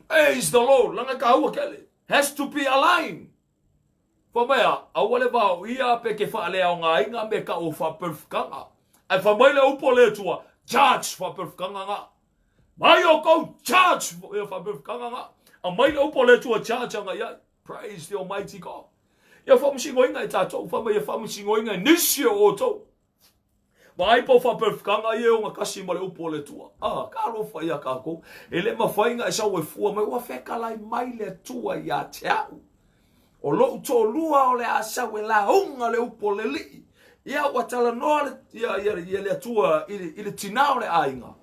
Praise the Lord, lana taua tele. Has to be aligned. Fai mai a, aua le vaoia pe ke faaleaogaina me ka o faaperfkanga. Ae fai mai le upu a le Atua, judge faaperfkanga nga. Mai o kou judge ia faaperfkanga nga. Aumai le upu a le Atua judge anga i ai. Praise the Almighty God. Ia faamasinoina e tatou, fai mai ia faamasinoina e nisi o outou. Vaai po o faapefikaga ia e ogatasi ma le upu a le Atua. A, talofa ia tatou. E le mafai ona e sau e fua mai, ua fetalai mai le Atua ia te au. O lou toalua o le a sau e lauga le upu o le Alii. Ia ua talanoa le, ia, ia, ia le Atua i le, i le tina o le aiga.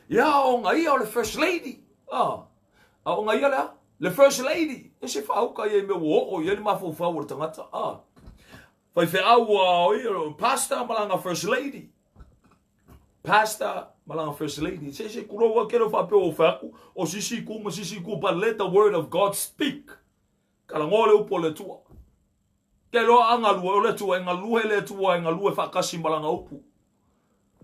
Ia ona ia o le first lady. A, a ona ia le a? Le first lady. E se faauka ia i mea ua oo i ai le mafaufau o le tagata. A, faifeau ua o ia, pastor ma lana first lady. Pastor ma lana first lady. Se se kulou a kele faapea o fai atu, o sisi ku ma sisi ku, but let the word of God speak. Talanoa le upu o le Atua. Ke loa a galue o le Atua, e galue le Atua, e galue faatasi ma lana upu.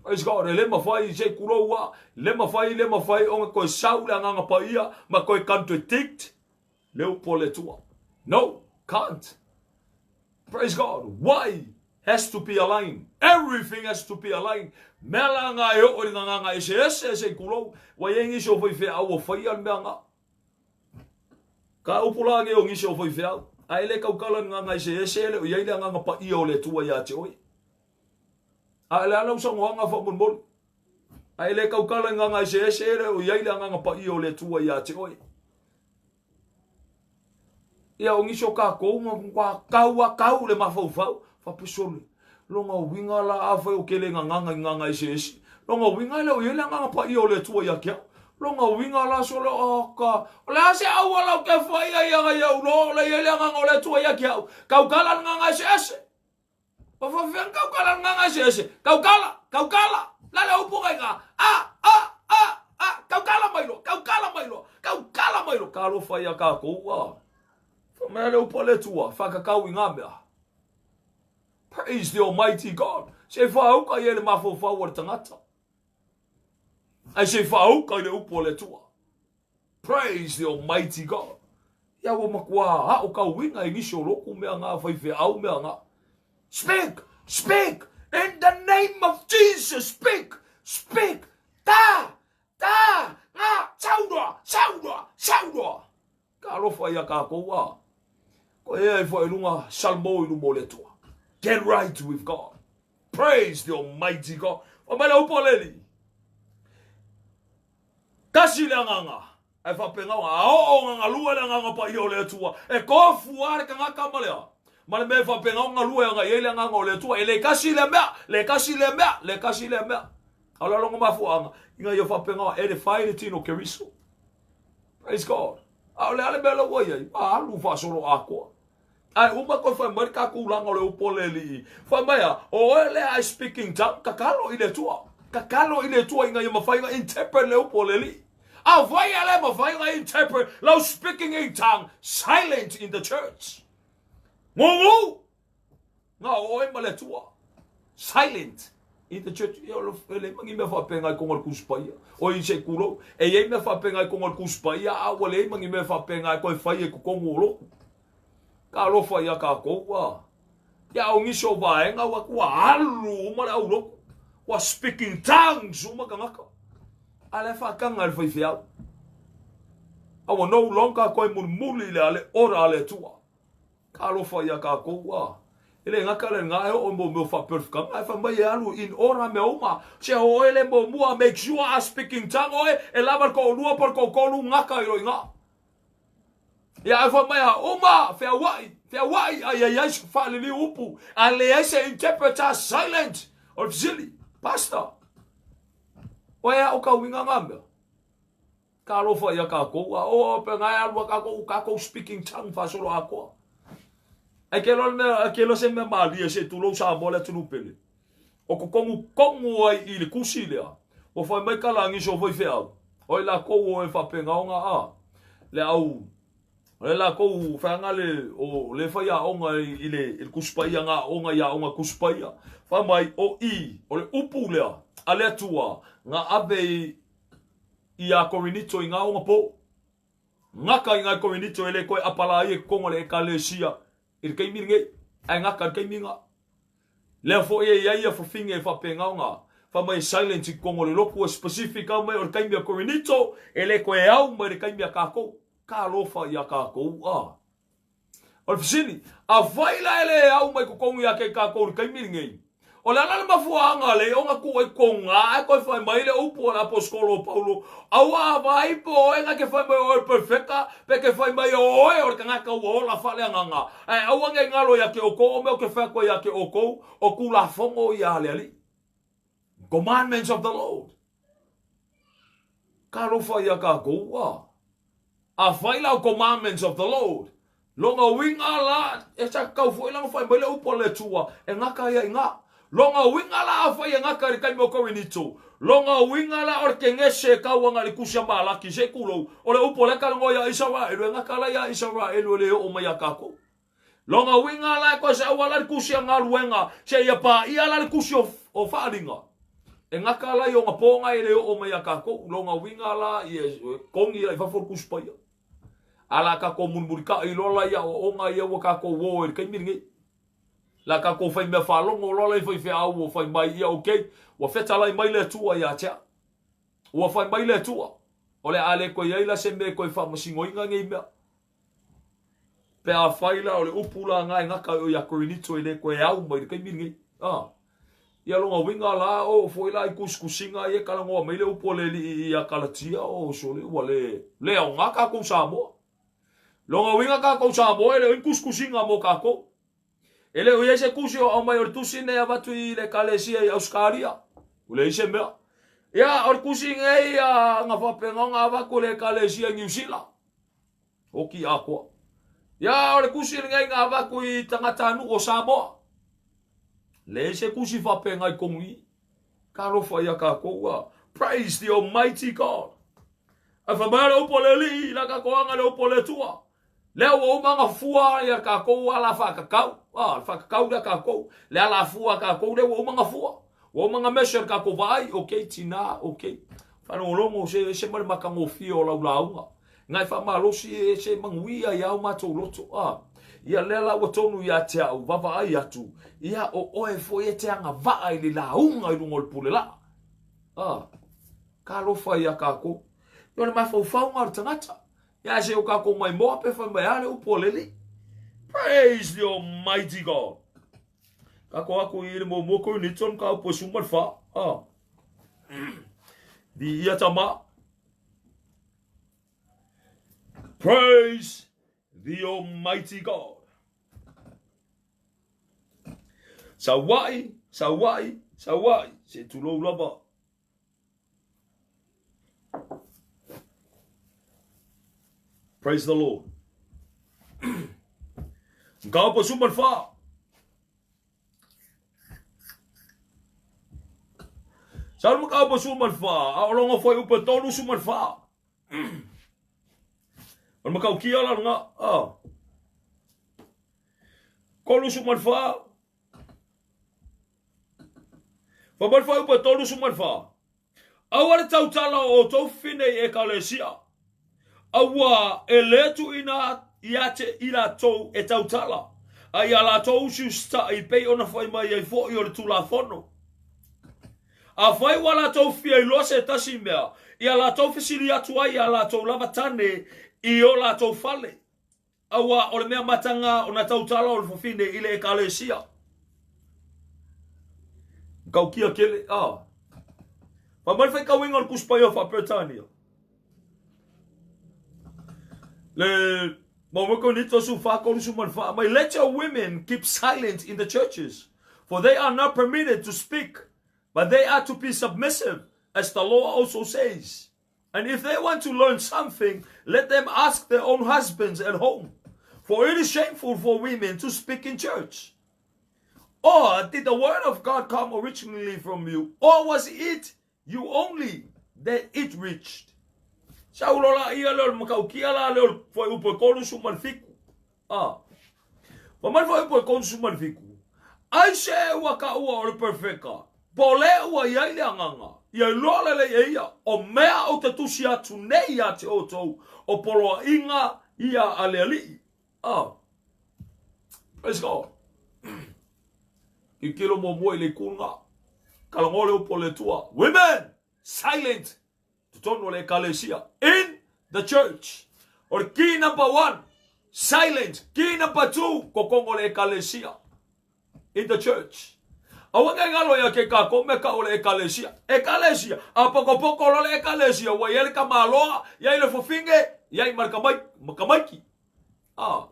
Praise God, e le mafai se kulou a, le mafai, le mafai ona toe sau le agaga paia ma toe contradict le upu o le Atua. No, can't. Praise God. Why? Has to be aligned. Everything has to be aligned. Mea la nga e oo i le gagaga eseese se i kulou. Ua i ai nisi o faifeau ua faia le mea nga. Ka upu la nei o nisi o faifeau, a e le tautala i le gaga eseese e le o i ai le agaga paia o le Atua ia te oe. A o le a lau saunoaga faamolemole? A e le tautala i le gaga eseese e le o i ai le agaga paia o le Atua ia te oe. Ia o nisi o tatou ma matua tau a tau le mafaufau, faapea sole, lona uiga la afai ou te le gagaga i gaga eseese, lona uiga e le o i ai le agaga paia o le Atua ia te au. Lona uiga la sole, oka, o le a se auala ou te fai ai aga ia ulo, o le i ai le agaga o le Atua ia te au. Tautala le gaga eseese. O faafefea ona tautala le gaga eseese? Tautala, tautala, la le upu kai ga, a, a, a, a, tautala mai loa, tautala mai loa, tautala mai loa. Talofa ia tatou, a. Fai mai le upu a le Atua, whakakau i ngā mea. Praise the Almighty God. Se whaauka i e le mafaufau o le tangata. Ai se whaauka i le upu a le Atua. Praise the Almighty God. Ia ua matua ao kauiga i nisi o loku mea ngā faifeau mea ngā. Speak! Speak! In the name of Jesus, speak! Speak! Ta! Ta! Ngā! Sauroa! Sauroa! Sauroa! Ka alofa ia kākou a. Ko ea e whai lunga salmo i luma o le Atua. Get right with God. Praise the Almighty God. Wha mai le upu a le Alii. Kasi le agaga, ae faapena ona a oo ona galue le agaga paia o le Atua, e tofu lava le tagata ma le a? Ma le mea e faapena ona galue agai ai le agaga o le Atua, e le kasi lea mea, le kasi lea mea, le kasi lea mea. A o le a lona mafuaaga, ina ia faapena ona edify le tino o Keriso. Praise God. A o le a le mea la ua i ai? Ua alu faasolo atoa. Ae uma toe fai mai le tatou tulaga o le upu a le Alii. Fai mai a, o oe lea I speak in tongue, tatalo i le Atua. Tatalo i le Atua ina ia mafai ona interpret le upu a le Alii. Afai e le mafai ona interpret lau speaking in tongue, silent in the church. Gugu! Na o oe ma le Atua. Silent in the church. Ia, e leai ma ni mea faapena i koga o le Tusi Paia. O i se kulou. E i ai mea faapena i koga o le Tusi Paia, a ua leai ma ni mea faapena e toe fai e totonu o lotu. Talofa ia tatou a. Ia o nisi o vaega ua ua alu uma le au lotu. Ua speaking tongues uma tagata. A le faataga e le faifeau. A ua no longer koe mulimuli le ale ora a le Atua. Talofa ia tatou a. E le gata le nga e oo mo mea faapelefikaga ae fai mai e alu in ora mea uma. Se o oe le muamua make sure a speaking tongue oe e lava le toalua po o le toatolu gata i lou iga. Ia ae fai mai a uma feauai, feauai a ia iai se faaliliu upu, a leai se interpreter silent. O le fesili, pastor, o ea o kauiga ngā mea? Talofa ia kākou, a o pe ngai alu a kākou, kākou speaking tongue faasolo atoa. Ai ke loa le mea, ai ke loa se mea malie se tulou Samoa le atunuu pele. O totonu tonu ai i le tusi lea, ua fai mai ka lagi so faifeau, o i lakou o e faapena ona a, le au, o le lakou whaanga le, o le whai aoga i le, i le Tusi Paia, ngā aoga i aoga Tusi Paia. Fai mai, o i, o le upu lea, a le Atua, ngā ave i, i a Korinito i ngā onga pō. Ngaka i ngā Korinito e le koe apala ai e kongo le ekalesia i le taimi lenei, ae ngaka i le taimi ngā. Lea foi e iai ia fafine e faapena ona fai mai e silent i totonu o le lotu e specific au mai o le taimi a Korinito e le toe au mai le taimi a tatou. Talofa ia tatou a. O le fesili, afai la e le au mai totonu ia te tatou i le taimi lenei? O le a la le mafuaaga le ona tuu ai koga ae toe fai mai le upu a le aposetolo o Paulo, Aua a vaai po o oe na te fai mai o oe o le perfeka, pe te fai mai o oe o le tagata ua ola faaleagaga, ae aua ne i galo ia te outou o mea ou te fai atu ai ia te outou, o Tulafono ia a le Alii. Commandments of the Lord. Talofa ia tatou ua. Afai la o commandments of the Lord, lona uiga la, e sa tatau foi la ona fai mai le upu a le Atua, e gata ia i ina. Lona uiga la afai e gata i le taimi o Korinito, lona uiga la o le Kenese e tau ana i le tusi a Malaki, se i tulou, o le upu o lea e talanoa ia Isaraelu, e gata la ia Isaraelu e le oo mai ia tatou. Lona uiga la e toe sau lava la le tusi a galuega seia paia la le tusi o Faaaliga. E gata la i ona po na e le oo mai ia tatou. Lona uiga la ia e togi la i fafo le Tusi Paia. A la tatou mulimulitai loa la i aoaoga ia ua tatou o ai i le taimi lenei. La tatou fai mea faalogo loa la i faifeau ua fai mai ia okay ua fetalai mai le Atua ia te au. Ua fai mai le Atua o le a le toe i ai la se mea e toe faamasinoina nei mea. Pe afai la o le upu la na e gata ai o ia Korinito e le toe au mai i le taimi lenei. A. Ia lona uiga la, oo foi la i tusitusiga ia e talanoa mai le upu a le Alii ia Kalatia, o sole ua le, le aoga tatou Samoa. Lona uiga tatou Samoa e le o i ni tusitusiga mo tatou. E le o i ai se tusi o aumai o le tusi nei avatu i le Ekalesia i Ausetalia. Ua leai se mea. Ia, o le tusi nei a na faapena ona avatu i le Ekalesia i Niu Sila. Oki atoa. Ia, o le tusi lenei na avatu i tagatanuu o Samoa. Leai se tusi faapena i tonu i i. Talofa ia tatou a. Praise the Almighty God. Ae fai mai o le upu a le Alii, la tatou aga le upu a le Atua. Lea ua uma ona fua ia tatou ala faatatau, a, le faatatau lea tatou, le alafua a tatou lea ua uma ona fua. Ua uma ona measure le tatou vaai, okay tina, okay. Faalogologo se ese ma le matagofie o lau lauga. Na e faamalosi e se manuia i ao matou loto, a. Ia lea la ua tonu ia te au, vaavaai atu, ia o oe foi e te agavaa i le lauga i luga o le pule laa. A, talofa ia tatou. Ia o le mafaufauga o le tagata. Ia se o tatou maimoa pe fai mai a le upu a le Alii. Praise the Almighty God. Tatou aku i le muamua Korinito le mataupu e 14. Ah. Viia tama. Praise the Almighty God. Saua'i, saua'i, saua'i. Se tulou lava. Praise the Lord. Mataupu e 14. Sau le mataupu e 14, a o logo fuaiupu e 34. O le matautia la lena. Ah. 34. Fai mai le fuaiupu e 34, Aua le tautala o outou fine i Ekalesia, auā e lē tuuina ia te i latou e tautala, a ia latou usiusitaʻi pei ona fai mai ai foi o le Tulafono. Afai ua latou fia iloa se tasi mea, ia latou fesili atu ai iā latou lava tane i o latou fale. Aua o le mea mataga ona tautala o le fafine i le Ekalesia. Kaukia tele, a. Fai mai le faitauina o le Tusi Paia faa-Peretania. Le Maua Korinito 14, 34 mai, Let your women keep silent in the churches, for they are not permitted to speak, but they are to be submissive, as the law also says. And if they want to learn something, let them ask their own husbands at home. For it is shameful for women to speak in church. Or did the word of God come originally from you? Or was it you only that it reached? Saulo la ia leo le matautia la leo le fuaiupu e 37. A. Fai mai le fuaiupu e 37, Ai se ua taua o le perfeka, po o le ua i ai le agaga, ia iloa lelei e ia, o mea ou te tusi atu nei ia te outou, o poloaiga ia a le Alii. A. Praise God. Tilotilo muamua i le itu lena. Talanoa le upu a le Atua. Women, silent totonu o le Ekalesia. In the church. O le key number one, silent. Key number two, kokogo o le Ekalesia. In the church. Aua ne i galo ia ke kākou mea kaʻu o le ʻekalesia. ʻEkalesia! A pokopoko loa le ʻekalesia, ua i ai le kamāloa, i ai le fafine, i ai ma le kamai, ma kamaiki. A,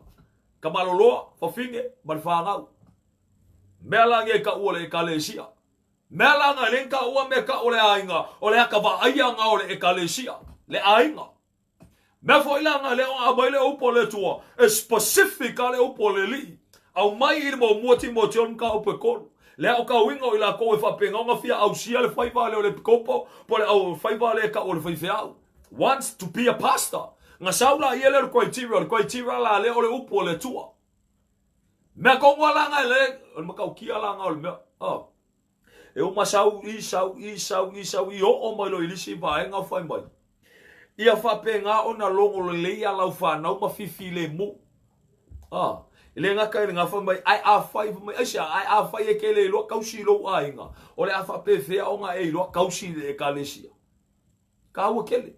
kamaloloa, fafine, ma le whānau. Mea la nei kaʻu o le ʻekalesia. Mea la nga le kaʻu a mea kaʻu o le ʻāina, o le aka vaʻaia nga o le ʻekalesia, le ʻāina. Mea foi la nga leo a mai le upu o le Atua, e specific a le upu o le Alii. Aumai i le muamua Timoteo ma ka upu e kolu. Le ao ka uiga o i lakou e faapena ona fia ausia le faiva lea o le epikopo po le au faiva lea e kau o le faifeau. Wants to be a pastor. Nga sau la ia lea o le criteria, o le criteria la lea o le upu o le Atua. Mea kongoa la nga le, o le matautia la nga o le mea. Oh. E uma sau i, sau i, sau i, sau i, oo mai loa i le isi vaega o fai mai. Ia faapena ona logo lelei a lau fanau ma fifilemu. Ah, e le gata i lena fai mai, ae afai, fai mai, aisea, ae afai e ke le iloa tausi i lou aiga, o le a faapefea ona e iloa tausi i le ekalesia. Kāua tele.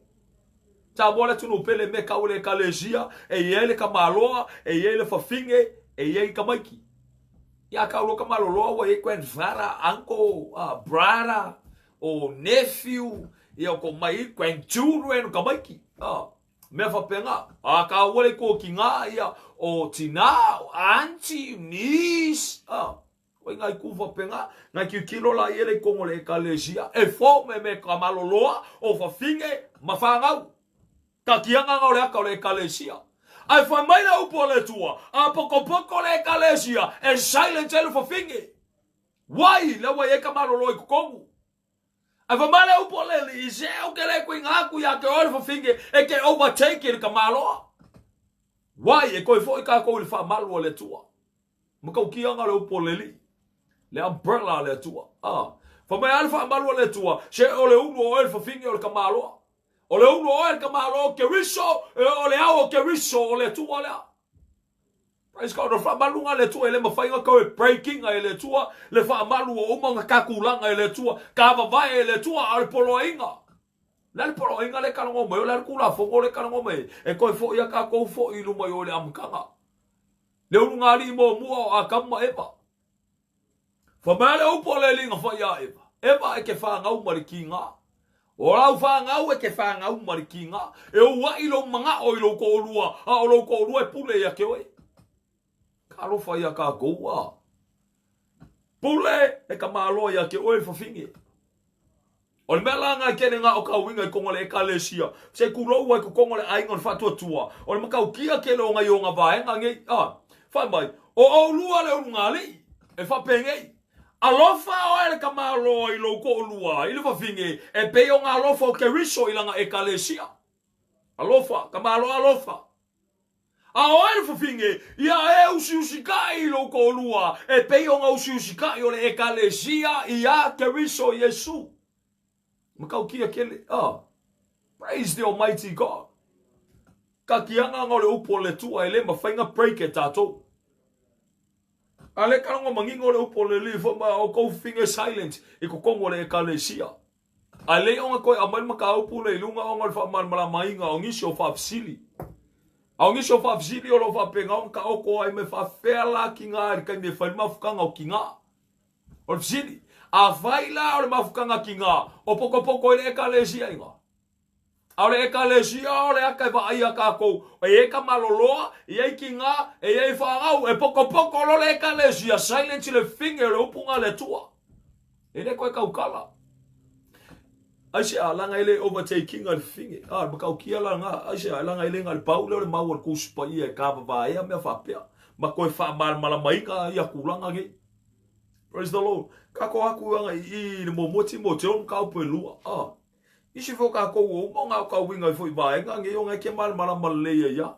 Samoa le atunuu pele me kau le ekalesia, e i ai le tamaloa, e i ai le fafine, e i ai tamaiti. Ia kau loa tamaloloa ua i ai grandfather, uncle, brother, o nephew, ia o ko mai grandchildren o tamaiti. Mea faapena. A kāua le iko ki ngā ia o tinā, o auntie, niece. Oi ngai kuva penga, ngai kiukilo la ia le kongo le ekalesia, e fo me me ka maloloa o fafine ma whangau. Ka kianga nga o le aka o le ekalesia. Ai whai mai le upu o le Atua, a pokopoko le ekalesia, e silent ai le fafine. Wai, le wai e ka maloloa i kokongu. Ai whai mai le upu o le Alii, se au ke le kui ngā kui a ke oe le fafine, e ke overtake i le ka maloa. Wai, e koe foi kākou i le whamalu o le Atua. Mataukiaga le upu o le Alii, le umbrella a le Atua. A. Fai mai a le faamalu a le Atua, se o le ulu o oe le fafine o le tamaloa. O le ulu o oe le tamaloa o Keriso, e o le ao o Keriso o le Atua lea. Praise God, o le faamaluga a le Atua e le mafai ona tau e breakinga e le Atua le faamalu o uma ona tatulaga e le Atua, tavavae e le Atua, a o le poloaiga. Le a le poloaiga le talanoa mai, o le a le Tulafono le talanoa mai, e toe foi a tatou foi i luma i o i le amataga. Le ulugalii muamua o Atamu ma Eva. Fai mai le upu a le Alii na fai iā Eva, Eva e ke whanau ma le kīngā. O lau whanau e ke whanau ma le kīngā. E uaʻi lou manaʻo i lou toʻolua, a o lou toʻolua e pule ia ke oe. Ka alofa ia kākou a. Pule e ka maloa ia ke oe le fafine. O le mea la nga e kele nga o ka uiga i kongo le ekalesia, se kulou ai ko kongo le aiga o le faatuatua, o le mataukia kele o ngai o nga vaega ngei, a, fai mai, o oulua le ulugalii, e faapenei, Alofa oe le tamaloa i lou toolua i le vavine, e pei o nga alofa o Keriso i lana ekalesia. Alofa, tamaloa alofa. A oe le fafine, ia e usiusikaʻi i lou toalua, e pei ona usiusikaʻi o le ʻEkalesia iā Keriso Iesū. Matautia kele, ah. Praise the Almighty God. Ka kianga nga o le upu o le Atua e le mafai na break e tatou. A le kalongo manino o le upu o le Alii fai mai, o kou fafine silent i totonu o le ʻEkalesia. A lei ona toe aumai le mataupu lea i luga ona o le faamalamalamaina o nisi o faafesili. A o nisi o faafesili o lo o faapena ona taoto ai mai faafefea la kina i le taimi e fai le mafutaga o kina. O le fesili, afai la o le mafutaga kina, o potopoto ai le Ekalesia ina? A o le Ekalesia o le aka e vaaia kakou, e i ai ka maloloa, e i ai kina, e i ai fanau, e potopoto loa le Ekalesia, silence le fine o le upuga a le Atua. E le koe kaukala. Aisea, langa e le overtakinga le fine. Ah, le matautia la nga. Aisea, langa e le nga le pau lea o le mau o le Tusi Paia e kavavaea mea faapea. Ma toe faamalamalamaina ia tulaga nei. Praise the Lord. Kako aku anga i i le muamua Timoteo mataupu e lua. Ah. Isi foi o kākou ua uma ona ao kauiga i foi vaega nei ona e ke malamalama lelei ai ia.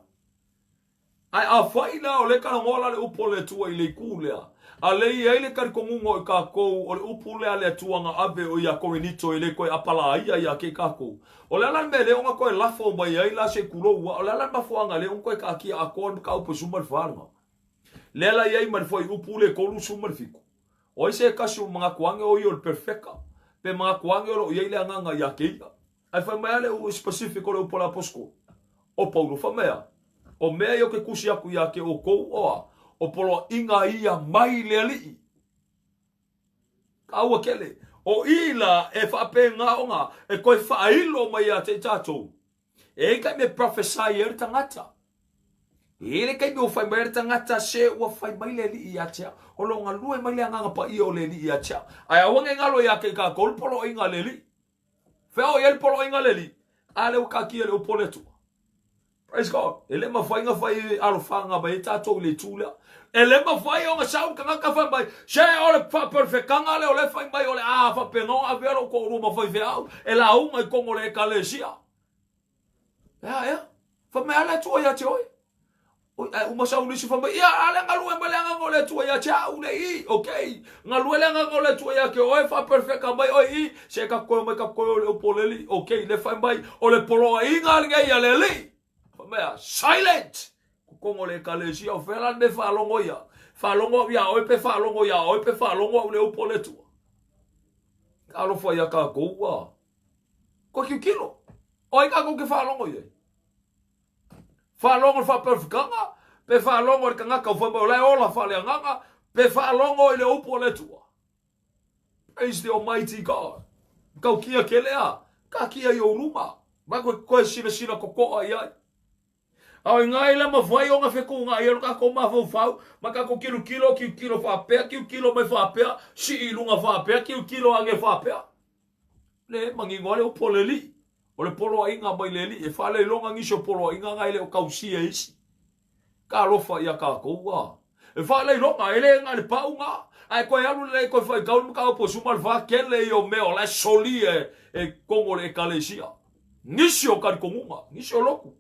Ae afai la o lea talanoa la le upu a le Atua i le itu lea, a lea i ai le talitonuga o i kākou o le upu lea a le Atua na ave o ia Korinito e le toe apalaia ia ke kākou. O le a la le mea lea ona toe lafo mai ai la se kulou a o le a la le mafuaaga lea ona toe taatia atoa le mataupu e 14 lena. Lea la i ai ma le fuaiupu le 37. O ai se tasi o manatu ane o ia o le perfeka, pe manatu ane o lo o i ai le agaga ia te ia. Ae fai mai a le u specific o le upu a le aposetolo o Paulo, fai mai a, O mea ia ou te tusi aku ia te oukou, oa, o poloaiga ia mai le Alii. Kaua kele. O i la e faapegaoga e koe faailo mai ia te i tatou. E i taimi e prophesy ai le tagata. E i le taimi ua fai mai ai le tagata se ua fai mai le Alii ia te au. O lo o galue mai le Agaga Paia o le Alii ia te au. Ae aua ne i galo ia te i tatou le poloaiga a le Alii. Fea o i ai le poloaiga a le Alii? A lea ua taatia i le upu a le Atua. Praise God. E le mafai ona fai alofaga mai ai tatou i le itu lea. E le mafai ona sau le tagata fai mai, se o le faaperefekaga lea o lea e fai mai o le a faapena ona avea lou toalua ma faifeau e lauga i totonu o le ekalesia. Ea, ea. Fai mai, a le Atua ia te oe. Oi, ae uma sau nisi fai mai, ia, a le galue mai le agaga o le Atua ia te au le i, okay. Galue le agaga o le Atua ia te oe, faaperefeka mai oe i, se ka koe mai ka koe o le upu o le Alii, okay, le fai mai, o le poloaiga lenei a le Alii. Fai mai a, silent! Totonu o le ekalesia, o fea la le mea e faalogo ia? Faalogo au iā oe pe faalogo iā oe pe faalogo au i le upu o le Atua? Talofa ia kākou ua. Koe kiukilo. O ai kākou ke faalogo i ai? Faalogo i le faaperefekaga, pe faalogo i le tagata ua fai mai o la e ola faaleagaga, pe faalogo i le upu a le Atua. Praise the Almighty God. Tautia kele a, kakia i ou luma. Mai koe koe silasila totoa i ai. A o inā i le mafai ona fetuunai ai lo tatou mafaufau, ma tatou tilotilo, tilotilo faapea, tilotilo mai faapea, sii i luga faapea, tilotilo ane faapea. Le manino lava le upu a le Alii. O le poloaiga mai le Alii. E faaleiloga nisi o poloaiga na e le o tausia e isi. Talofa ia tatou a. E faaleiloga, e le na o le pau na. Ae toe alu lelei toe faitau le mataupu e 14 tele ia o mea o la e solia e totonu o le ekalesia. Nisi o talitonuga, nisi o lotu.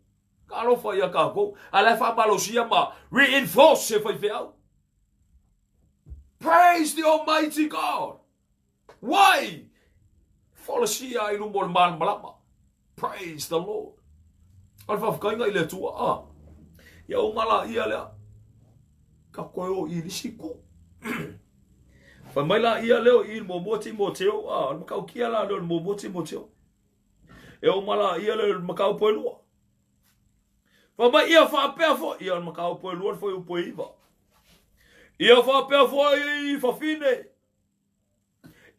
Talofa ia tatou. A la e faamalosia ma reinforce e faifeau. Praise the Almighty God. Why? Folasia i luma o le malamalama. Praise the Lord. O le faafetaiga i le Atua. Ah. Ia uma la ia lea. Ka koe o i lisi ku. Fai mai la ia leo i le muamua Timoteo. Ah, o le matautia la leo le muamua Timoteo. E uma la ia leo le mataupu e lua. Fai mai ia faapea foi. Ia o le mataupu e lua le fuaiupu e iva. Ia faapea foi i fafine.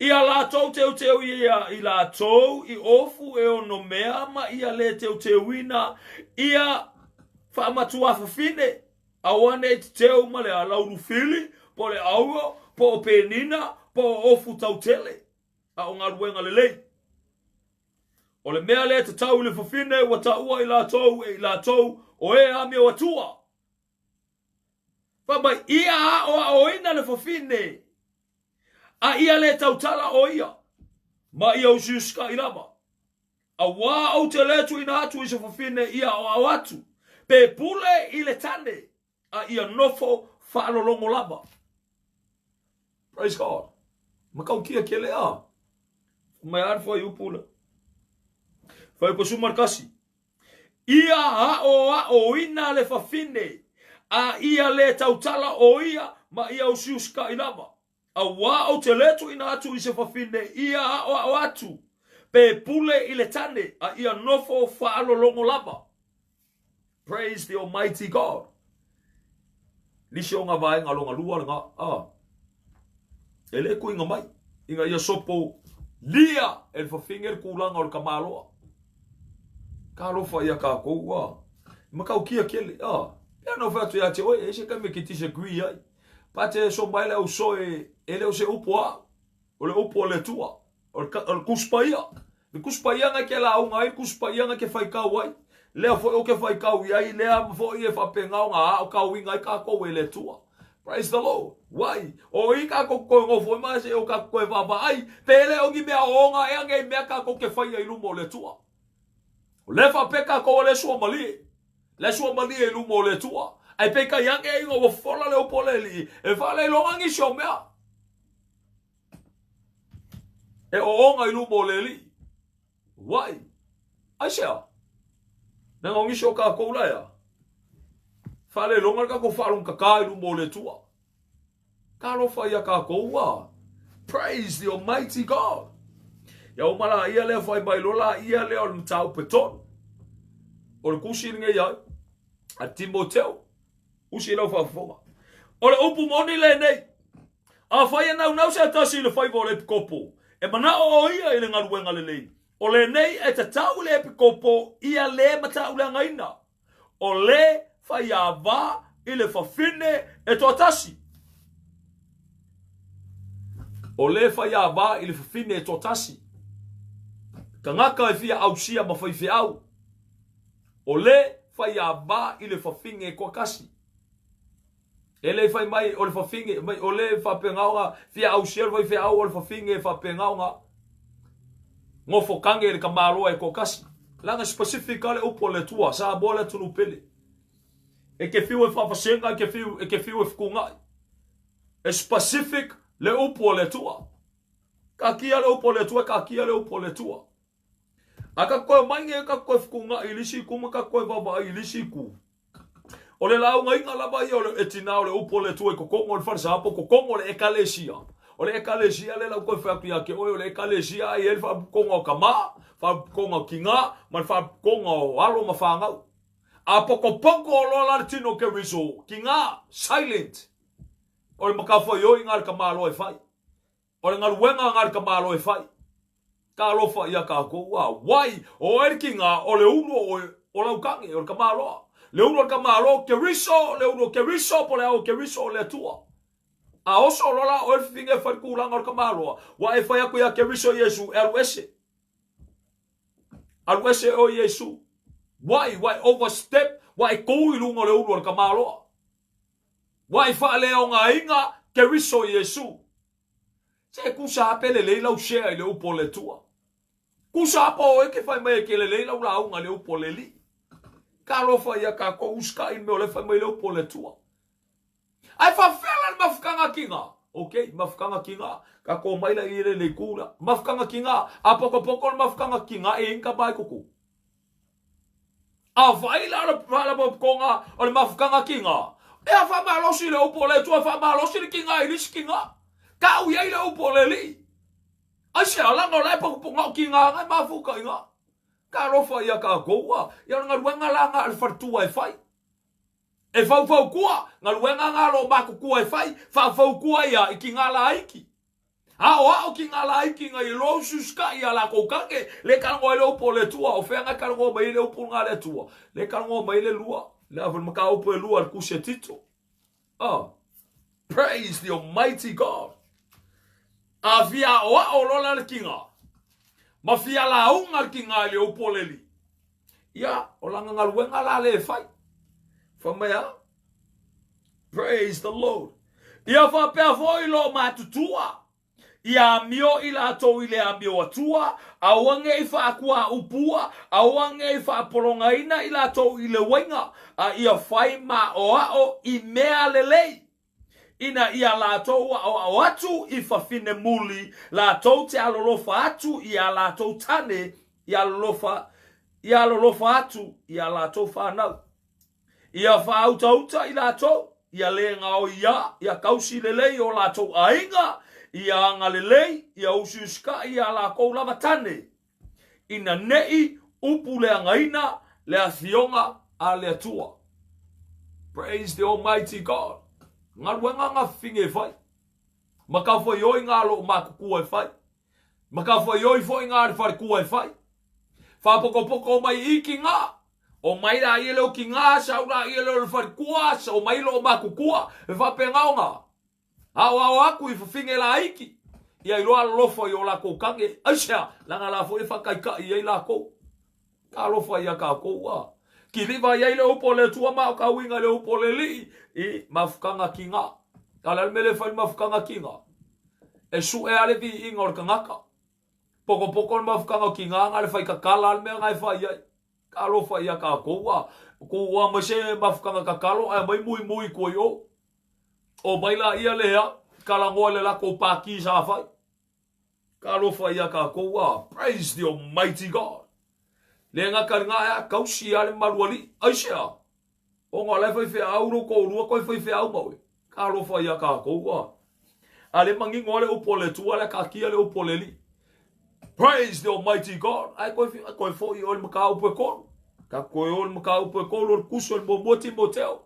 Ia latou teuteu ia i latou i ofu e ono mea ma ia le teuteuina ia faamatuafafine, aua nei teteu ma le alaulufili, po o le auro, po o penina, po o ofu tautele, a o galuega lelei. O le mea lea e tatau i le fafine ua taua i latou e i latou o e amio atua. Fai mai, ia aoaoina le fafine, a ia le tautala o ia, ma ia usiusitaʻi lava. Auā ou te le tuuina atu i se fafine ia aoao atu, pe pule i le tane, a ia nofo faalologo lava. Praise God. Matautia tele a. Mai a le fuaiupu lea. Fuaiupu 11. Ia aoaoina le fafine, a ia le tautala o ia ma ia usiusitaʻi lava. Auā ou te le tuuina atu i se fafine ia aoao atu, pe pule i le tane, a ia nofo faalologo lava. Praise the Almighty God. Nisi o ngā vaega longa lua le ngā, a. E le kuinga mai, ina ia sopo lia e le fafine le tulaga o le tamaloa. Talofa ia kākou, a. Matautia kele, a. Pea na fai atu ia te oe, e se taimi ke disagree ai. Pa te so mai le au soe, e le o se upu a, o le upu a le Atua. O le Tusi Paia. Le Tusi Paia ngai ke lauga ai, le Tusi Paia ngai ke faitau ai. Lea foi o ke faitau i ai, lea foi e faapena ona aotauina ai kākou e le Atua. Praise the Lord. Why? O i kākou koe nofo i ma se o kākou koe vaavaai, pe le o ni mea ona ea nei mea kākou ke whaia i luma o le Atua. O lea faapea kākou a le sua malie. Le sua malie i luma o le Atua. Ai peitai ane ina ua fola le upu a le Alii, e faaleiloga nisi o mea. E ooga i luma o le Alii. Wai. Aisea? Leaga o nisi o kākou la ea. Faaleiloga le tatou faalogokakā i luma o le Atua. Talofa ia kākou ua. Praise the Almighty God. Ia uma la ia lea whai mai loa la ia lea o le mataupu e tonu. O le tusi lenei ai a Timoteo. Usi lau faafofoga. O le upu moni lenei. Afai e naunau se tasi i le faiva o le epikopo, e manao o ia i le galuega lelei, o lenei e tatau i le epikopo ia le matauleagaina, o le faiava i le fafine e toatasi. O le faiava i le fafine e toatasi. Tagata e fia ausia ma faifeau. O le faiava i le fafine e toatasi. E le fai mai o le fafine, mai o le faapena ona fia ausia le faifeau o le fafine e faapena ona nofo kage i le tamaloa e toatasi. Leaga specific lava le upu a le Atua, Samoa le atunuu pele. E te fiu e faavasega, e te fiu, e te fiu e fetuunai. E specific le upu a le Atua. Taatia le upu a le Atua, taatia le upu a le Atua. A tatou toe omai nei tatou toe fetuunai i le isi itu ma tatou toe vaavaai i le isi itu. O le laugaiga lava ia o le tina o le upu o le Atua i totonu o le falesa po o totonu o le Ekalesia. O le Ekalesia lea la ua toe fai atu ia te oe, o le Ekalesia e i ai le faalapotopotoga o tama, faalapotopotoga o tina, ma le faalapotopotoga o alo ma fanau. A potopoto loa la le tino o Keriso, tina, silent. O le matafaioi lena a le tamaloa e fai. O le galuega a le tamaloa e fai. Talofa ia tatou, a wai, o oe le tiga, o le ulu o oe, o lau tane, o le tamaloa. Le ulu o le tamaloa o Keriso, le ulu o Keriso, po o le ao o Keriso o le Atua. A oso loa la oe le fifine e fai le tulaga o le tamaloa, ua e fai atu ia Keriso Iesu e alu ese. Alu ese oe Iesu. Wai, ua e overstep, ua e tu i luga o le ulu o le tamaloa. Ua e faaleaogaina Keriso Iesu. Se tusa lava pe lelei lau share i le upu o le Atua. Tusa lava po o oe ke fai mai e ke lelei lau lauga i le upu o le Alii. Talofa ia tatou usitai i le mea o la e fai mai le upu o le Atua. Ae faafefea la le mafutaga kiga? Ok, mafutaga kiga. Tatou omai la i le itu la. Mafutaga kiga. A potopoto le mafutaga kiga e i ai ni tama i totonu. A vaai la le faalapotopotoga o le mafutaga kiga, e a faamalosi le upu o le Atua, faamalosi le kiga i le isi kiga. Tau i ai le upu o le Alii. Aisea, leaga o la e potopoto o kiga na e mafuta i ina. Talofa ia tatou, a ia o le galuega la na a le faletua e fai. E faufautua, galuega na a lo matutua e fai, faufautua ia i kiga laiti. Aoao ki nga laiki nga i loa usiusikai ia lakou kage, le talanoa ai le upu o le Atua. O fea nga e talanoa mai ai le upu nga a le Atua? Le talanoa mai ai le lua, le a foi le mataupu e lua a le tusi a Tito. Oh, praise the almighty God. A fia aoao loa la le kiga, ma fia lauga le kiga i le upu o le Alii, ia, o lana galuega la lea e fai. Fai mai a? Praise the Lord. Ia faapea foi lo matutua, ia amio i latou i le amio atua, aua ne i faakuaupua, aua ne i faapologaina i latou i le uaiga, a ia fai maoao i mea lelei, ina ia latou aoao atu i fafine muli, latou te alolofa atu i a latou tane, ia alolofa, ia alolofa atu i a latou fanau. Ia faautauta i latou, ia le gaoiā, ia tausi lelei o latou aiga, ia agalelei, ia usiusikaʻi iā lakou lava tane, ina neʻi upu leagaina le afioga a le Atua. Praise the Almighty God. Galuega nga fifine e fai. Ma ka faioi nga loo matutua e fai. Ma ka faioi foi nga le falekua e fai. Faapokopoko mai i ki nga. O mai la ia leo ki nga, sau la ia leo le falekua, o mai loo matukua, e faapena ona aoao aku i fafine laiti, ia iloa alolofa i o lakou kane. Aisea? Leaga la foi e faataitai ai lakou. Talofa ia tatou a. Kiliva i ai le upu o le Atua ma o ka uiga i le upu o le Alii i mafutaga kiga. A o le a le mea lea e fai i le mafutaga kiga? E sue lava le viiga o le tagata. Potopoto le mafutaga o kiga na le fai tatala le mea na e fai ai. Talofa ia tatou a. Tuua mai se mafutaga tatalo ae aumai muimui i tua i o. Omai laia lea talanoa i le latou pati sa fai. Talofa ia tatou a. Praise the almighty God. Le gata i lena ea, tausi a le malu alii. Aisea? Ona o la e faifeau lou toalua toe faifeau ma oe. Talofa ia tatou a. A le manino a le upu a le Atua lea taatia le upu a le Alii. Praise the almighty God. Ae toe, toe foi oe le mataupu e tolu. Tatou toe o le mataupu e tolu o le tusi o le muamua Timoteo.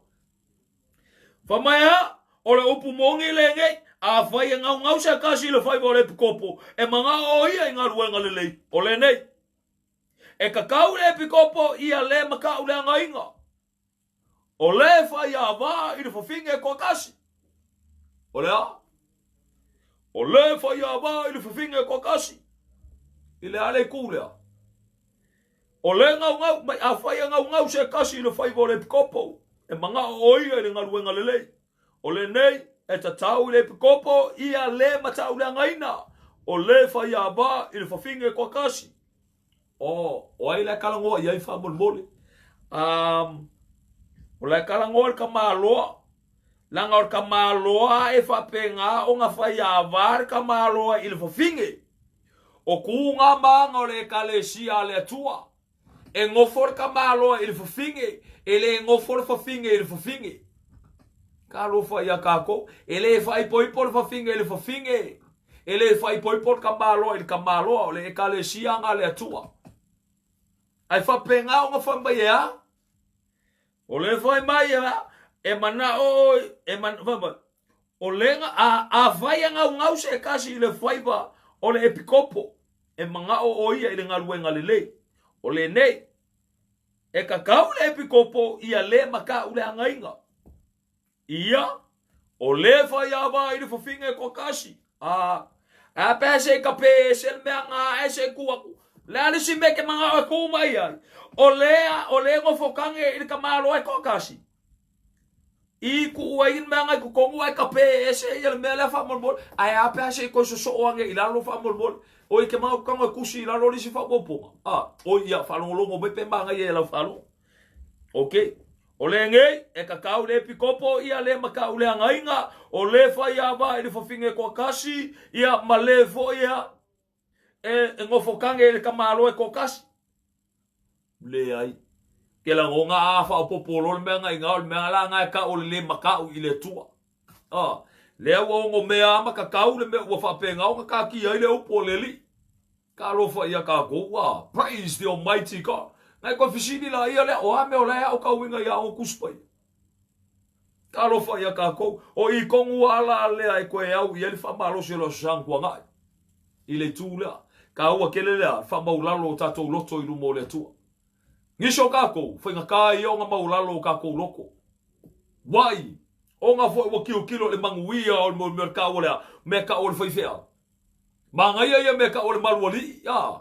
Fai mai a, o le upu moni lenei. Afai e gaugau se tasi i le faiva o le epikopo, e manao o ia i galuega lelei, o lenei. E tatau i le epikopo ia le matauleagaina. O le faiava i le fafine e toatasi. O le a? O le faiava i le fafine e toatasi. I le a le itu lea? O le gaugau mai, afai e gaugau se tasi i le faiva o le epikopo, e manao o ia i le galuega lelei. O lenei, e tatau i le epikopo ia le matauleagaina, o le faiava i le fafine e toatasi. O, o ai la e talanoa i ai faamolemole? Um, o la e talanoa le tamaloa, leaga o le tamaloa e faapena ona faiava le tamaloa i le fafine. O tuga ma aga o le Ekalesia a le Atua. E nofo le tamaloa i le fafine, e le nofo le fafine i le fafine. Talofa ia kākou, e le faaipoipo le fafine i le fafine, e le faaipoipo le tamaloa i le tamaloa, o le Ekalesia aga a le Atua. Ae faapena ona fai mai e a? O le fai mai e a? E manao e man, fai mai, o le a, afai e gaugau se tasi i le faiva o le epikopo, e manao o ia i le galuega lelei. O lenei, e tatau le epikopo ia le matauleagaina. Ia, o le faiava i le fafine e toatasi. A, a pe se i kape ese le mea ngā e se i ku aku. Le a le isi mea ke manao e ku mai ai. O le, o le nofotange i le tamaloa e toatasi. I kuu ai le mea ngai totonu ae kape ese ia le mea lea faamolemole. Ae a pe a se i toe sosoo ane i lalo faamolemole. Oi ke manao tago e kusi i lalo le isi faaopoopoga. A, oi ia faalogologo mai pe manaia i lau faalogo. Ok. O lenei, e tatau le epikopo ia le matauleagaina, o le faiava i le fafine toatasi, ia ma le foi ia e nofotange i le tamaloa e toatasi. Leai. Ke lagona a faaopoopo loa le mea na ina o le mea la na e tau o le le matau i le Atua. A, lea ua onomea a ma tatau le mea ua faapena ona taatia ai le upu o le Alii. Talofa ia kākou, a, praise the Almighty God. Nai koe fesili la ia lea, o a mea o la e ao kauiga ia ona Tusi Paia. Talofa ia kākou, o i tonu ala lea e koe au i ai le faamalosi o le Aso Sa na tuanai. I le itu lea, kāua tele lea, le faamaulalo o tātou loto i luma o le Atua. Nisi o kākou, faigata ia ona maulalo o kākou loto. Wai, ona foi ua tilotilo i le manuia o le mea o le kāua lea, mea tau o le faifeau. Manaia ia mea tau o le malu alii, a.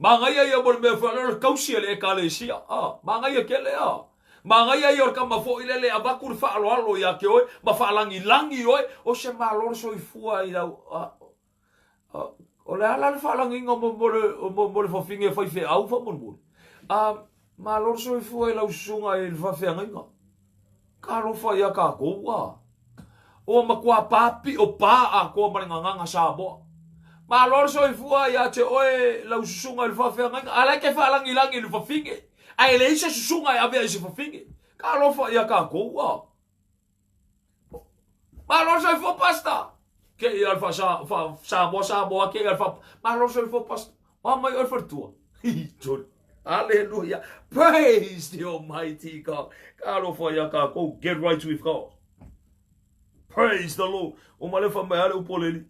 Manaia ia mo le mea foi o le tausi a le Ekalesia, a. Manaia tele, a. Manaia ia o le tama foi lele e avatu le faaaloalo ia te oe ma faalagilagi oe, o se malo le soifua i lau, a. O le a la le faalagiga mo le fafine faifeau faamolemole? A, malo le soifua i lau susuga i le faafeagaiga. Talofa ia tatou, a. Ua matua papio pa atoa ma le gagana Samoa. Malo le soifua ia te oe lau susuga i le faafeagaiga. A la e te faalagilagi i le fafine, ae leai se susuga e avea i se fafine. Talofa ia tatou, a. Malo le soifua Pastor. Ke ia le fa Samoa Samoa ke ia le fa Malo le soifua Pastor. Wa mai oe faletua. Joli. Hallelujah. Praise the Almighty God. Talofa ia kākou. Get right with God. Praise the Lord. O ma le fa mai ale upu o le Alii.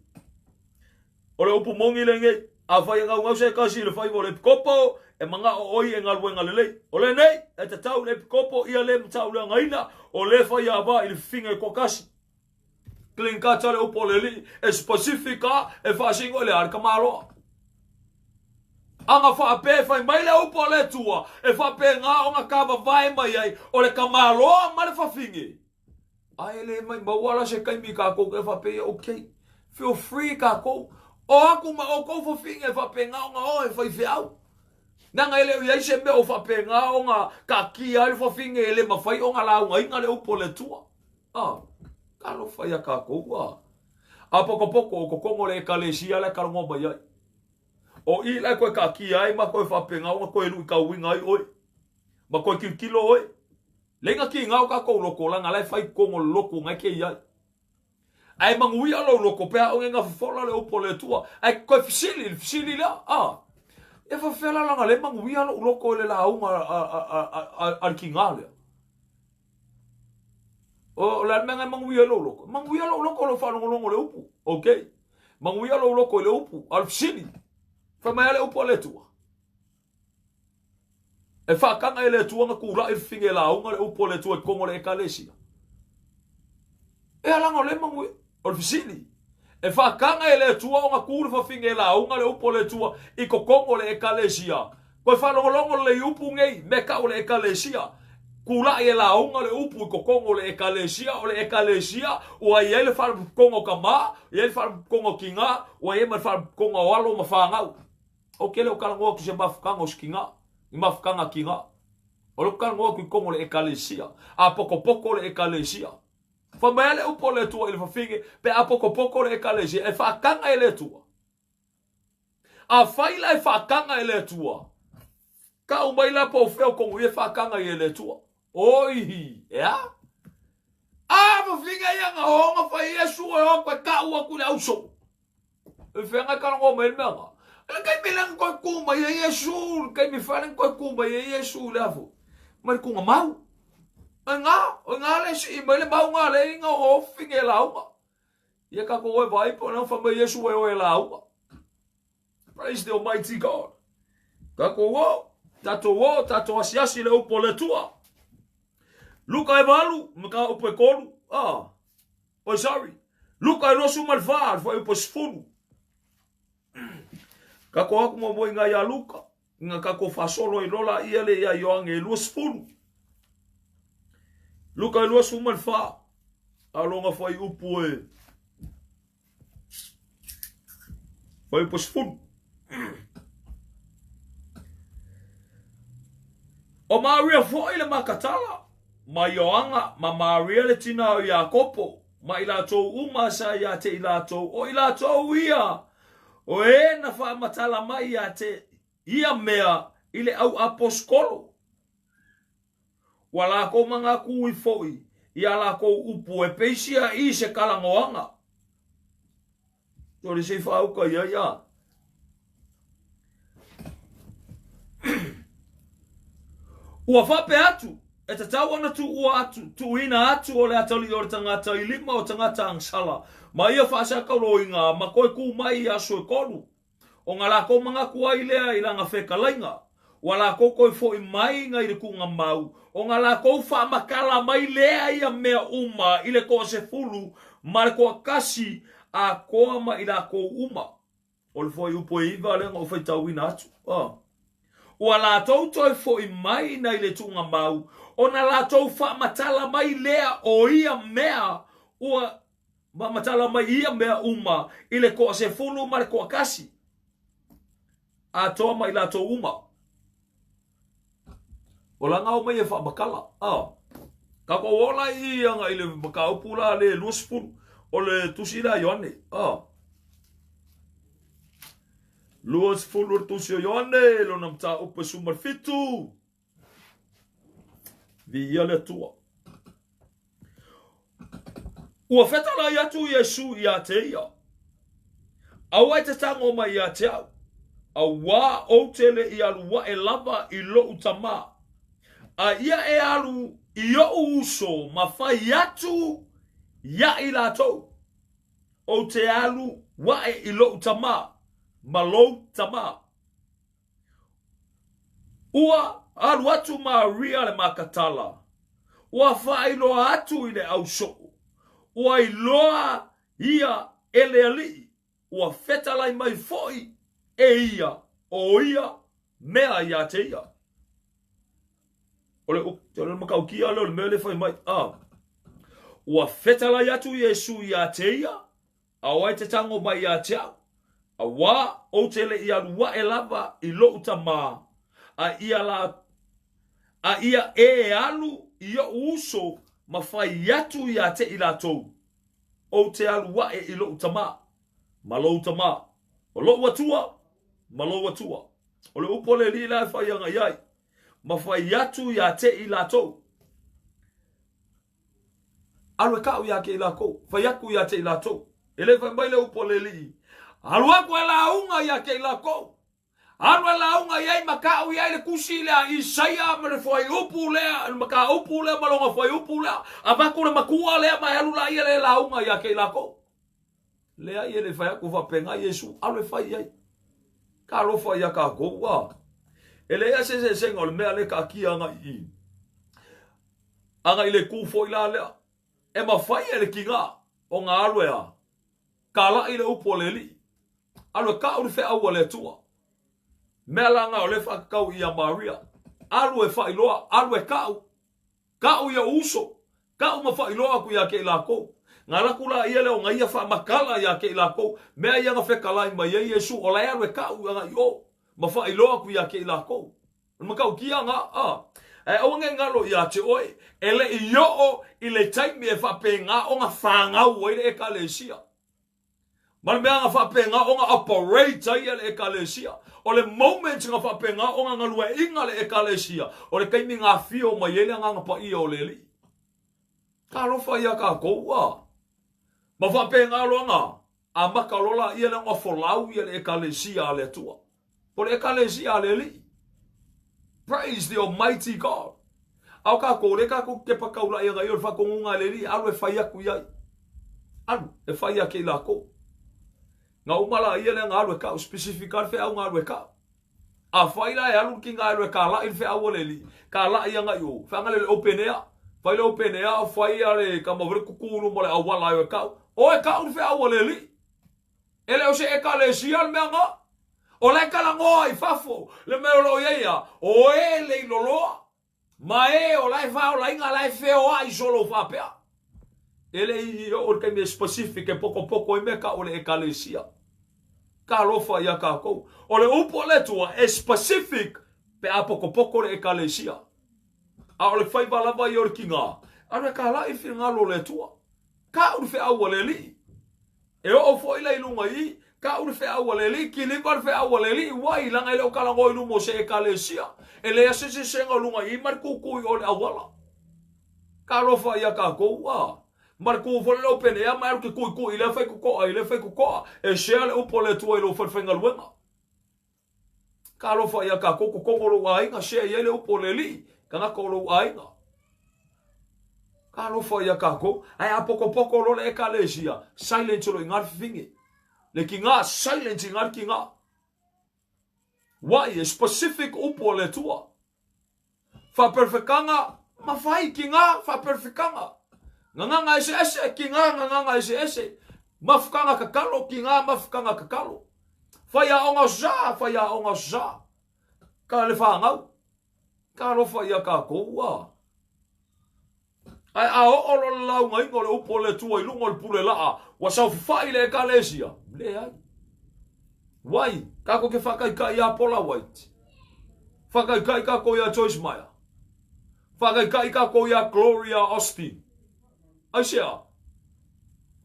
O le upu moni lenei, afai e gaugau se tasi i le faiva o le epikopo, e manao oi e galuega lelei. O lenei, e tatau i le epikopo ia le matauleagaina, o le faiava i le fifiga e toatasi. Clean cut le upu o le Alii, e specific a, e faasino i le a le tamaloa. Aga faapea e fai mai le upu a le Atua, e faapena ona tavavae mai ai o le tamaloa ma le fafine. Ae le maimau la se taimi kākou ke faapea, okay, feel free kākou. O aku ma oukou fafine e faapena ona o e faifeau. Leaga e le o i ai se mea o faapena ona taatia ai le fafine e le mafai ona laugaina le upu a le Atua. Ah, talofa ia kākou, ah. A pokopoko o totonu o le Ekalesia la e talanoa mai ai. O i la e koe taatia ai ma koe faapena ona koe luitauina ai oe. Ma koe tilotilo oe. Leiga ki nga o kakou loko leaga la e fai totonu o le lotu nga e kei ai. Ae manuia lou loko pe a onge nga fofola le upu a le Atua. Ae koe fesili, le fesili lea, a, e faafefea la leaga le manuia lou loko i le lauga a le kiga lea? O le a le mea na e manuia ai lou loto? Manuia lou loto i lou faalogologo i le upu. Ok. Manuia lou loto i le upu. A o le fesili, fai mai a le upu a le Atua. E faataga e le Atua na tulai le fafine e lauga le upu a le Atua i totonu o le Ekalesia. E alaga o lea manuia. O le fesili, e faataga e le Atua ona tu le fafine e lauga le upu a le Atua i totonu o le Ekalesia. Toe faalogologo lelei i upu nei, mea tau o le Ekalesia. Tulai e lauga le upu i totonu o le Ekalesia, o le Ekalesia ua i ai le faalapotopotoga o tama, i ai le faalapotopotoga o tina, ua i ai ma le faalapotopotoga o alo ma fanau. Ou te le o talanoa atu i se mafutaga o se tina, ni mafutaga a tina. O lea ou te talanoa atu i totonu o le Ekalesia, a potopoto le Ekalesia. Fai mai a le upu a le Atua i le fafine, pe a potopoto le Ekalesia, e faataga e le Atua. Afai la e faataga e le Atua, tau mai la po o fea o tonu ia e faataga ai e le Atua. Oi, e a? A, fafine ia na o na fai Iesu e o atu e tau atu i le ausoo. E fea na e talanoa mai ai le mea na? Le taimi lea na toe tu mai ai Iesu, le taimi fea lea na toe tu mai ai Iesu i le afu? Mai le tuga mau. O i ina, o i ina lea e sii mai le mauga lea ina o fafine e lauga. Ia tatou o e vaai po o le a fai mai Iesu e o e lauga. Praise the Almighty God. Tatou o, tatou o, tatou asiasi i le upu o le Atua. Luka e valu, mataupu e tolu. Ah. Oi sorry. Luka e 24, le fuaiupu e 10. Tatou o atu muamua i ina ia Luka, ina tatou faasolo ai loa laia lea ia Ioane e 20. Luka e 24, a lona fuaiupu e fuaiupu e 10. O Maria foi le Makatala, ma Ioaga, ma Maria le tina o Iakopo, ma i latou uma sa ia te i latou, o i latou ia, o e na faamatala mai ia te ia mea i le au aposetolo. Ua lakou manatu foi i a lakou upu e peisia i se talanoaga. Tole se i faauka ia ia. Ua faapea atu, e tatau ona tuua atu, tuuina atu o le atalii o le tagata i lima o tagata agasala, ma ia faasakauloina ma toe tu mai i aso e tolu. Ona lakou manatu ai lea i lana fetalaiga, ua lakou toe foi mai na i le tuugamau, ona lakou faamatala mai lea ia mea uma i le toasefulu ma le toatasi atoa ma i lakou uma. O le fuaiupu e iva lea na ou faitauina atu. Ua latou toe foi mai na i le tuugamau, ona latou faamatala mai lea o ia mea ua Faamatala mai ia mea uma i le toasefulu ma le toatasi, atoa ma i latou uma. O la ngao mai e faamatala. Ah. Tatou ola i i agai i le mataupu la le 20 o le tusi lea a Ioane. Ah. 20 o le tusi o Ioane, lona mataupu e 17. Viia le Atua. Ua fetalai atu Iesu ia te ia, Aua e te tago mai ia te au, auā ou te le i alu aʻe lava i loʻu Tamā, a ia e alu i oʻu uso ma fai atu ia i latou, Ou te alu aʻe i loʻu Tamā ma lou Tamā. Ua alu atu Maria le Makatala, ua faailoa atu i le ausoo, ua iloa ia e le Alii, ua fetalai mai foi e ia o ia mea ia te ia. O le, o le matautia lea o le mea lea fai mai, a, ua fetalai atu Iesu ia te ia, A o ai te tago mai ia te au? Auā ou te le i alu aʻe lava i loʻu tamā, a ia la, a ia e alu i oʻu uso ma fai atu ia te i latou, Ou te alu aʻe i loʻu tamā, ma lou tamā, o loʻu Atua, ma lou Atua. O le upu a le Alii la e fai ana i ai, ma fai atu ia te i latou. Alu e kau ia te i lakou, fai atu ia te i latou. E le fai mai le upu a le Alii, Alu aku e lauga ia te i lakou. Alu e lauga i ai ma ka'u i ai le tusi lea a Isaia ma le fuaiupu lea, le mataupu lea ma lona fuaiupu lea, avatu le matua lea ma e alu laia lea e lauga ia te i latou. Leai e le fai atu faapena Iesu, alu e fai i ai. Talofa ia tatou, a. E leai lava se eseesega o le mea lea e taatia agai i i. Agai i le itu foi la lea, e mafai e le tiga ona alu e a? Kalaʻi le upu a le Alii. Alu e ka'u le feau a le Atua. Mea la na o lea e faatatau ia Maria. Alu e faailoa, alu e ka'u. Ka'u i o'u uso. Ka'u ma faailoa atu ia te i lakou. Na alu atu la ia lea ona ia faamatala ia te i lakou, mea ia na fetalai mai ai Iesu, o la e alu e ka'u agai i o, ma faailoa atu ia te i lakou. O le matautia na, a. Ae aua ne i galo ia te oe, e le i oo i le taimi e faapena ona fanau ai le Ekalesia. Ma le mea na faapena ona operate ai le Ekalesia. O le moment na faapena ona galueaiina le Ekalesia, o le taimi na afio mai ai le Agaga Paia o le Alii. Talofa ia tatou, a. Ma faapena loa na amata loa laia lea ona folau ia le Ekalesia a le Atua. O le Ekalesia a le Alii. Praise the Almighty God. A o tatou, o lea tatou te tepa taulaʻi agai o le faatonuga a le Alii, alu e fai atu i ai. Alu e fai ia te i lakou. Na uma laia lea na alu e ka'u, specific lava le feau na alu e ka'u. Afai la e alu le kiga e alu e kalaʻi le feau a le Alii, kalaʻi agai o, feaga le open air, fai le open air, fai a le kama foi le tutu i luma o le auala e o e ka'u, o e ka'u le feau a le Alii. E le o se Ekalesia le mea na. O la e talanoa i fafo le mea o lo o i ai a, o e le iloloa, ma e o la e faaolaina, la e feoai solo faapea. E le i oo i le taimi e specific e potopoto ai mea tau o le Ekalesia. Talofa ia tatou. O le upu a le Atua e specific pe a potopoto le Ekalesia. A o le faiva lava ia o le tiga, alu e kalaʻi le finagalo o le Atua. Ka'u le feau a le Alii. E oo foi la i luga i i, ka'u le feau a le Alii, kiliva le feau a le Alii, wai, leaga e le o talanoa i luma o se Ekalesia. E leai se eseesega o luga i i ma le kūkū i o le auala. Talofa ia tatou, a. Ma le kū foi le open air ma e alu ke kuʻikuʻi i lea faitotoa i lea faitotoa, e share le upu a le Atua i lou falefaigaluega. Talofa ia tatou, totogo lou aiga, share i ai le upu a le Alii, tagata o lou aiga. Talofa ia tatou, ae a potopoto loa le Ekalesia, silence loa i ina le fifine. Le kiga, silence i ina le kiga. Wai, e specific upu a le Atua. Faaperefekanga, mafai ki ngā faaperefekanga. Nganganga eseese ki ngā nganganga eseese. Mafukanga kakalo ki ngā mafukanga kakalo. Whaiaonga sa, whaiaonga sa. Ka le whāngau. Ka alofa ia kākou, a. Ae a oo loa le laugaina o le upu a le Atua i luga o le pule laa, ua saofafai le Ekalesia? Leai. Wai, kākou ke whakaikai iā Paula White. Whakaikai kākou iā Joyce Meyer. Whakaikai kākou iā Gloria Osteen. Aisea?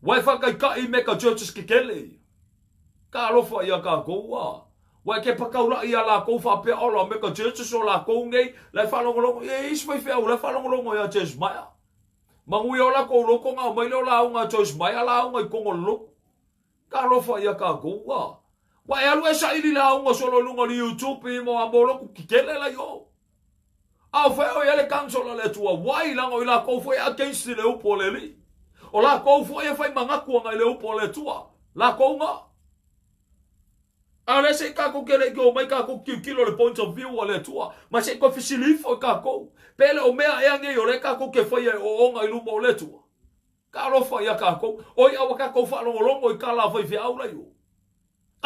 Wai whakaikai me ka churches kekele ia. Ka alofa ia kākou, a. Wai ke pakaulaʻi iā lākou faapea ola me ka churches o lākou nei, la e faalogologo, e isi faifeau la e faalogologo iā Joyce Meyer. Manuia o lākou loko na aumai lea o lauga a Joyce Meyer lauga i totonu o le lotu. Ka alofa ia kākou, a. Ua e alu e saili lauga solo i luga o le YouTube i mo a mo lotu kekele la i o. A o fea o i ai le council a le Atua, wai leaga o i lākou foi e against i le upu a le Alii. O lākou foi e fai manatu ana i le upu a le Atua, lākou na. A o lea se i kākou ke le i o mai kākou tilotilo le point of view a le Atua, ma se i toe fesili ifo i kākou, pe le o mea ea nei o lea kākou ke faia e ooga i luma o le Atua. Ka alofa ia kākou, oi a ua kākou faalogologo i kā la faifeau la i o.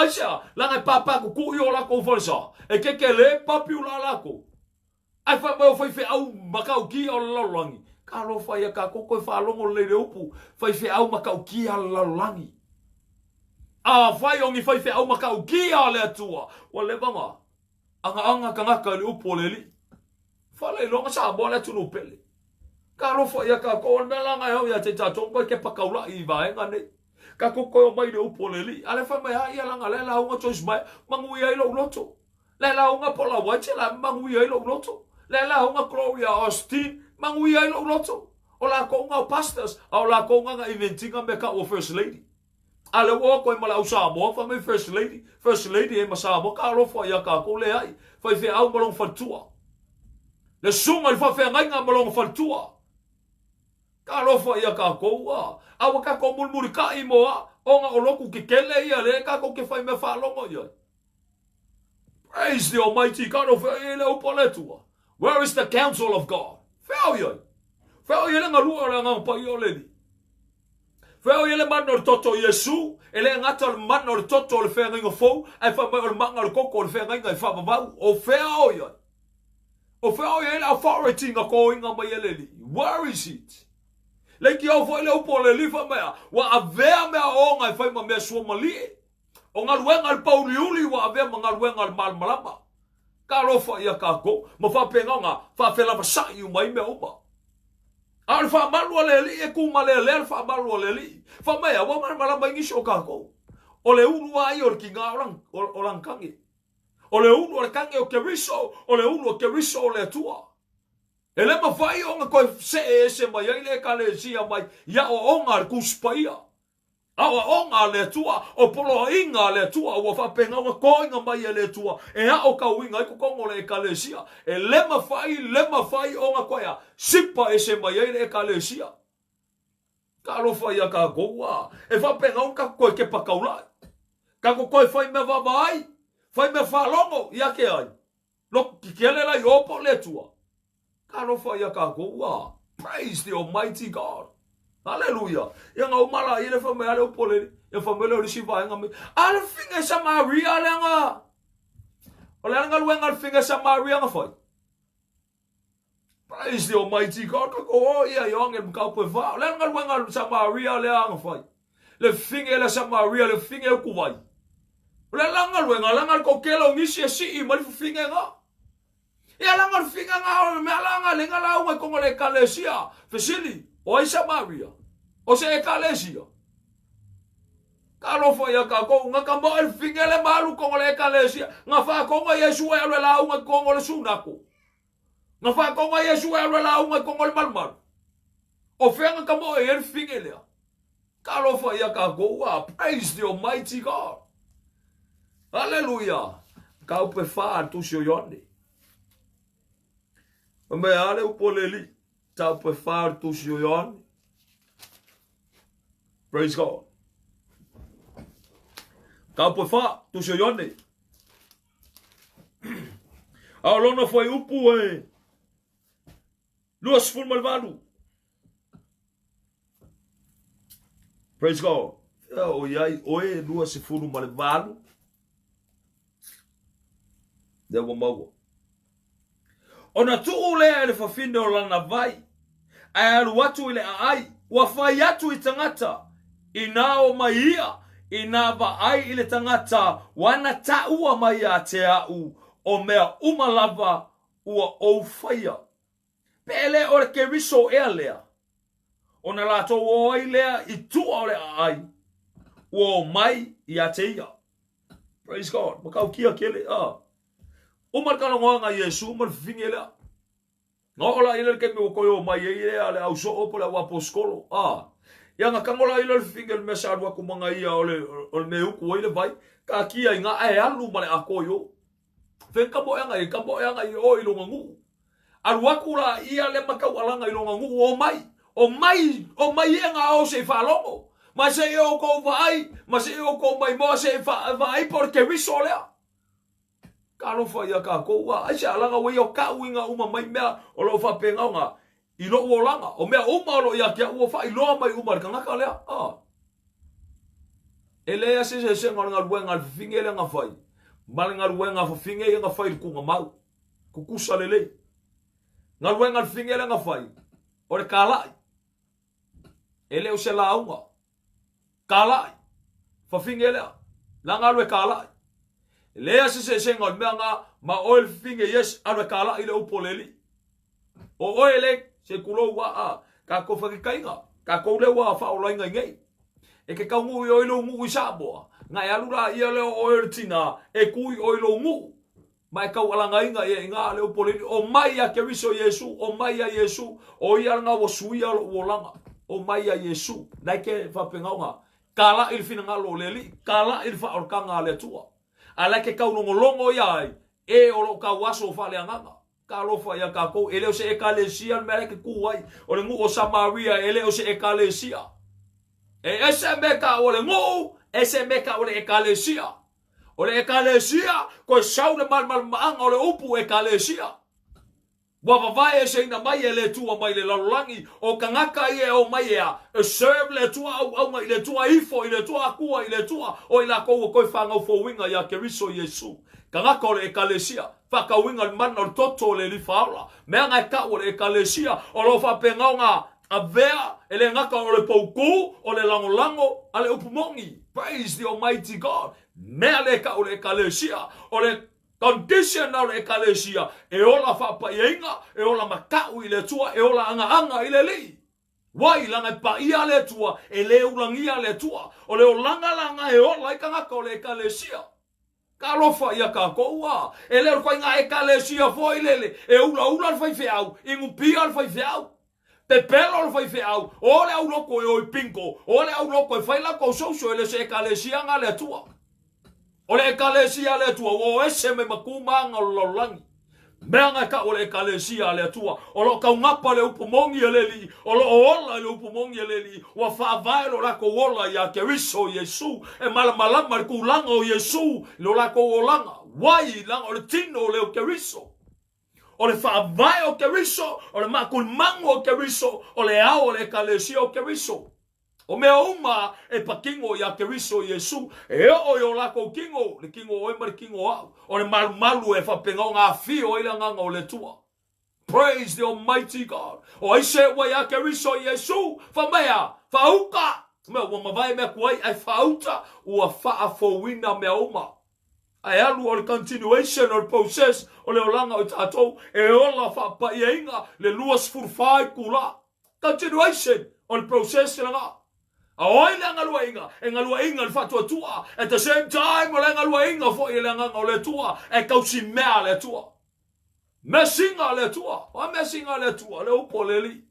Aisea, leaga e pāpā kukuʻi o lākou falesa, e kekelē papi ula lākou. Ae fai mai o faifeau matautia o le lalolagi. Talofa ia tatou toe faalogo lelei le upu faifeau matautia le lalolagi. Afai o ni faifeau matautia a le Atua, ua leva na agaaga tagata i le upu o le Alii. Faleiloga Samoa le atunuu pele. Talofa ia tatou, o le mea la na e ao ia te tatou koe kepa taulaʻi i vaega nei. Tatou toe omai i le upu o le Alii. A lea fai mai, a ia leaga lea lauga Joyce Meyer, manuia ai lou loto. Le lauga Paula White la manuia ai lou loto. Le lauga Gloria Osteen manuia ai lou loto. O lakou nga o pastors, a o lakou nga na inventinga mea kau o first lady. A lea ua o atu ai ma le au Samoa fai mai First Lady, First Lady ai ma Samoa, talofa ia tatou leai, faifeau ma lona faletua. Le susuga i le faafeagaiga ma lona faletua. Talofa ia tatou a, a ua tatou mulimulitai mo a, ona o lotu tetele ia lea tatou te fai mea faalogo i ai. Praise the Almighty God o fea i le upu a le Atua. Where is the counsel of God? Fea o i ai? Fea o i ai le galue o le Agaga Paia o le Alii? Fea o i ai le mana o le toto o Iesu? E le gata o le mana o le toto o le feagaiga fou, ae fai mai o le mana o le toto o le feagaiga e faavavau. O fea o i ai? O fea o i ai le authority na tōina mai e le Alii? Where is it? Leitio foi le upu o le Alii fai mai a, ua avea mea oona e fai ma mea suamalie. O galuega a le pōuliuli ua avea ma galuega a le malamalama. Talofa ia tatou, ma faapena ona faafelavasa'i uma ai mea uma. A o le faamalu a le Alii e tūmalealea le faamalu a le Alii. Fai mai a, ua malamalama ai nisi o tatou. O le ulu lava ia o le tiga o lana tane. O le ulu o le tane o Keriso, o le ulu o Keriso o le Atua. E le mafai ona toe see ese mai ai le Ekalesia mai i aoaoga a le Tusi Paia. Aoaoga a le Atua, o poloaiga a le Atua ua faapena ona toina mai e le Atua e aotauina ai totonu o le Ekalesia. E le mafai, le mafai ona toe a sipa ese mai ai le Ekalesia. Talofa ia tatou a, e faapena ona tatou toe kepa taulai. Tatou toe fai mea vaavaai, fai mea faalogo ia te ai. Lotu kikele la i o po o le Atua. Talofa ia tatou a. Praise the Almighty God. Hallelujah. Ia nga uma la ia le fai mai ale upu o le ia fai mai le o le isi vaega mai. A le fafine e Samaria lea nga O le a le galuega a le fafine Samaria nga fai? Praise the Almighty God. Ka ko o ia Ioane le mataupu e fa. O le a le galuega a le Samaria lea nga fai? Le fafine lea Samaria, le fafine e ukuvai. O le a la galuega, leaga le toatele o nisi e sii mai le fafine nga. Ia leaga o le fafine nga o le mea la nga lenga lauga i totonu o le ekalesia. Fesili, o ai Samaria? O se ekalesia? Talofa ia tatou, nga ka moe le fafine le ma alu i totonu o le ekalesia. Nga faatoga Iesu e alu e lauga i totonu o le sunako. Nga faatoga Iesu e alu e lauga i totonu o le malumalu. O fea nga ka moe ai le fafine lea? Talofa ia tatou a praise the almighty God. Hallelujah. Mataupu e fa a le tusi o Ioane. Fai mai a le upu a le Alii. Mataupu e fa o le tusi o Ioane. Praise God. Mataupu e fa, tusi o Ioane. A o lona fuaiupu e 28. Praise God. Fea o iai oe 28. Lea ua maua. Ona tuu lea e le fafine o lana vai, ae alu atu i le aai, ua fai atu i tagata, inā o mai ia, inā vaai i le tagata ua na taua mai ia te a'u o mea uma lava ua ou faia. Pe e le o le Keriso ea lea? Ona latou o ai lea i tua o le aai, ua o mai ia te ia. Praise God. Matautia tele. Ah. Uma le talanoaga a Iesu ma le fafine lea. Na oo la i le taimi ua toe o mai ai lea le au soo po le au aposetolo. Ah. Ia na tago la i le fafine le mea sa alu atu ma na ia o le, o le mea e utu ai le vai. Taatia i ina ae alu ma le atoa i o. Fea ka moeaga i ka moeaga i o i lona nuu. Alu atu la ia le mataualaga i lona nuu, o mai, o mai, o mai e nga o se i faalogo. Ma se i outou vaai, ma se i outou maimoa se i vaai po o le Keriso lea. Talofa ia tatou, a aisea laga ua ia o ka'u i nga uma mai mea o lo o faapena ona i lo'u olaga, o mea uma o lo o ia te a'u ua faailoa mai uma e le tagata lea. A. E leai lava se eseesega o le galuega a le fafine lea na fai ma le galuega a fafine ia na fai i le tuugamau. Tutusa lelei. Galuega a le fafine lea na fai, o le kala'i. E le o se lauga. Kala'i. Fafine lea. La na alu e kala'i. E leai lava se eseesega o le mea na ma oe le fafine, yes, alu e kala'i le upu o le Alii. O oe le, se tulou a, a, tatou faitaitaiga, tatou lea ua faaolaina i nei. E ke taunuu i oe i lou nuu i Samoa, na e alu la ia lea o oe o le tina, e tu i oe i lou nuu, ma e taualagaina ia i ina le upu o le Alii, o mai ia Keriso Iesu, o mai ia Iesu, o ia lena ua suia lou olaga, o mai ia Iesu. Na e ke faapena ona. Kalaʻi le finagalo o le Alii, kalaʻi le faaolataga a le Atua. A la e ke taulogologo ia ai, e o loo tauaso faaleagaga. Talofa ia tatou, e le o se Ekalesia le mea la e te tu ai. O le nuu o Samaria e le o se Ekalesia. E ese mea taua o le nuu, ese mea taua o le Ekalesia. O le Ekalesia, toe sau le malamalamaaga o le upu Ekalesia. Ua vavae eseina mai e le Atua mai le lalolagi, o tagata ia e omai e a, e serve le Atua, auauna i le Atua, ifo i le Atua, akua i le Atua, o i latou ua toe fanau fouina ia Keriso Iesu. Tagata o le Ekalesia, faatauina le mana o le toto o le Alii Faaola, mea na e tau o le Ekalesia, o lo o faapena ona avea e le gata o le poutū, o le lagolago a le upu moni. Praise the Almighty God! Mea le tau o le Ekalesia, o le Condition o le Ekalesia, e ola faapaiaina, e ola mataʻu i le Atua, e ola agaaga i le Alii. Wai, laga e paia le Atua, e le ulagia le Atua. O le olaga laga e ola ai tagata o le Ekalesia. Talofa ia tatou a. E le o le faiga Ekalesia foi lele, e ulaula le faifeau, inupia le faifeau. Pepelo le faifeau, o le auloko e o i bingo, o le auloko e fai latou social, e le o se Ekalesia na a le Atua. O le Ekalesia a le Atua ua o ese mai ma tu ma aga o le lalolagi. Mea na e tau o le Ekalesia a le Atua, o lo o taugapa le upu moni a le Alii, o lo o ola i le upu moni a le Alii, ua faavae lo latou ola ia Keriso Iesu, e malamalama le tulaga o Iesu i lo latou olaga. Wai, leaga o le tino lea o Keriso. O le faavae o Keriso, o le makuimagu o Keriso, o le ao o le Ekalesia o Keriso. O mea uma e patino iā Keriso Iesu, e oo i o lakou kino, le kino o oe ma le kino o aʻu, o le malumalu e faapena ona afio ai le Agaga o le Atua. Praise the Almighty God! O ai se ua iā Keriso Iesu? Fai mai a, faauta! Mea ua mavae mea tuai ae faauta, ua faafouina mea uma. Ae alu o le continuation o le process o le olaga o i tatou e ola faapaiaina le 24 itula. Continuation o le process lena. A o ai lea galueaiga? E galueaiga le faatuatua. At the same time o lea galueaiga foi e le Agaga o le Atua e tausi mea a le Atua. Measina a le Atua. O a measina a le Atua? Le upu a le Alii.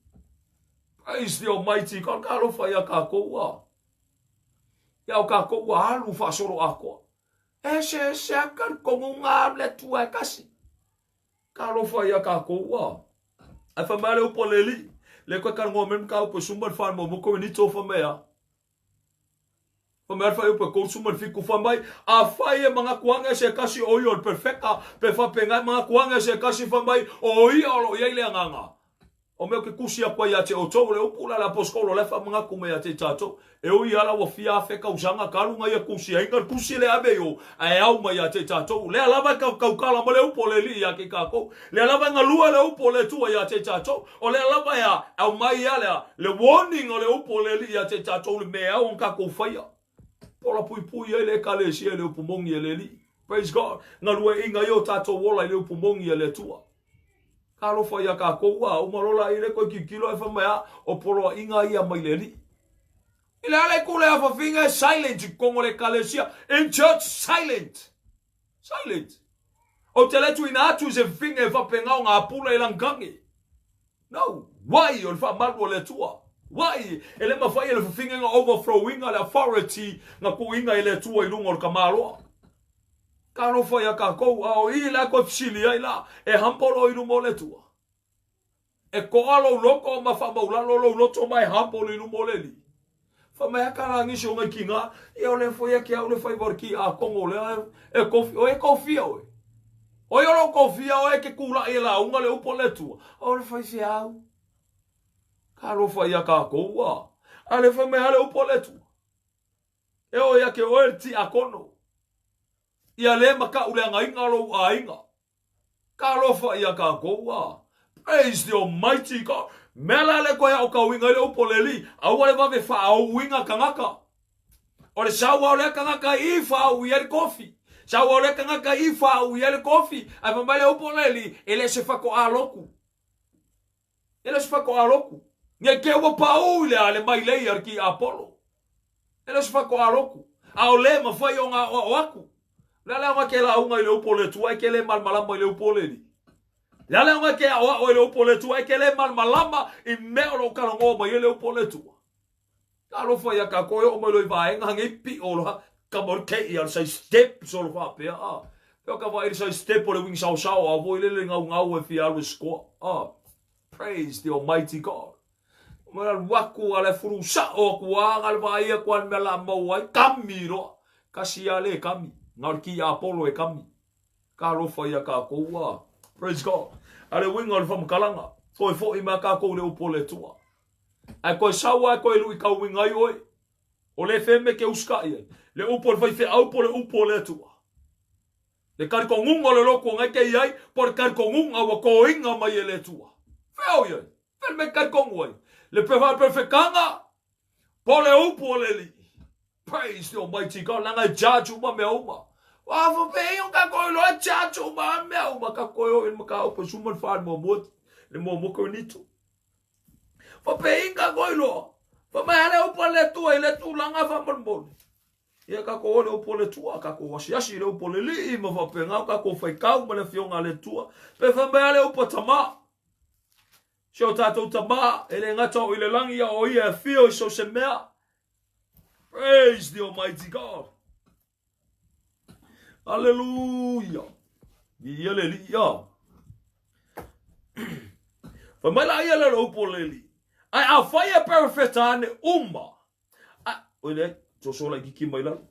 Praise the Almighty God. Talofa ia tatou a. Ia o tatou ua alu faasolo atoa. Eseese a talitonuga o le Atua e tasi. Talofa ia tatou a. Ae fai mai le upu a le Alii, le koe talanoa mai le mataupu e 14 muamua Korinito fai mai a. Fai mai le fuaiupu e 37 fai mai, afai e manatu ane se tasi o ia o le perfeka, pe faapena e manatu ane se tasi fai mai o ia o lo o i ai le agaga. O mea ou te tusi atu ai ia te outou, o le upu la a le aposetolo la e faamanatu mai ia te i tatou, e ui lava la ua fia afe tausaga talu na ia tusiaina le tusi lea ave i o, ae au mai ia te i tatou. Lea lava e tautala mai le upu o le Alii ia te i tatou. Lea lava e galue le upu o le Atua ia te i tatou. O lea lava e a, aumai a lea, le warning o le upu o le Alii ia te i tatou, le mea e ao ona tatou faia. Pola puipui ai le Ekalesia i le upu moni a le Alii. Praise God. Galueaiina ai o tatou ola i le upu moni a le Atua. Talofa ia tatou a uma loa la i le toe tilotilo ae fai mai a o poloaiga ia mai le Alii. I le ala i kule a fafine silent i totonu o le Ekalesia. In church silent. Silent. Ou te le tuuina atu i se fafine e faapena ona apula i lagikagi. No. Wai o le faamalu o le Atua. Wai e le mafai e le fafine ona overflow-ina le authority na tuuina e le Atua i luga o le tamaloa. Talofa ia tatou, a o i la e toe fesili ai la, e humble oe i luma o le Atua? E toa lou loto ma faamaulalo lou loto ma e humble i luma o le Alii? Fai mai a ka nisi o ngai kina, ia o le foi a ke au le faiva o le ki atono lea e kofi, o e kofia oe. O ia o lou kofia oe ke kulaʻi e lauga le upu a le Atua, o le faifeau. Talofa ia tatou a. A le fai mai a le upu a le Atua. E oo ia ke oe le tiakono. Ia le makaʻu leagaina lou aiga. Talofa ia tatou a. Praise the Almighty God. Mea la le koe aokauina ai le upu o le Alii, aua le vave faaouina tagata. O le sau a o lea tagata i faaui ai le kofi. Sau a o lea tagata i faaui ai le kofi. Ae fai mai le upu o le Alii, e le se fatoʻā lotu. E le o se fatoʻā lotu. Nei te ua paū i le a le mailei a le tiapolo. E le o se fatoʻā lotu. A o le mafai ona aʻoaʻo atu. Le a le aoga ke lauga i le upu o le Atua e ke le malamalama i le upu o le Alii. Le a le aoga ke aʻoaʻo i le upu o le Atua e ke le malamalama i mea o lo o talanoa mai ai le upu o le Atua. Talofa ia kākou e oo mai loa i vaega nei pio loa kama o le kei a le sai step solo faapea a. Pea ka vaai le sai step o le wing saosao a voi lele gaugau e fia alu e scoa a. Praise the almighty God. Ma alu aku a le fulu sao aku a nga le vaai aku a le mea la maua ai kami loa. Kasi a le kami. Nga o le ki Apollo e kami. Talofa ia kākou a. Praise God. A le uiga o le whamakalaga. Toe foʻi mai kākou i le upu o le Atua. Ae toe sau ae toe lui kauiga ai oe. O le feme ke usikaʻi ai. Le upu o le faifeau po o le upu o le Atua. Le kalikoguga o le lotu o ngai ke iai, po o le kalikoguga ua koiga mai e le Atua. Fea o iai? Fea le mea e kalikogu ai? Le faaperefekaga po o le upu o le Alii. Praise the Almighty God. Leaga e judge uma mea uma. Ua faapea o kākou iloa e judge uma mea uma. Kākou e o i le mataupu e suma le fa le muamua, le muamua Korinito. Faapea kākou iloa. Fai mai a le upu a le Atua i le tulaga faamolemole. Ia kākou o le upu a le Atua, kākou asiasi i le upu a le Alii ma faapena o kākou faitau ma le afioga a le Atua. Pe fai mai a le upu a Tamā. Si o tātou Tamā, e le gata o i le langi a o ia e afio i so se mea. Praise the Almighty God. Aleluia. Ia le alii ia. Fai mai la ia le le upu o le alii. Ae afai e perefeta ane uma. A, oi le, soso laititi mai lalo.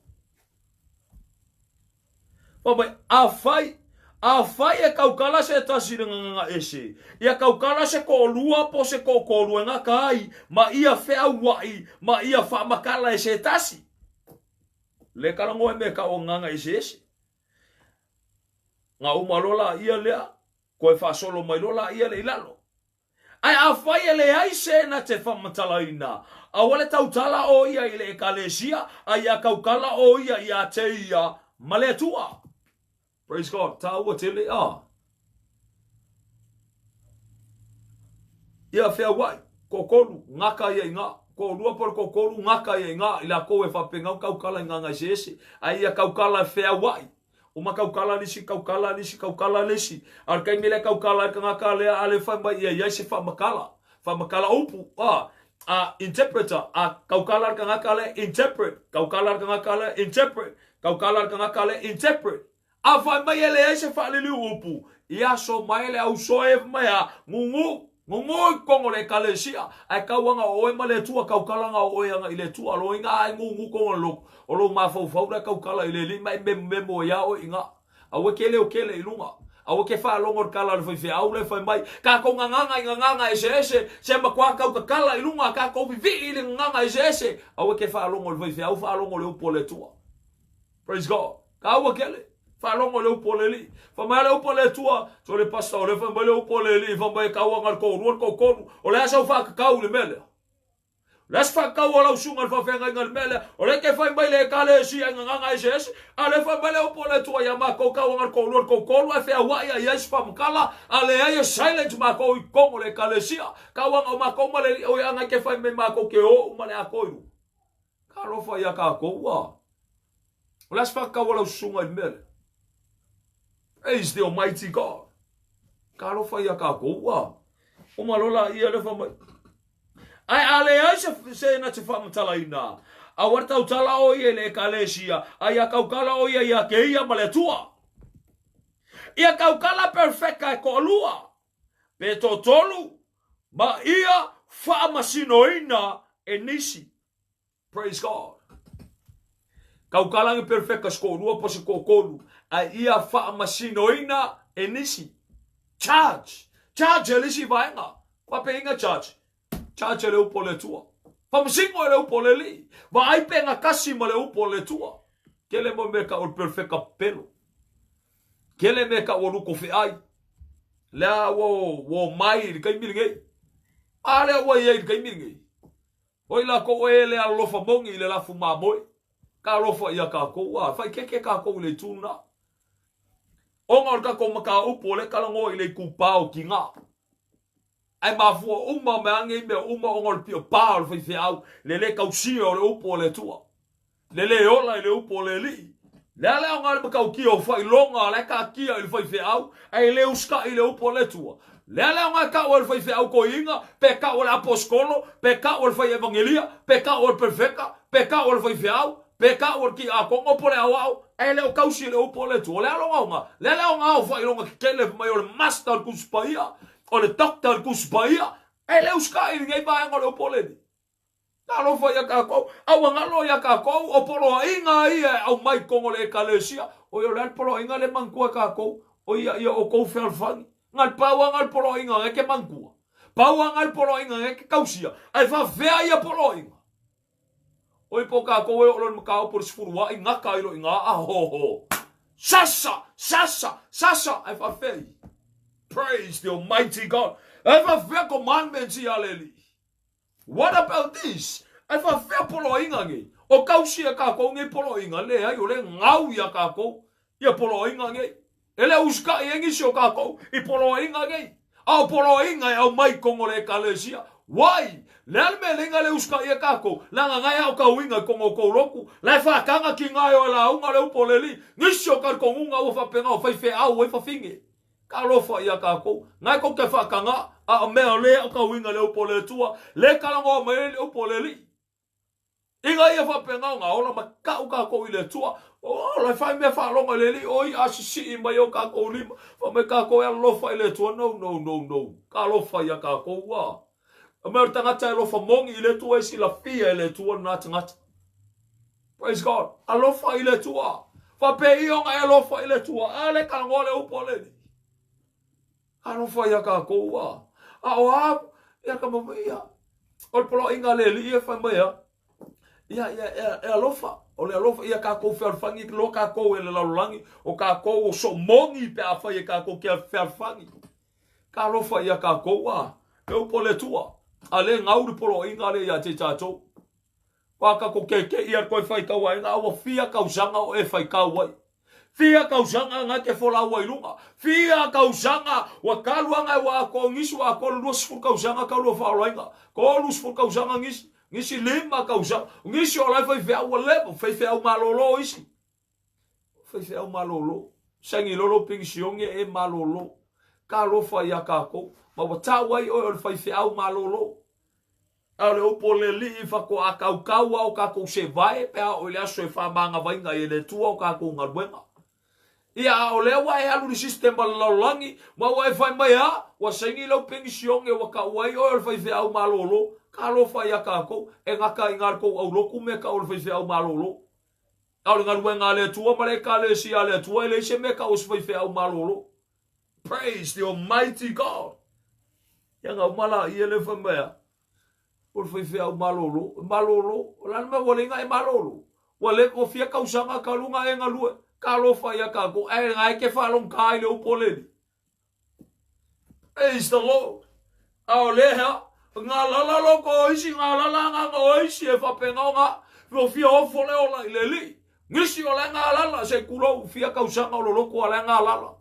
Fai mai, afai, afai e kaukala se tasi i le gagaga ese, ia kaukala se toalua po o se toatolu e gata ai, ma ia feauaʻi, ma ia faamatala e se tasi. Le talanoa i mea tau o gagaga eseese. Ga uma loa laia lea, toe faasolo mai loa laia lea i lalo. Ae afai e leai se na te faamatalaina, aua le tautala o ia i le Ekalesia, a ia tautala o ia ia te ia ma le Atua. Praise God. Taua tele a. Ia feauai, toatolu, gata ia i nga. Toalua po o le toatolu, gata ia i nga, i lakou e faapena ona tautala i gagae eseese. Ae ia tautala e feauai. Uma tautala le isi, tautala le isi, tautala le isi. A o le taimi lea e tautala ai le tagata lea, a le fai mai ia i ai se faamatala. Faamatala upu, a, a interpreter, a tautala le tagata lea, interpret, tautala le tagata lea, interpret, tautala le tagata lea, interpret. A fai mai e leai se faaliliu upu, ia aso mai le ausoe mai a gugu, gugu i totonu o le Ekalesia, ae tau aga o oe ma le Atua, tautala aga o oe aga i le Atua, loiga ae gugu totonu o le lotu, o lou mafaufau la e tautala i le Alii ma e memomemo ai a oe i ina. Aua e ke leo kele i luga. Aua ke faalogo i le tala a le faifeau la e fai mai, Kākou gagaga i gagaga eseese, se matua tautatala i luga, kākou vivii i le gagaga eseese. Aua ke faalogo i le faifeau, faalogo i le upu a le Atua. Praise God. Kāua kele. Faalogo i le upu a le Alii. Fai mai a le upu a le Atua, so le pastor o le fai mai le upu a le Alii, fai mai e kau aga le toalua le toatolu. O le a sau faakakau i le mea lea? O le a se faakakau a lau susuga i le faafeagaiga i le mea lea? O lea e te fai mai le Ekalesia i gagaga eseese, a o lea e fai mai le upu a le Atua ia matou kau aga le toalua le toatolu ae feauai a i ai se faamatala, a leai e silent matou i totonu o le Ekalesia. Kau aga o matou ma le Alii, oi aga e te fai mai matou te o uma le atoa i luga. Talofa ia kākou a. O le a se whakakau a lau susuga i le mea lea? Praise the Almighty God. Talofa ia kākou a. O malo la ia le whamai. Ae a leai se, se na te whaamatalaina. Aua le tautala o ia i le ekalesia, a ia kaukala o ia ia ke ia ma le Atua. Ia kaukala perfeka e toalua, pe toatolu, ma ia faamasinoina e nisi. Praise God. Kaukalagi perfeka se toalua po se toatolu, a ia faamasinoina e nisi. Charge. Charge e le isi vaega. Faapeiga charge. Charge e le upu o le Atua. Faamasino e le upu o le Alii. Vaai pe gatasi ma le upu o le Atua. Tele mo mea tau o le perfeka pelo. Tele mea tau o luko feai. Lea ua ua mai i le taimi lenei. A lea ua i ai i le taimi lenei. Oi lākou e le alolofa moni i le lafu mamoe. Ka alofa ia kākou, a faikeke kākou i le itu lena. Ona o le tatou mataupu o lea e talanoa i le itupā o Tigā. Ae mafua uma mai lava nei mea uma ona o le piopā o le faifeau, le lē tausia o le upu a le Atua, le lē ola i le upu a le Alii. Le a le aoga o le matautia o faailoga la e taatia i le faifeau ae le usitai i le upu a le Atua? Le a le aoga e tau ai le faifeau toeaina, pe tau e le aposetolo, pe tau e le fai evagelia, pe tau e le perofeta, pe tau e le faifeau, pe tau e le tiakono po o le aoao, ae le o tausi i le upu a le Atua? Le a lona aoga? Le a le aoga o faailoga tetele fai mai o le Master o le Tusi Paia, o le Doctor o le Tusi Paia, ae le usitai i lenei vaega o le upu a le Alii? Talofa ia tatou, a ua galo ia tatou, o poloaiga ia e aumai i totonu o le Ekalesia. Oi, o le a le poloaiga lea e manatua e tatou? O ia, ia outou fealofani. Na o le pau lava na o le poloaiga na e te manatua. Pau lava na o le poloaiga na e te tausia. Ae faafefea ia poloaiga? Oi, po o tatou e oo loa i le mataupu o le sefuluai, gata ai loa i ina, a ho ho. Sasa! Sasa! Sasa! Ae faafefea ia? Praise the Almighty God. Ae faafefea commandments ia a le Alii? What about this? Ae faafefea poloaiga nei? O tausi e tatou nei poloaiga? Leai, o lea e gau ia tatou ia poloaiga nei. E le usitai ai nisi o tatou i poloaiga nei. A o poloaiga e aumai i totonu o le Ekalesia. Why? Le a le mea e le le usitai ai tatou? Leaga na e aotauina i totonu o tou lotu. La e faataga tiga e o e lauga le upu a le Alii. Nisi o talitonuga ua faapena o faifeau ai fafine. Talofa ia tatou, na tou te faataga, a o mea o lea o tauiga le upu a le Atua, le talanoa mai ai le upu a le Alii. Ina ia faapena ona ola ma tau tatou i le Atua, o la e fai mea faalogo i le Alii, o ia sisii mai o tatou lima, fai mai tatou e alofa i le Atua, no, no, no, no, talofa ia tatou ua. O mea o le tagata e alofa moni i le Atua e silafia e le Atua lena tagata. Praise God. Alofa i le Atua. Faapea ia ona e alofa i le Atua. A le talanoa le upu a le Alii. Alofa ia tatou a. A o a ia ka mama ia. O le poloaiga a le Alii e fai mai a. Ia, ia, e, e alofa. O le alofa ia tatou fealofani loa tatou e le lalolagi. O tatou o soomoni pe a fai e tatou ke fealofani. Talofa ia tatou a. Le upu a le Atua. A le gau le poloaiga le ia te tatou. Ua tatou kekeʻi a toe faitau ai na ua fia tausaga o e faitau ai. Fia tausaga na te folau ai luga. Fia tausaga ua talu anga e ua atoa nisi ua atoa le 20 tausaga talu o faaolaina. 30 tausaga nisi, nisi 5 tausaga. Nisi o la e faifeau ua leva, faifeau malolo isi. Faifeau malolo. Saini loa lou penisione e malolo. Talofa ia tatou. Ma ua tau ai oe o le faifeau malolo. A o le upu o le Alii faatoa tautau a o tatou sevae pe a oo i le aso e faamagavaina ai e le Atua o tatou galuega. Ia, a o lea ua e alu i le system a le lalolagi, ma ua e fai mai, a, ua saini lau penisione ua tau ai oe o le faifeau malolo. Talofa ia tatou, e gata ai i ina le tou aulotu mea tau o le faifeau malolo. A o le galuega a le Atua ma le Ekalesia a le Atua, e leai se mea tau o se faifeau malolo. Praise the Almighty God. Ia na uma la ia le fai mai a. O le faifeau malolo, malolo, o la le mea ua le inga e malolo. Ua le ua fia tausaga talu na e galue. Talofa ia tatou, ae na e ke faalogogata i le upu a le Alii. Praise the Lord. A o lea hea, galala loko o isi, galala agaga o isi e faapena ona ua fia ofo le ola i le Alii. Nisi o la e galala, se i tulou, fia tausaga o loloto a la e galala.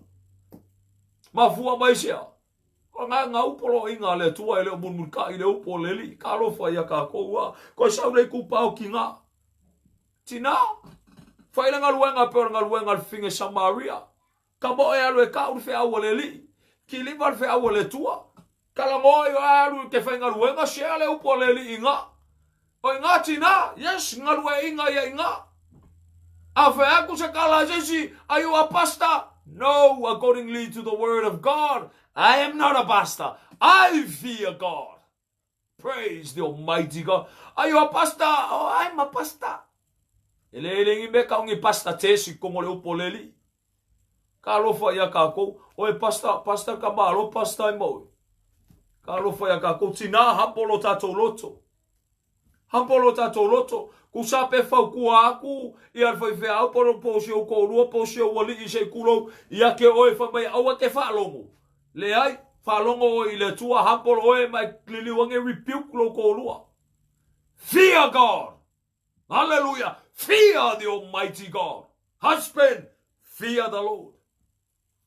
Mafua mai sea, o nga gau poloaiga a le Atua e le o mulimulitai i le upu o le Alii. Talofa ia tatou a, koe sau le itupa o tina. Tina, fai le galuega e pei o le galuega a le fafine Samaria. Kamo e alu e kau le feau a le Alii, kiliva le feau a le Atua. Talanoa i oe alu te faigaluega, share le upu a le Alii i nga. O i nga tina, yes, galueaiga ia i nga. A fai atu se tala a se isi, are you a pastor? No, accordingly to the word of God, I am not a pastor. I fear God. Praise the Almighty God. Are you a pastor? Oh, I'm a pastor. E le ele ngi me ka ngi pastor tesi kongo le upo leli. Ka alofa ia kākou. Oe pastor, pastor ka malo, pastor e mau. Ka alofa ia kākou. Tina hapo lo tātou loto. Hapo lo tātou loto. Ku sa pe faukua aku ia le faifeau po po si ou toalua po si ou alii se i kulou ia ke oe fai mai aua te faalogo. Leai, faalogo oe i le Atua, humble oe ma e liliu ane rebuke lou toalua. Fear God! Hallelujah! Fear the Almighty God! Husband, fear the Lord.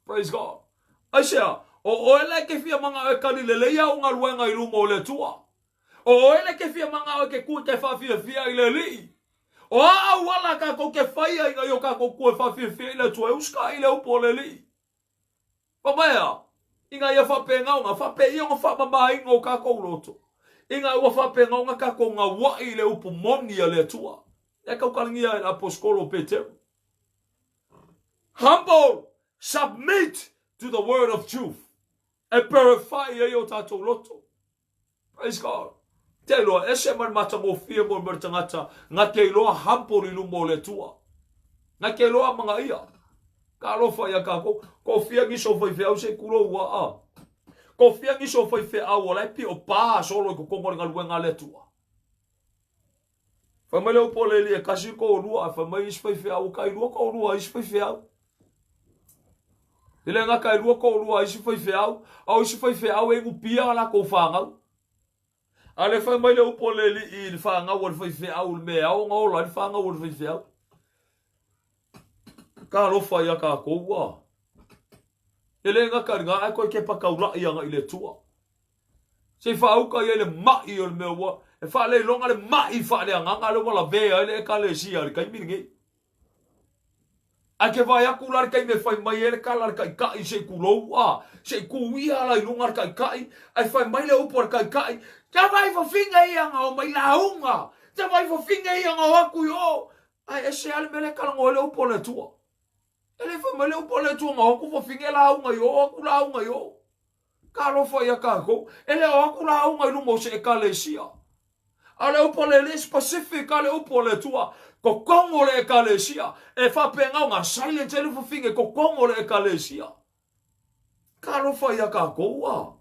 Praise God. Aisea, o oe la e ke fia mangao e kali lelei au galuega i luma o le Atua. O oe la e ke fia mangao e ke ku e ke whaafiafia i le Alii. O a auala kākou ke faia ina ia o kākou kua e faafiafia i le Atua e usitaʻi i le upu a le Alii. Pamea, ina ia faapegaoga, faapeia ona faamamaina o kākou loto, ina ua faapegaoga kākou gauaʻi i le upu moni a le Atua. E kaukalagia e le Aposetolo o Peteru. Humble, submit to the word of truth. E purify ai o tātou loto. Praise God. Te iloa, ese ma le matagofie mo le tagata, nga te iloa humble i luma o le Atua. Nga te iloa manga ia. Ka alofa ia kākou. Ko fia nisi o faifeau se kulo ua a. Ko fia nisi o faifeau o la e pio pā solo i totonu o le galuega a le Atua. Fai mai le upu a le Alii e kasi toalua, ae fai mai isi faifeau, e tailua toalua a isi faifeau. E le gata e lua toalua a isi faifeau, a o isi faifeau e inupia a latou fanau. A le fai mai le upu a le Alii i le fanau a le faifeau i le mea e ao ona ola ai le fanau a le faifeau. Talofa ia kākou a. E le gata i lena, ae toe kepa taula'i agai i le Atua. Se i faauka i ai le maʻi o le mea ua e faaleiloga le maʻi faaleagaga lea ua lavea ai le Ekalesia i le taimi lenei. Ae ke vaai aku la le taimi e fai mai ai le tala a le Taitai se i tulou a, se i tu ia la i luga le Taitai, ae fai mai le upu a le Taitai, Te vai fafine ia na omai lauga, te vai fafine ia na o atu i o. Ae ese lava le mea lea e talanoa ai le upu a le Atua. E le fai mai le upu a le Atua na o atu fafine lauga i o, o atu lauga i o. Talofa ia tatou, e le o atu lauga i luma o se Ekalesia. A o le upu a le Alii, specific a le upu a le Atua, totonu o le Ekalesia, e faapena ona silent ai le fafine totonu o le Ekalesia. Talofa ia tatou a.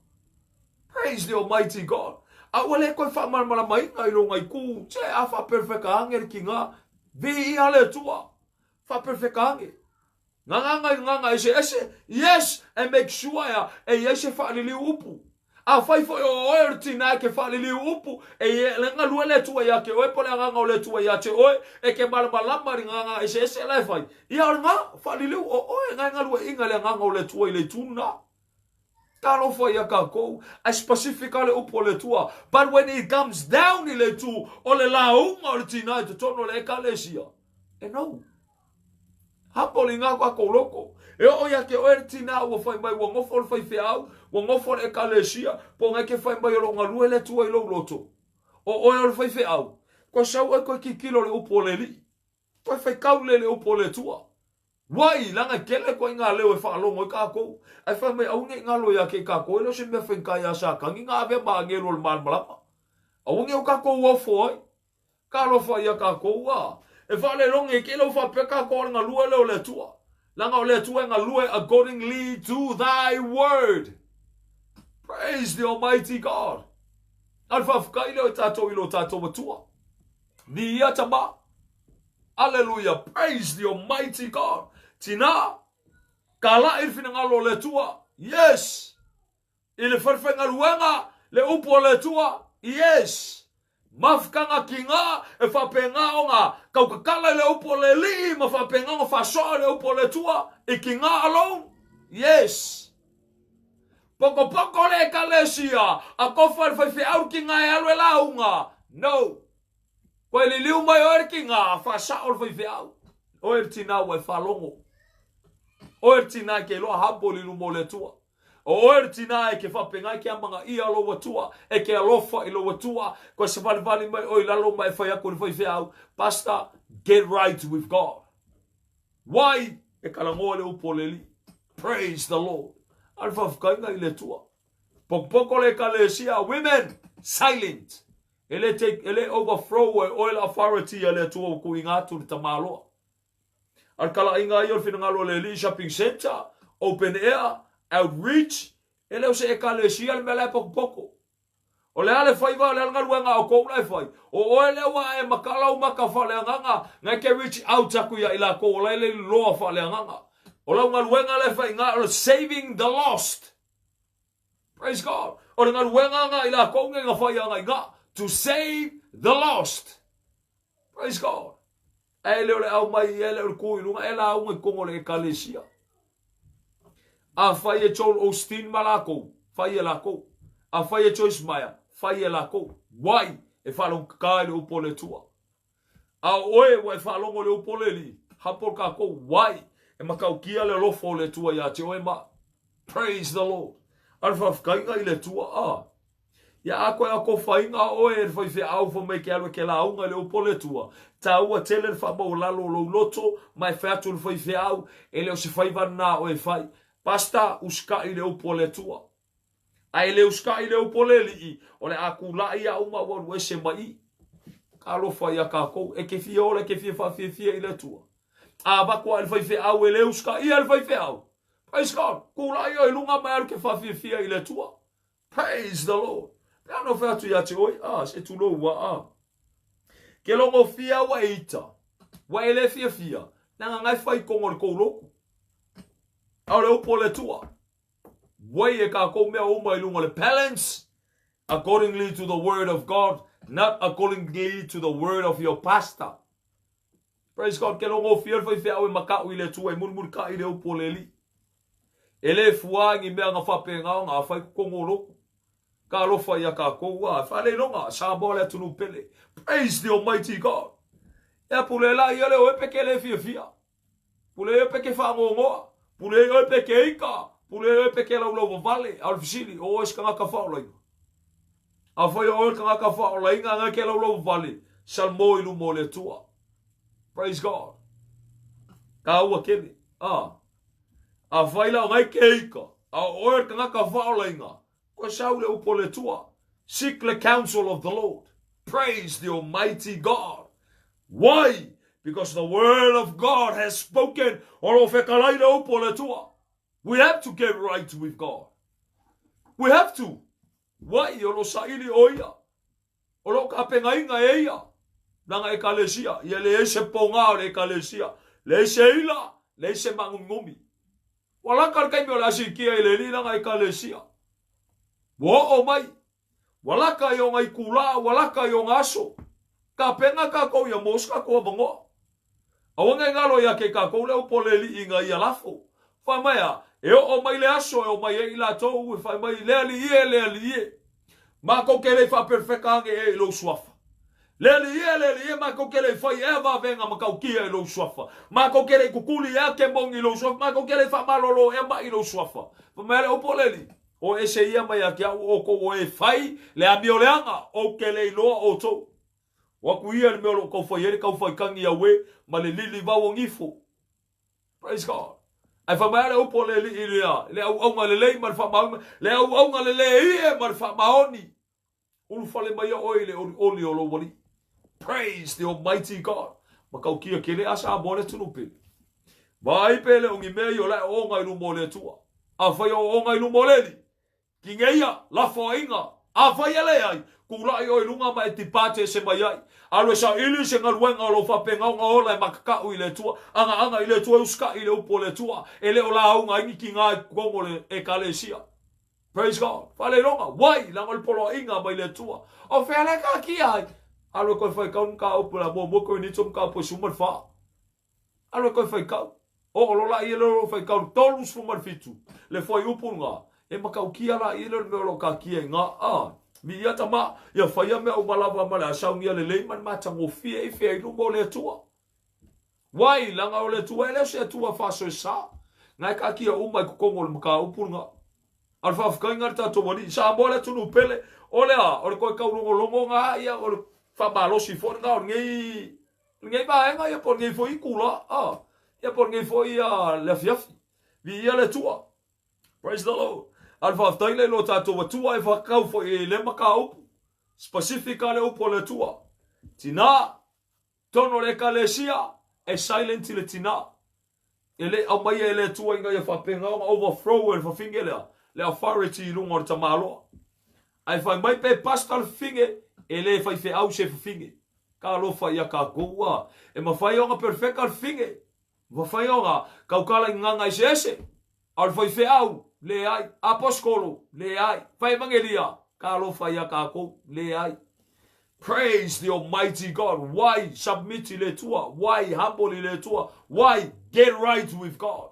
Praise the Almighty God. A ua le toe faamalamalamaina i lona itu, tse a faaperefeka ane le tiga, viia le Atua, faaperefeka ane. Gagana i gagana eseese, yes, and make sure ea e i ai se faaliliu upu. Afai foi o oe o le tina e ke faaliliu upu, e i ai le galue le Atua ia te oe po o le agaga o le Atua ia te oe, e ke malamalama i gagana eseese la e fai, ia o lena, faaliliu o oe na e galueaiina le agaga o le Atua i le itu lena. Talofa ia tatou, ae specific lava le upu a le Atua, but when it comes down i le itu o le lauga o le tina i totonu o le Ekalesia, e no. Humble i ngā tatou loko. E oo ia te oe le tinā ua whai mai, ua nofo le faifeau, ua nofo le ekalesia, po ngai ke whai mai o lou galue le Atua i lou loto. O oe o le faifeau, koe sau oe koe kikilo le upu o le Alii. Koe whaikau le le upu o le Atua. Wai, langa e kele koe i ngā leo e whaalogo i kākou. Ai whai mai aua nei ngalo ia ke kākou, e leo se mea whenkai a Sātani ngā avea ma angelo o le malamalama. Aua nei o kākou ofo ai. Ka alofa ia kakou a e faalelogi e kela ua faapea kakou o le galue lea o le Atua. Leaga o le Atua e galue accordingly to thy word. Praise the Almighty God. A le faafetai lea o tatou i lo tatou Atua. Viia tama. Alleluia. Praise the Almighty God. Tina, kalaʻi le finagalo o le Atua. Yes. I le falefaigaluega, le upu a le Atua, Yes! Mafutaga ki ngā, e faapēnā ona kaukakala i le upu a le Alii ma faapēnā ona faasoa i le upu a le Atua, i ki ngā alone, Yes! Pokopoko le Ekalesia, a kofa i le faifeau ki ngā e alu e lauga, No! Koe liliu mai oe ki ngā, faasao le faifeau, oe le tinā ua e faalogo, oe le tinā e ke iloa humble i luma o le Atua. O oe le tinā e ke faapegai ke amanaia lou Atua, e ke alofa i lou Atua, koe savalivali mai oe i lalo ma e fai aku i le faifeau, Pastor, get right with God. Why? E kalagoa le upu o le Alii. Praise the Lord. A le faafetaiga i le Atua. Pokopoko le Ekalesia, women, silent. E le, take, e le overflow e oe le authority a le Atua ua tuuina atu i le tamaloa. A le talaiga ia o le finagalo o le Alii Shopping Centre, Open Air, Outreach, e le o se Ekalesia le mea la e pokopoko. O le a le faiva, o le a le galuega a outou la e fai? O oe lea ua ae maka lau maka faaleagaga, na e ke reach out aku ia i lakou o la e le loa faaleagaga. O lau galuega la e fai i o le saving the lost. Praise God. O le galuega nga i lakou nge nga fai anga i nga. To save the lost. Praise God. Ae le o le au mai e le o le ku i luga e lauga i totonu o le Ekalesia. Afai e Joel Osteen ma lakou, fai e lakou. Afai e Joyce Meyer, fai e lakou. Why? E faalogotata i le upu o le Atua. A o oe ua e faalogo i le upu o le Alii, humble kākou, why? E matautia le alofa o le Atua ia te oe ma au. Praise the Lord. A o le faafetaiga i le Atua, a. Ia a koe atofaina oe e le faifeau fai mai e ke alu e ke lauga i le upu o le Atua, taua tele le faamaualalo o lou loto ma e fai atu i le faifeau, e le o se faiva lena a oe e fai. Pastor, usikai i le upu a le Atua. A e le usikai i le upu o le Alii, o le a kulaʻi au ma ua alu ese mai i. Talofa ia kakou, e ke fia ola e ke fia faafiafia i le Atua. A avatu ae le faifeau e le usikaia le faifeau. Praise God! Kulaʻi oe i luga ma e alu ke faafiafia i le Atua. Praise the Lord! Pe ana fai atu ia te oe, ah, se tulou ua, ah. Ke logo fia ua e ita, ua e le fiafia, leaga na e fai kongo le kou lotu. A o le upu o le Atua. Weigh e kākou mea uma i luga o le balance accordingly to the word of God, not accordingly to the word of your pastor. Praise God, ke logofia le faifeau e makaʻu i le Atua e mulimulikaʻi i le upu o le Alii. E le fua ai ni mea na faapena ona a fai totonu o lotu. Ka alofa ia kākou, a faaleiloga, Samoa le atunuu pele. Praise the Almighty God. Ea pule la ia le oe pe ke le fiafia. Pule ai oe pe ke faanoanoa, pule ai oe pe ke ika, pule ai oe pe ke laulauvavale, a o le fesili, o oe se tagata faaolaina? Afai o oe le tagata faaolaina na ke laulauvavale, salmo i luma o le Atua. Praise God. Tāua tele. Ah. Afai la o ngai ke ika, a o oe le tagata faaolaina, Koe sau le upu o le Atua. Seek the counsel of the Lord. Praise the Almighty God. Why? Because the word of God has spoken. O lo whekalai le upu o le Atua. We have to get right with God. We have to. Why? O lo saili o ia. O lo kapengainga e ia. Nanga ekalesia. Ia leai se pōgā o le ekalesia. Leai se ila. Leai se maʻagumigumi. Ua laka le taimi o le a sikia i le alii ekalesia. Ua oo mai. Ua laka i ona itulā, ua laka i ona aso. Tapena kākou ia maua se kākou avanoa. Aua ne i galo ia ke kākou le upu o le alii ina ia lafo. Fai mai a, e oo mai le aso e omai ai i latou e fai mai, Le alii e, le alii e. Matou ke le i faaperefeka ane ea i lou suafa. Le Alii e, le Alii e, matou ke le i fai ea vavenga matautia i lou suafa. Matou ke le i kukuli ea kemoni i lou suafa. Matou ke le i faamalolo ea maʻi i lou suafa. Fai mai a le upu o le Alii, O ese ia mai ia te au outou o e fai le amioleaga, ou te le iloa outou. O atu ia le mea o lo o tau fai ai le taufaitagi auē ma le lilivau o nifo. Praise God. Ae fai mai a le upu o le Alii lea, le auauna lelei ma le faamaoni, le auauna lelei e ma le faamaoni. Ulufale mai oe i le olioli o lou Alii. Praise the Almighty God. Matautia tele a Samoa le atunuu pele. Vaai pe le o ni mea ia o la e ooga i luma o le Atua. Afai o ooga i luma o le Alii, Kineia, lafoaiga, afai e leai, kulaʻi oe i luga ma e depart ese mai ai. Alu e saili se galuega o lou faapena ona ola e makakaʻu i le Atua, agaaga i le Atua e usikaʻi i le upu o le Atua, e le o lauga ai ni kinā i totonu o le Ekalesia. Praise God. Faleiloga, wai, leaga o le poloaiga mai le Atua. O fea la e kakia ai? Alu e koe faitau le mataupu la muamua Korinito mataupu e 14. Alu e koe faitau. Oo loa laia lea o lou faitau le 37, le fuaiupu lena, e matautia laia lea o le mea o lo o kakia i ina. A, viia tama, ia faia mea uma lava ma le asaunia lelei ma le matagofie i fea i luma o le Atua. Wai, leaga o le Atua e le o se Atua faasoesa. Na e taatia uma i totonu o le mataupu lena. A o le faafetaiga a le tatou Alii, Samoa le atunuu pele, o le a? O le toe taulogologo na, ia, o le faamalosi foi lena o lenei, lenei vaega, ia, po o lenei foi itula, a, ia, po o lenei foi a, le afiafi. Viia le Atua. Praise the Lord. A o le faafetai lea i lo tatou Atua e whakau foi i le mataupu. Specific a le upu o le Atua. Tinā, Tonu o le Ekalesia, e silent i le tina. E le i aumaia e le Atua ina ia faapena ona overthrow e le fafine lea le authority i luga o le tamaloa. Ae fai mai pe pastor le fafine, e le faifeau se fafine. Talofa ia tatou a. E mafai ona perfeka le fafine, mafai ona tautala i gagana eseese, A o le faifeau, leai. Aposetolo, leai. Fai evangelia, talofa ia tatou, leai. Praise the Almighty God. Why submit i le Atua? Why humble i le Atua? Why get right with God?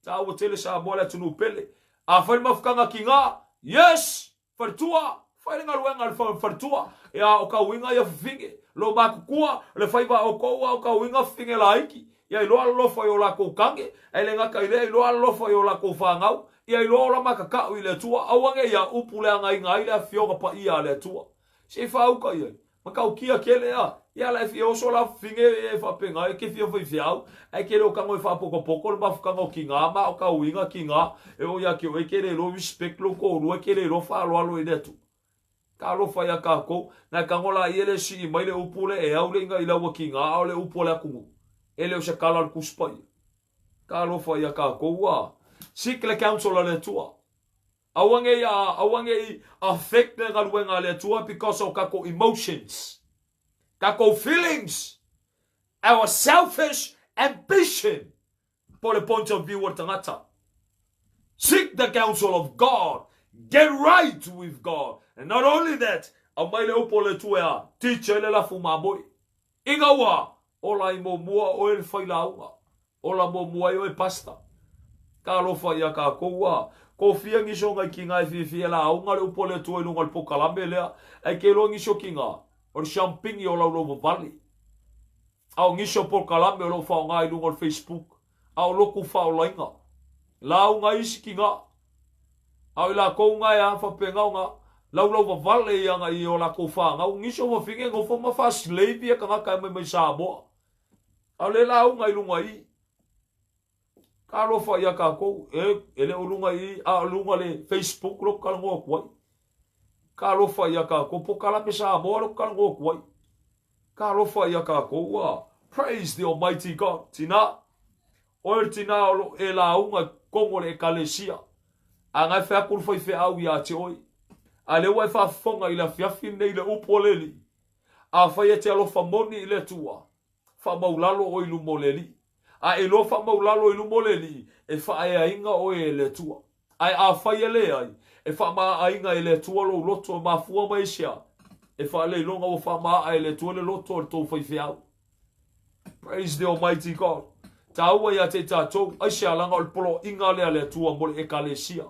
Tāua tele Samoa le atunuu pele. Afai le mafutaga ki ngā, yes! Faletua, Fai le galuega a le faletua, ia o ka uiga ia fafine, lo matutua le faiva o outou a o ka uiga fafine laiti, ia iloa alolofa i o latou tane, ae le gata i lea iloa alolofa i o latou fanau, ia iloa ola makaka'u i le Atua, aua ne i a upu leagaina ai le Afioga Paia a le Atua. Se i faauka i ai. Matautia tele a, ia la e fia oso la fafine e faapena e te fia faifeau, ae te le o tago e faapotopoto le mafutaga o tinā ma o ka uiga tinā, e oo ia te oe e te le iloa respect lou toalua e te le iloa faaaloalo i le Atua. Talofa ia tatou, na e tago laia le sii mai le upu lea e au le iga i laua tinā a o le upu a le atunuu, e le o se tala a le Tusi Paia. Talofa ia tatou a. Seek le counsel a le Atua. Aua ne i, aua ne i affect le galuega a le Atua because o tatou emotions, tatou feelings, our selfish ambition po o le point of view o le tagata. Seek the counsel of God, get right with God. And not only that, aumai le upu o le Atua e a, teach ai le lafu mamoe. Ina ua ola ai muamua oe le failauga, ola muamua ai oe pastor. Talofa ia tatou a kofia nisi o nai kina e fiafia e lauga le upu a le Atua i luga o le pokalame lea, ae ke iloa nisi o kina o le siampini o laulau vavale. A o nisi o polokalame o lo o faaaoga i luga o le Facebook, a o lotu faaolaina. Lauga isi kina. A o i latou na e a faapena ona laulau vavale i ana i o latou fanau, nisi o fafine e nofo ma faa-slave ia tagata e aumai mai Samoa. A o le lauga i luga i i. Talofa ia tatou, e, e le o luga i i, a o luga le Facebook lea ou te talanoa atu ai. Talofa ia tatou, polokalame Samoa lea ou te talanoa atu ai. Talofa ia tatou, a. Praise the Almighty God. Tina, oe le tina o lo e lauga i totonu o le Ekalesia. A na e fai atu le faifeau ia te oe. A lea ua e faafofoga i le afiafi lenei i le upu a le Alii. Afai e te alofa moni i le Atua, faamaulalo oe i luma o le Alii. A e iloa faamaulalo i luma o le Alii, e faaeaina oe e le Atua. Ae afai e leai, e faamaaaina e le Atua lou loto e mafua mai aisea? E faaleiloga ua faamaaa e le Atua le loto o le tou faifeau. Praise the Almighty God. Taua ia te i tatou, aisea leaga o le poloaiga lea a le Atua mo le Ekalesia.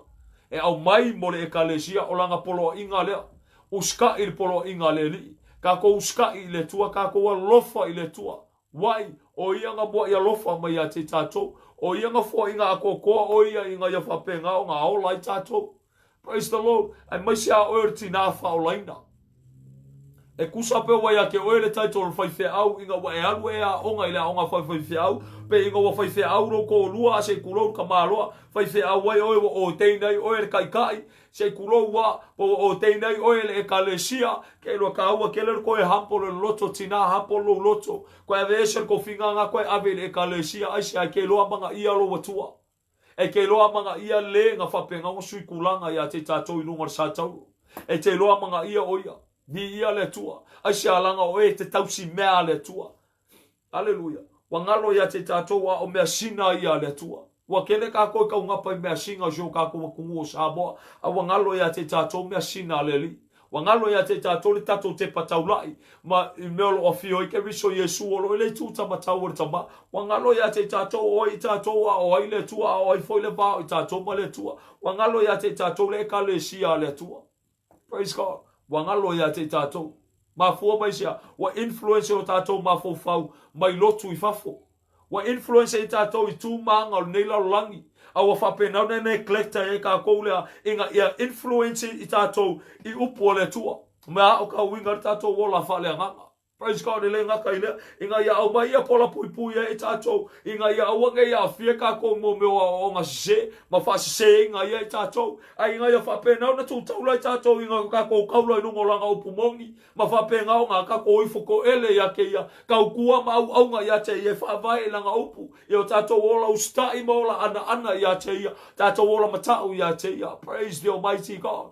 E aumai mo le Ekalesia o lana poloaiga lea. Usikai i le poloaiga a le Alii. Tatou usikai i le Atua, tatou alofa i le Atua. Wai, o ia nga muaʻi alofa mai ia te tatou, o ia nga foaiga atoatoa o ia ina ia faapena ona ola ai tatou. Praise the Lord. Aemaise a oe o le tinā faaolaina. E kusa pe ua ia te oe le title o le faifeau ina ua e alu e aoga i le aoga faifeau, pe ina ua faifeau lou toalua a se i kulou le tamaloa, faifeau ai oe ua ordain ai oe le taitai, Se i kulou a, po ua ordain ai oe e le Ekalesia, ke iloa taua tele le koe humble le loto tina humble lou loto, koe ave ese le tofiga nga koe ave i le Ekalesia aisea e ke iloa amanaia lou Atua. E ke iloa amanaia le nga faapena ona sui tulaga ia te tatou i luga o le sa tauro. E te iloa amanaia o ia. Viia le Atua. Aisea langa o e te tausi mea a le Atua. Aleluia. Ua galo ia te tatou a o measina ia a le Atua. Ua kele kakou i kaugapa i measina o si o kakou atunuu o Samoa, a ua galo ia te tatou measina a le Alii. Ua galo ia te tatou le tatou tepa taulaʻi ma i mea o lo o afio ai Keriso Iesu o lo o i le itu tamatau o le Tama. Ua galo ia te tatou o ai i tatou a o ai le Atua a o ai foi le va o i tatou ma le Atua. Ua galo ia te tatou le Ekalesia a le Atua. Praise God. Ua galo ia te i tatou. Mafua mai sea, ua influence o tatou mafaufau mai lotu i fafo. Ua influence i tatou i tu ma aga o lenei lalolagi. A ua faapena ona neglect ai e kakou lea ina ia influence i tatou i upu o le Atua. Mea ao ka uiga le tatou ola faaleagaga. Praise God, e le gata i lea, ina ia aumai ia pola puipui ai tatou, ina ia aua nei aafia tatou mo mea o aoaoga sese ma faaseseina ia i tatou, ae ina ia faapena ona tutaula ai tatou ina tatou taula i luga o lana upu moni, ma faapena ona tatou ifo toele ia te ia, tautua ma auauna ia te ia e faavae i lana upu, ia o tatou ola usitai ma ola anaana ia te ia, tatou ola matau ia te ia. Praise the Almighty God.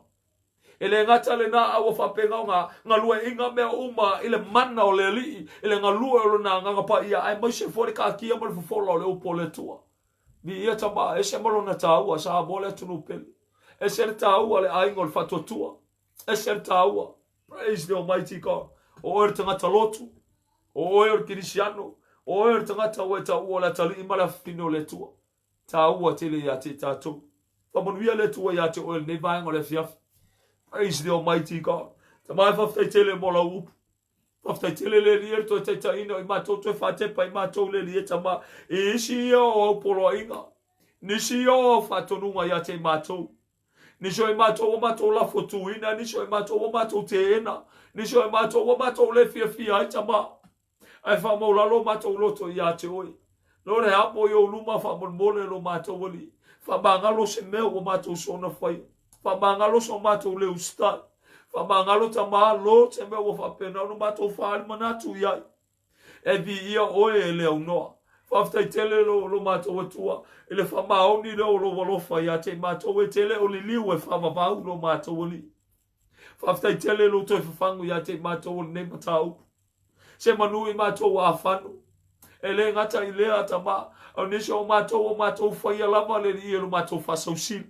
E le gata lena, a ua faapena ona galueaiina mea uma i le mana o le Alii, i le galue o Lona Agaga Paia, aemaise foi le taatia ma le fofola o le upu o le Atua. Viia Tama, ese ma lona taua, Samoa le atunuu pele. Ese le taua le aiga o le faatuatua. Ese le taua. Praise the Almighty God. O oe le tagata lotu. O oe o le Kirisiano. O oe o le tagata ua e taua o le atalii ma le afafine o le Atua. Taua tele ia te tatou. Faamanuia le Atua ia te oe i lenei vaega o le afiafi. Praise the Almighty God. Tama e faafetai tele mo lau upu. Faafetai tele le Alii e le toe taitaiina o i matou toe faatepa i matou le Alii e Tama i isi ia o au poloaiga, nisi ia o au faatonuga ia te i matou. Nisi o i matou ua matou lafo tuina, nisi o i matou ua matou teena, nisi o i matou ua matou le fiafia ai Tama. Ae faamaulalo o matou loto ia te oe. Lord e amo i ou luma faamolemole lo matou Alii. Faamagalo se mea ua matou soona faia. Faamagalo so matou le usitai. Faamagalo Tama, Lord, se mea ua faapena ona matou faaali manatu i ai. E viia oe e le aunoa. Faafetai tele lo, lo matou Atua i le faamaoni lea o lou alofa ia te i matou e te le o liliu e faavavau lo matou Alii. Faafetai tele lou toe fafagu ia te i matou o lenei mataupu. Se manu i matou afanu. E le gata i lea, Tama, o nisi o matou o matou faia lava le alii e lo matou faasausili.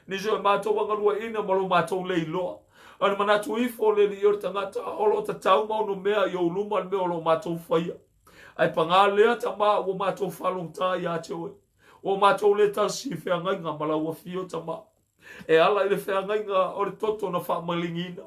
Nisi o matou ua galueaiina ma lo matou le iloa. O le manatu ifo o le alii o le tagata o lo o tatau ma ono mea i ou luma le mea o lo o matou faia. Ae paga lea, Tama, ua matou faalogotā ia te oe. Ua matou le tasi i feagaiga ma lau afio, Tama. E ala i le feagaiga o le toto na faamaligiina.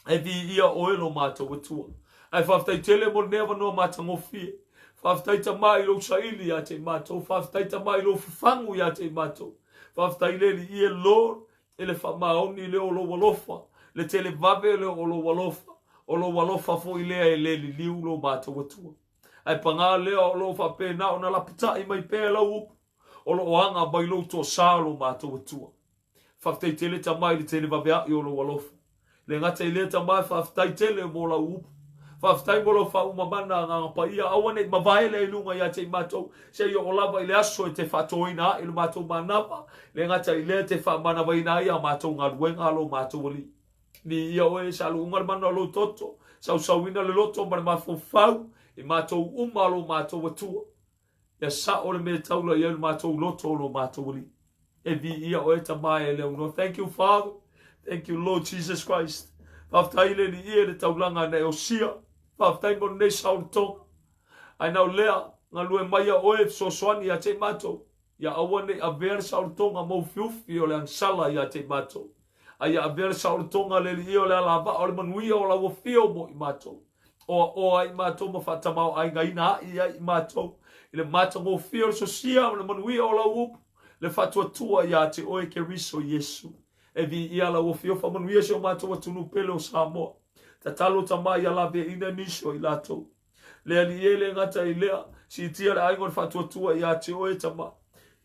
E viia oe lo matou Atua. Ae faafetai tele mo lenei avanoa matagofie. Faafetai Tama i lou saili ia te i matou. Faafetai Tama i lou fafagu ia te i matou. Faafetai le Alii e Lord i le faamaoni lea o lou alofa, le televave lea o lou alofa, o lou alofa foi lea e le liliu lo matou Atua. Ae paga lea o lo o faapena ona lapatai mai pea lau upu, o lo o aga mai lou toasa lo matou Atua. Faafetai tele Tama i le tele vavea'i o lou alofa. Le gata i lea Tama faafetai tele mo lau upu. Faafetai mo lau faauma mana Agaga Paia aua ne i mavae lea i luga ia te i matou seia oo lava i le aso e te faatoina a'i lo matou manava, le gata i lea e te faamanavaina ai a matou galuega a lo matou Alii. Viia oe sa luuga le mana o lou toto, sausauina le loto ma le mafaufau i matou uma lo matou Atua. Ia sao le mea e taula i ai lo matou loto o lo matou Alii. E viia oe Tama e le aunoa. Thank you Father. Thank you Lord Jesus Christ. Faafetai le Alii e le taulaga na e osia. Faafetai mo lenei saolotoga. Ae nao lea, galue maia oe e fesoasoani ia te i matou. Ia aua ne i avea le saolotoga maufiufi o le agasala ia te i matou. A ia avea le saolotoga a le Alii o le alavaa o le manuia o lau afio mo i matou. Oaoa ai matou ma faatamaoaigaina ai ai i matou i le matagofie o le sosia ma le manuia o lau upu, le faatuatua ia te oe Keriso Iesu. E viia lau afio faamanuia si o matou atunuu pele o Samoa. Tatalo Tama ia laveaiina nisi o i latou. Le Alii e le gata i lea, siitia le aiga o le faatuatua ia te oe Tama.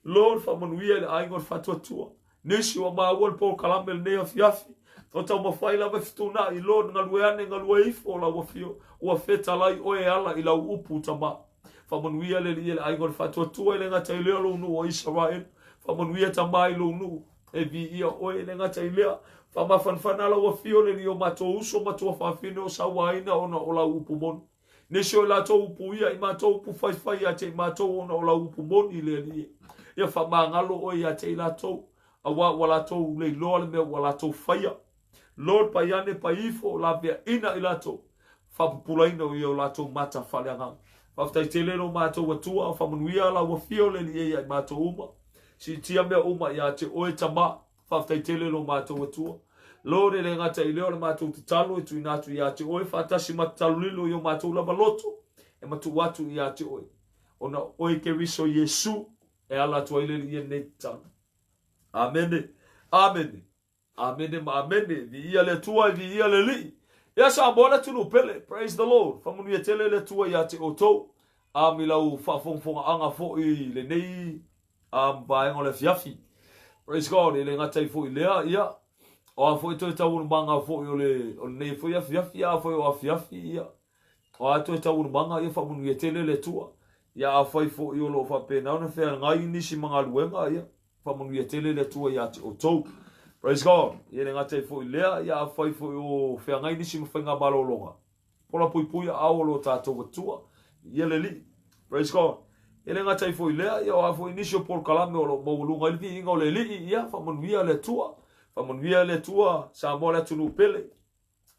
Lord faamanuia i le aiga o le faatuatua. Nisi ua maua le polokalame lenei afiafi, o taumafai lava e fetuunai, Lord, galue ane, galue ifo o lau afio, ua fetalai oe e ala i lau upu, Tama. Faamanuia le Alii e le aiga o le faatuatua e le gata i lea lou nuu o Isaraelu. Faamanuia Tama i lou nuu, e viia oe e le gata i lea. Faamafanafana lau afio le Alii o matou uso ma tuafafine o sauaina ona o lau upu moni. Nisi o i latou upu ia i matou upu faifai ia te i matou ona o lau upu moni le Alii e. Ia faamagalo oe ia te i latou, auā ua latou le iloa le mea ua latou faia. Lord pai ane pai ifo laveaina i latou, faapupulaina o ia o latou mata faaleagaga. Faafetai tele lo matou Atua, faamanuia lau afio le Alii e ia i matou uma. Siitia mea uma ia te oe Tama. Faafetai tele lo matou Atua. Lord, e le gata i lea o le matou tatalo e tuuina atu ia te oe, faatasi ma tatalo lilo i o matou lava loto e matuu atu ia te oe. Ona o oe Keriso Iesu e ala atu ai le Alii lenei tatalo. Amene. Amene. Amene ma amene. Viia le Atua, viia le Alii. Ia Samoa le atunuu pele. Praise the Lord. Faamanuia tele le Atua ia te outou. Am i lau faafogafogaaga foi i lenei vaega o le afiafi. Praise God, e le gata ai foi lea, ia, o a foi toe taualumaga foi o le, o lenei foi afiafi, a foi o afiafi, ia, o a toe taualumaga, ia, faamanuia tele le Atua. Ia, afai foi o lo o faapena ona feagai nisi ma galuega, ia, faamanuia tele le Atua ia te outou. Praise God. Ia, e le gata ai foi lea, ia, afai foi o feagai nisi ma faigamalologa, Pola puipui aao o lo tatou Atua. Ia le Alii. Praise God. E le gata ai foi lea, ia o a foi nisi o polokalame o lo o maualuga ai le viiga o le Alii, ia faamanuia le Atua. Faamanuia le Atua, Samoa le atunuu pele.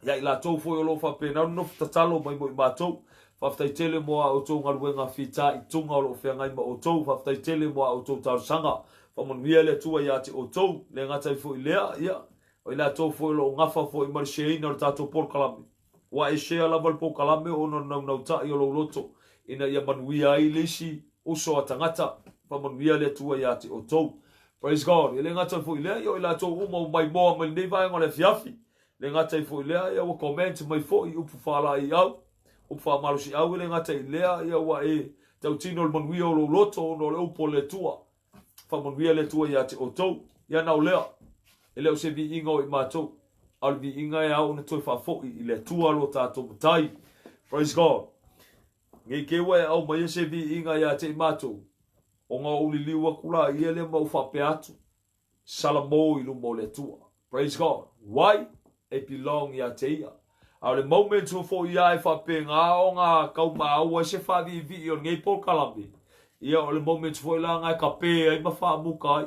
Ia i latou foi o lo o faapena ona nofo tatalo mai mo i matou. Faafetai tele mo a outou galuega fitaituga o lo o feagai ma outou. Faafetai tele mo a outou talosaga. Faamanuia le Atua ia te outou. Le gata ai foi lea, ia. O i latou foi o lo o gafa foi ma le share ina o le tatou polokalame. Ua e share lava le polokalame ona o le naunauta'i o lou loto ina ia manuia ai le isi uso a tagata. Faamanuia le Atua ia te outou. Praise God. E le gata foi i lea, ia o i latou uma ua maimoa mai lenei vaega o le afiafi. E le gata ai foi i lea, ia ua comment mai foi i upu faalaeiau, upu faamalosiau, e le gata i lea, ia ua e tautino le manuia o lou loto ona o le upu a le Atua. Faamanuia le Atua ia te outou. Ia na o lea, e le o se viiga o i matou, a o le viiga e ao ona toe faafoi i le Atua lo tatou Matai. Praise God. Nei te ua e aumaia se viiga ia te i matou, ona ou liliu atu laia lea ma ou faapea atu, Salamo i luma o le Atua. Praise God. Why? E belong ia te Ia. A o le moment ua foi ia e faapena ona tau maua ai se faaviivii o lenei polokalame, ia o le moment foi la na e kape ai ma faamuta ai.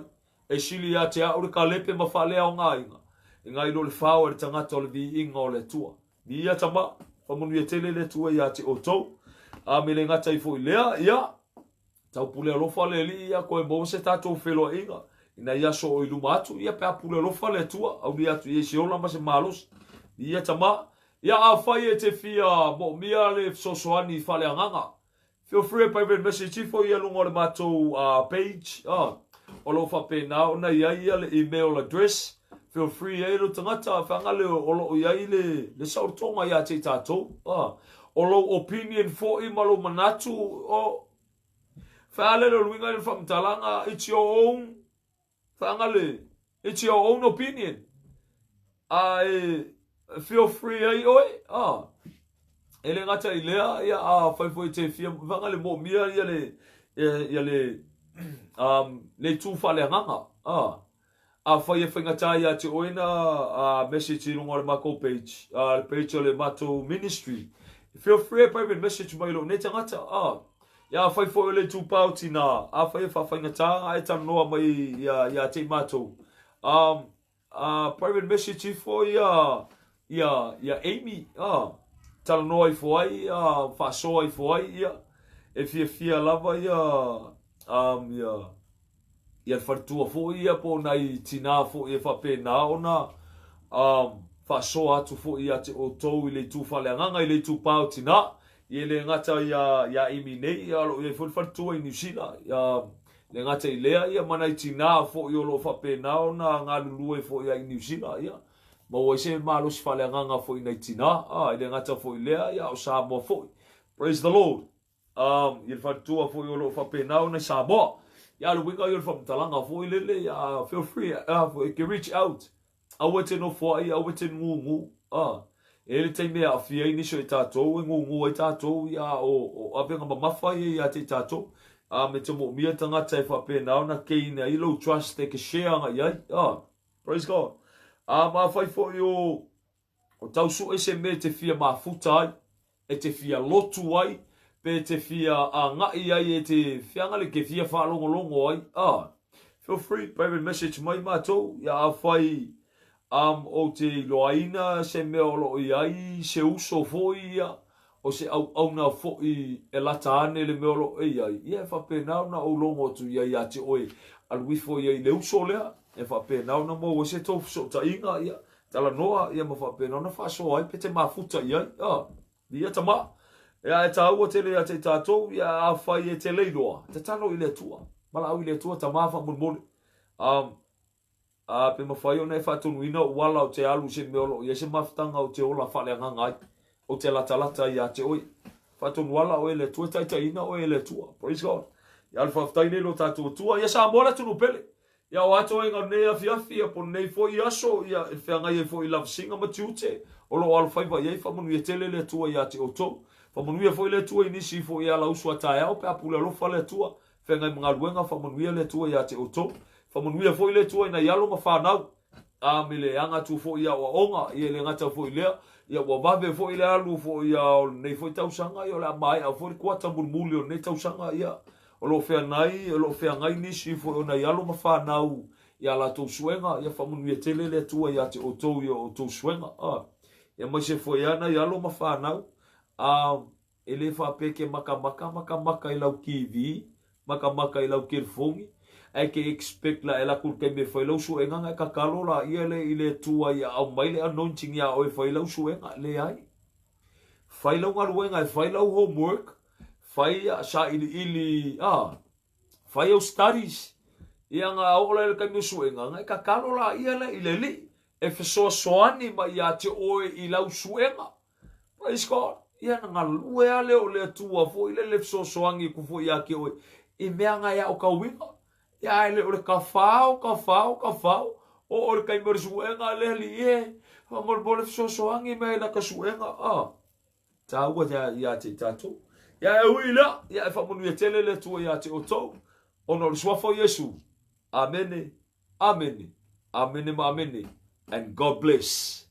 E sili ia te au le kalepe ma faaleaogaina, nai lo le fao e le tagata o le viiga o le Atua. Viia tama, faamanuia tele le Atua ia te outou. A me le gata ai foi lea, ia, tau pule alofa le Alii ia toe maua se tatou feloaiga i nai aso o i luma atu, ia pe a pule alofa le Atua, aulia atu i ai se ola ma se malosi. Viia tama, ia afai e te fia moomia le fesoasoani faaleagaga, Feel free e private message ifo ia luga o le matou page o lo o faapena ona i ai ia le email address. Feel free ai lou tagata feagale o lo o i ai le saolotoga ia te i tatou. O lou opinion foi ma lou manatu o fealele o le uiga i le faamatalaga it's your own Faagale, it's your own opinion. A e feel free ai oe, a. E le gata i lea, ia, a fai foi te fia, faagale moomia ia le, ia le, le itu faaleagaga, a. Afai e faigata ia te oe na message i luga o le matou page, le page o le matou ministry, feel free e private message mai lou nei tagata, a. Ia afai foi o le itupa o tinā, afai e faafaigata ae talanoa mai ia te i matou, private message ifo ia ia Amy, talanoa ifo ai, faasoa ifo ai ia, e fiafia lava ia ia ia le faletua foi ia po o nai tinā foi e faapena ona faasoa atu foi ia te outou i le itu faaleagaga, i le itupa o tinā. Ia e le gata ia ia Amy nei, ia o lo o i ai foi le faletua i Niu Sila. Ia le gata i lea, ia ma nai tinā foi o lo o faapena ona galulue foi ia i Niu Sila. Ia maua ai se malosi faaleagaga foi i nai tinā. E le gata foi i lea, ia o Samoa foi. Praise the Lord. I le faletua foi o lo o faapena ona i Samoa. Ia, o le uiga ia o le faamatalaga foi lele, ia, feel free, e ke reach out. Aua e te nofoai, aua e te gūgū. E i ai le taimi e aafia ai nisi o i tatou, e gūgū ai tatou, ia, o avega mamafa ia ia te i tatou. Me te moomia tagata e faapena ona gain ai lou trust e ke share agai i ai. Praise God. Ma afai foi o, O tau sue se mea e te fia mafuta ai, e te fia lotu ai, pe te fia agaʻi ai e te feagale ke fia faalogologo ai, ah, feel free, private message mai matou, ia afai um, ou te iloaina se mea o lo o i ai se uso foi ia, o se auauna foi e lata ane le mea o lo o i ai, ia e faapena ona ou logo atu i ai ia te oe, alu ifo i ai i le uso lea, e faapena ona maua ai se tou fesootaiga, ia, Talanoa, ia ma faapena ona faasoa ai pe te mafuta i ai. A, ia tama. Ia, e tāua tele ia te i tātou, ia afai e te leiloa, tatalo i le Atua. Valaau i le Atua, tama faamolemole. A, a pe mawhai ona e faatonuina ou ala o te alu i se mea o lo o i ai se mafutaga o te ola faaleagaga ai, o te latalata ia te oe. Faatonu ala oe e le Atua, taitaiina oe e le Atua. Praise God. Ia, o le faafetai lea i lo tātou Atua. Ia Samoa le atunuu pele. Ia o ato ai nei afiafi, ia po nei foi aso, ia e feagai ai foi i lavasiga ma tiute, o lo o alofaiva i ai, faamanuia tele le Atua ia te outou. Faamanuia foi le Atua i nisi foi e ala usu a taeao, pe a pule alofa le Atua, feagai ma galuega, faamanuia le Atua ia te outou. Faamanuia foi le Atua i nai alo ma fanau, a me le aga atu foi i aoaoga, ia e le gata foi i lea, ia ua vave foi le alu foi ia o lenei foi tausaga, ia o le a maea foi le kuata mulimuli o lenei tausaga, ia O lo o feagai, o lo o feagai nisi foi o nai alo ma fanau i a latou suega, ia faamanuia tele le Atua ia te outou i o outou suega. A, aemaise foi a nai alo ma fanau, a, e le faapea e ke makamaka, makamaka i lau TV, makamaka i lau kelefogi, Ae e te expect la e alu atu i le taimi e fai lau suega ona e tatalo laia lea i le Atua ia aumai le anointing iā oe e fai lau suega. Leai. Fai lau galuega e fai lau homework, fai sailiili, a, fai au studies. Ia ona oo lea i le taimi o suega, ona e tatalo laia lea i le Alii e fesoasoani mai ia te oe i lau suega. Praise God. Ia na galue lava lea o le Atua foi lele fesoasoani atu foi ia te oe i mea na e aotauina. Ia ae le o le tafao, tafao, tafao, oo i le taimi o le suega le Alii e, faamolemole fesoasoani mai i lata suega. Ah, taua ia te i tatou. Ia e ui i lea, ia e faamanuia tele le Atua ia te outou, ona o le suafa o Iesu. Amene, amene, amene ma amene, and God bless.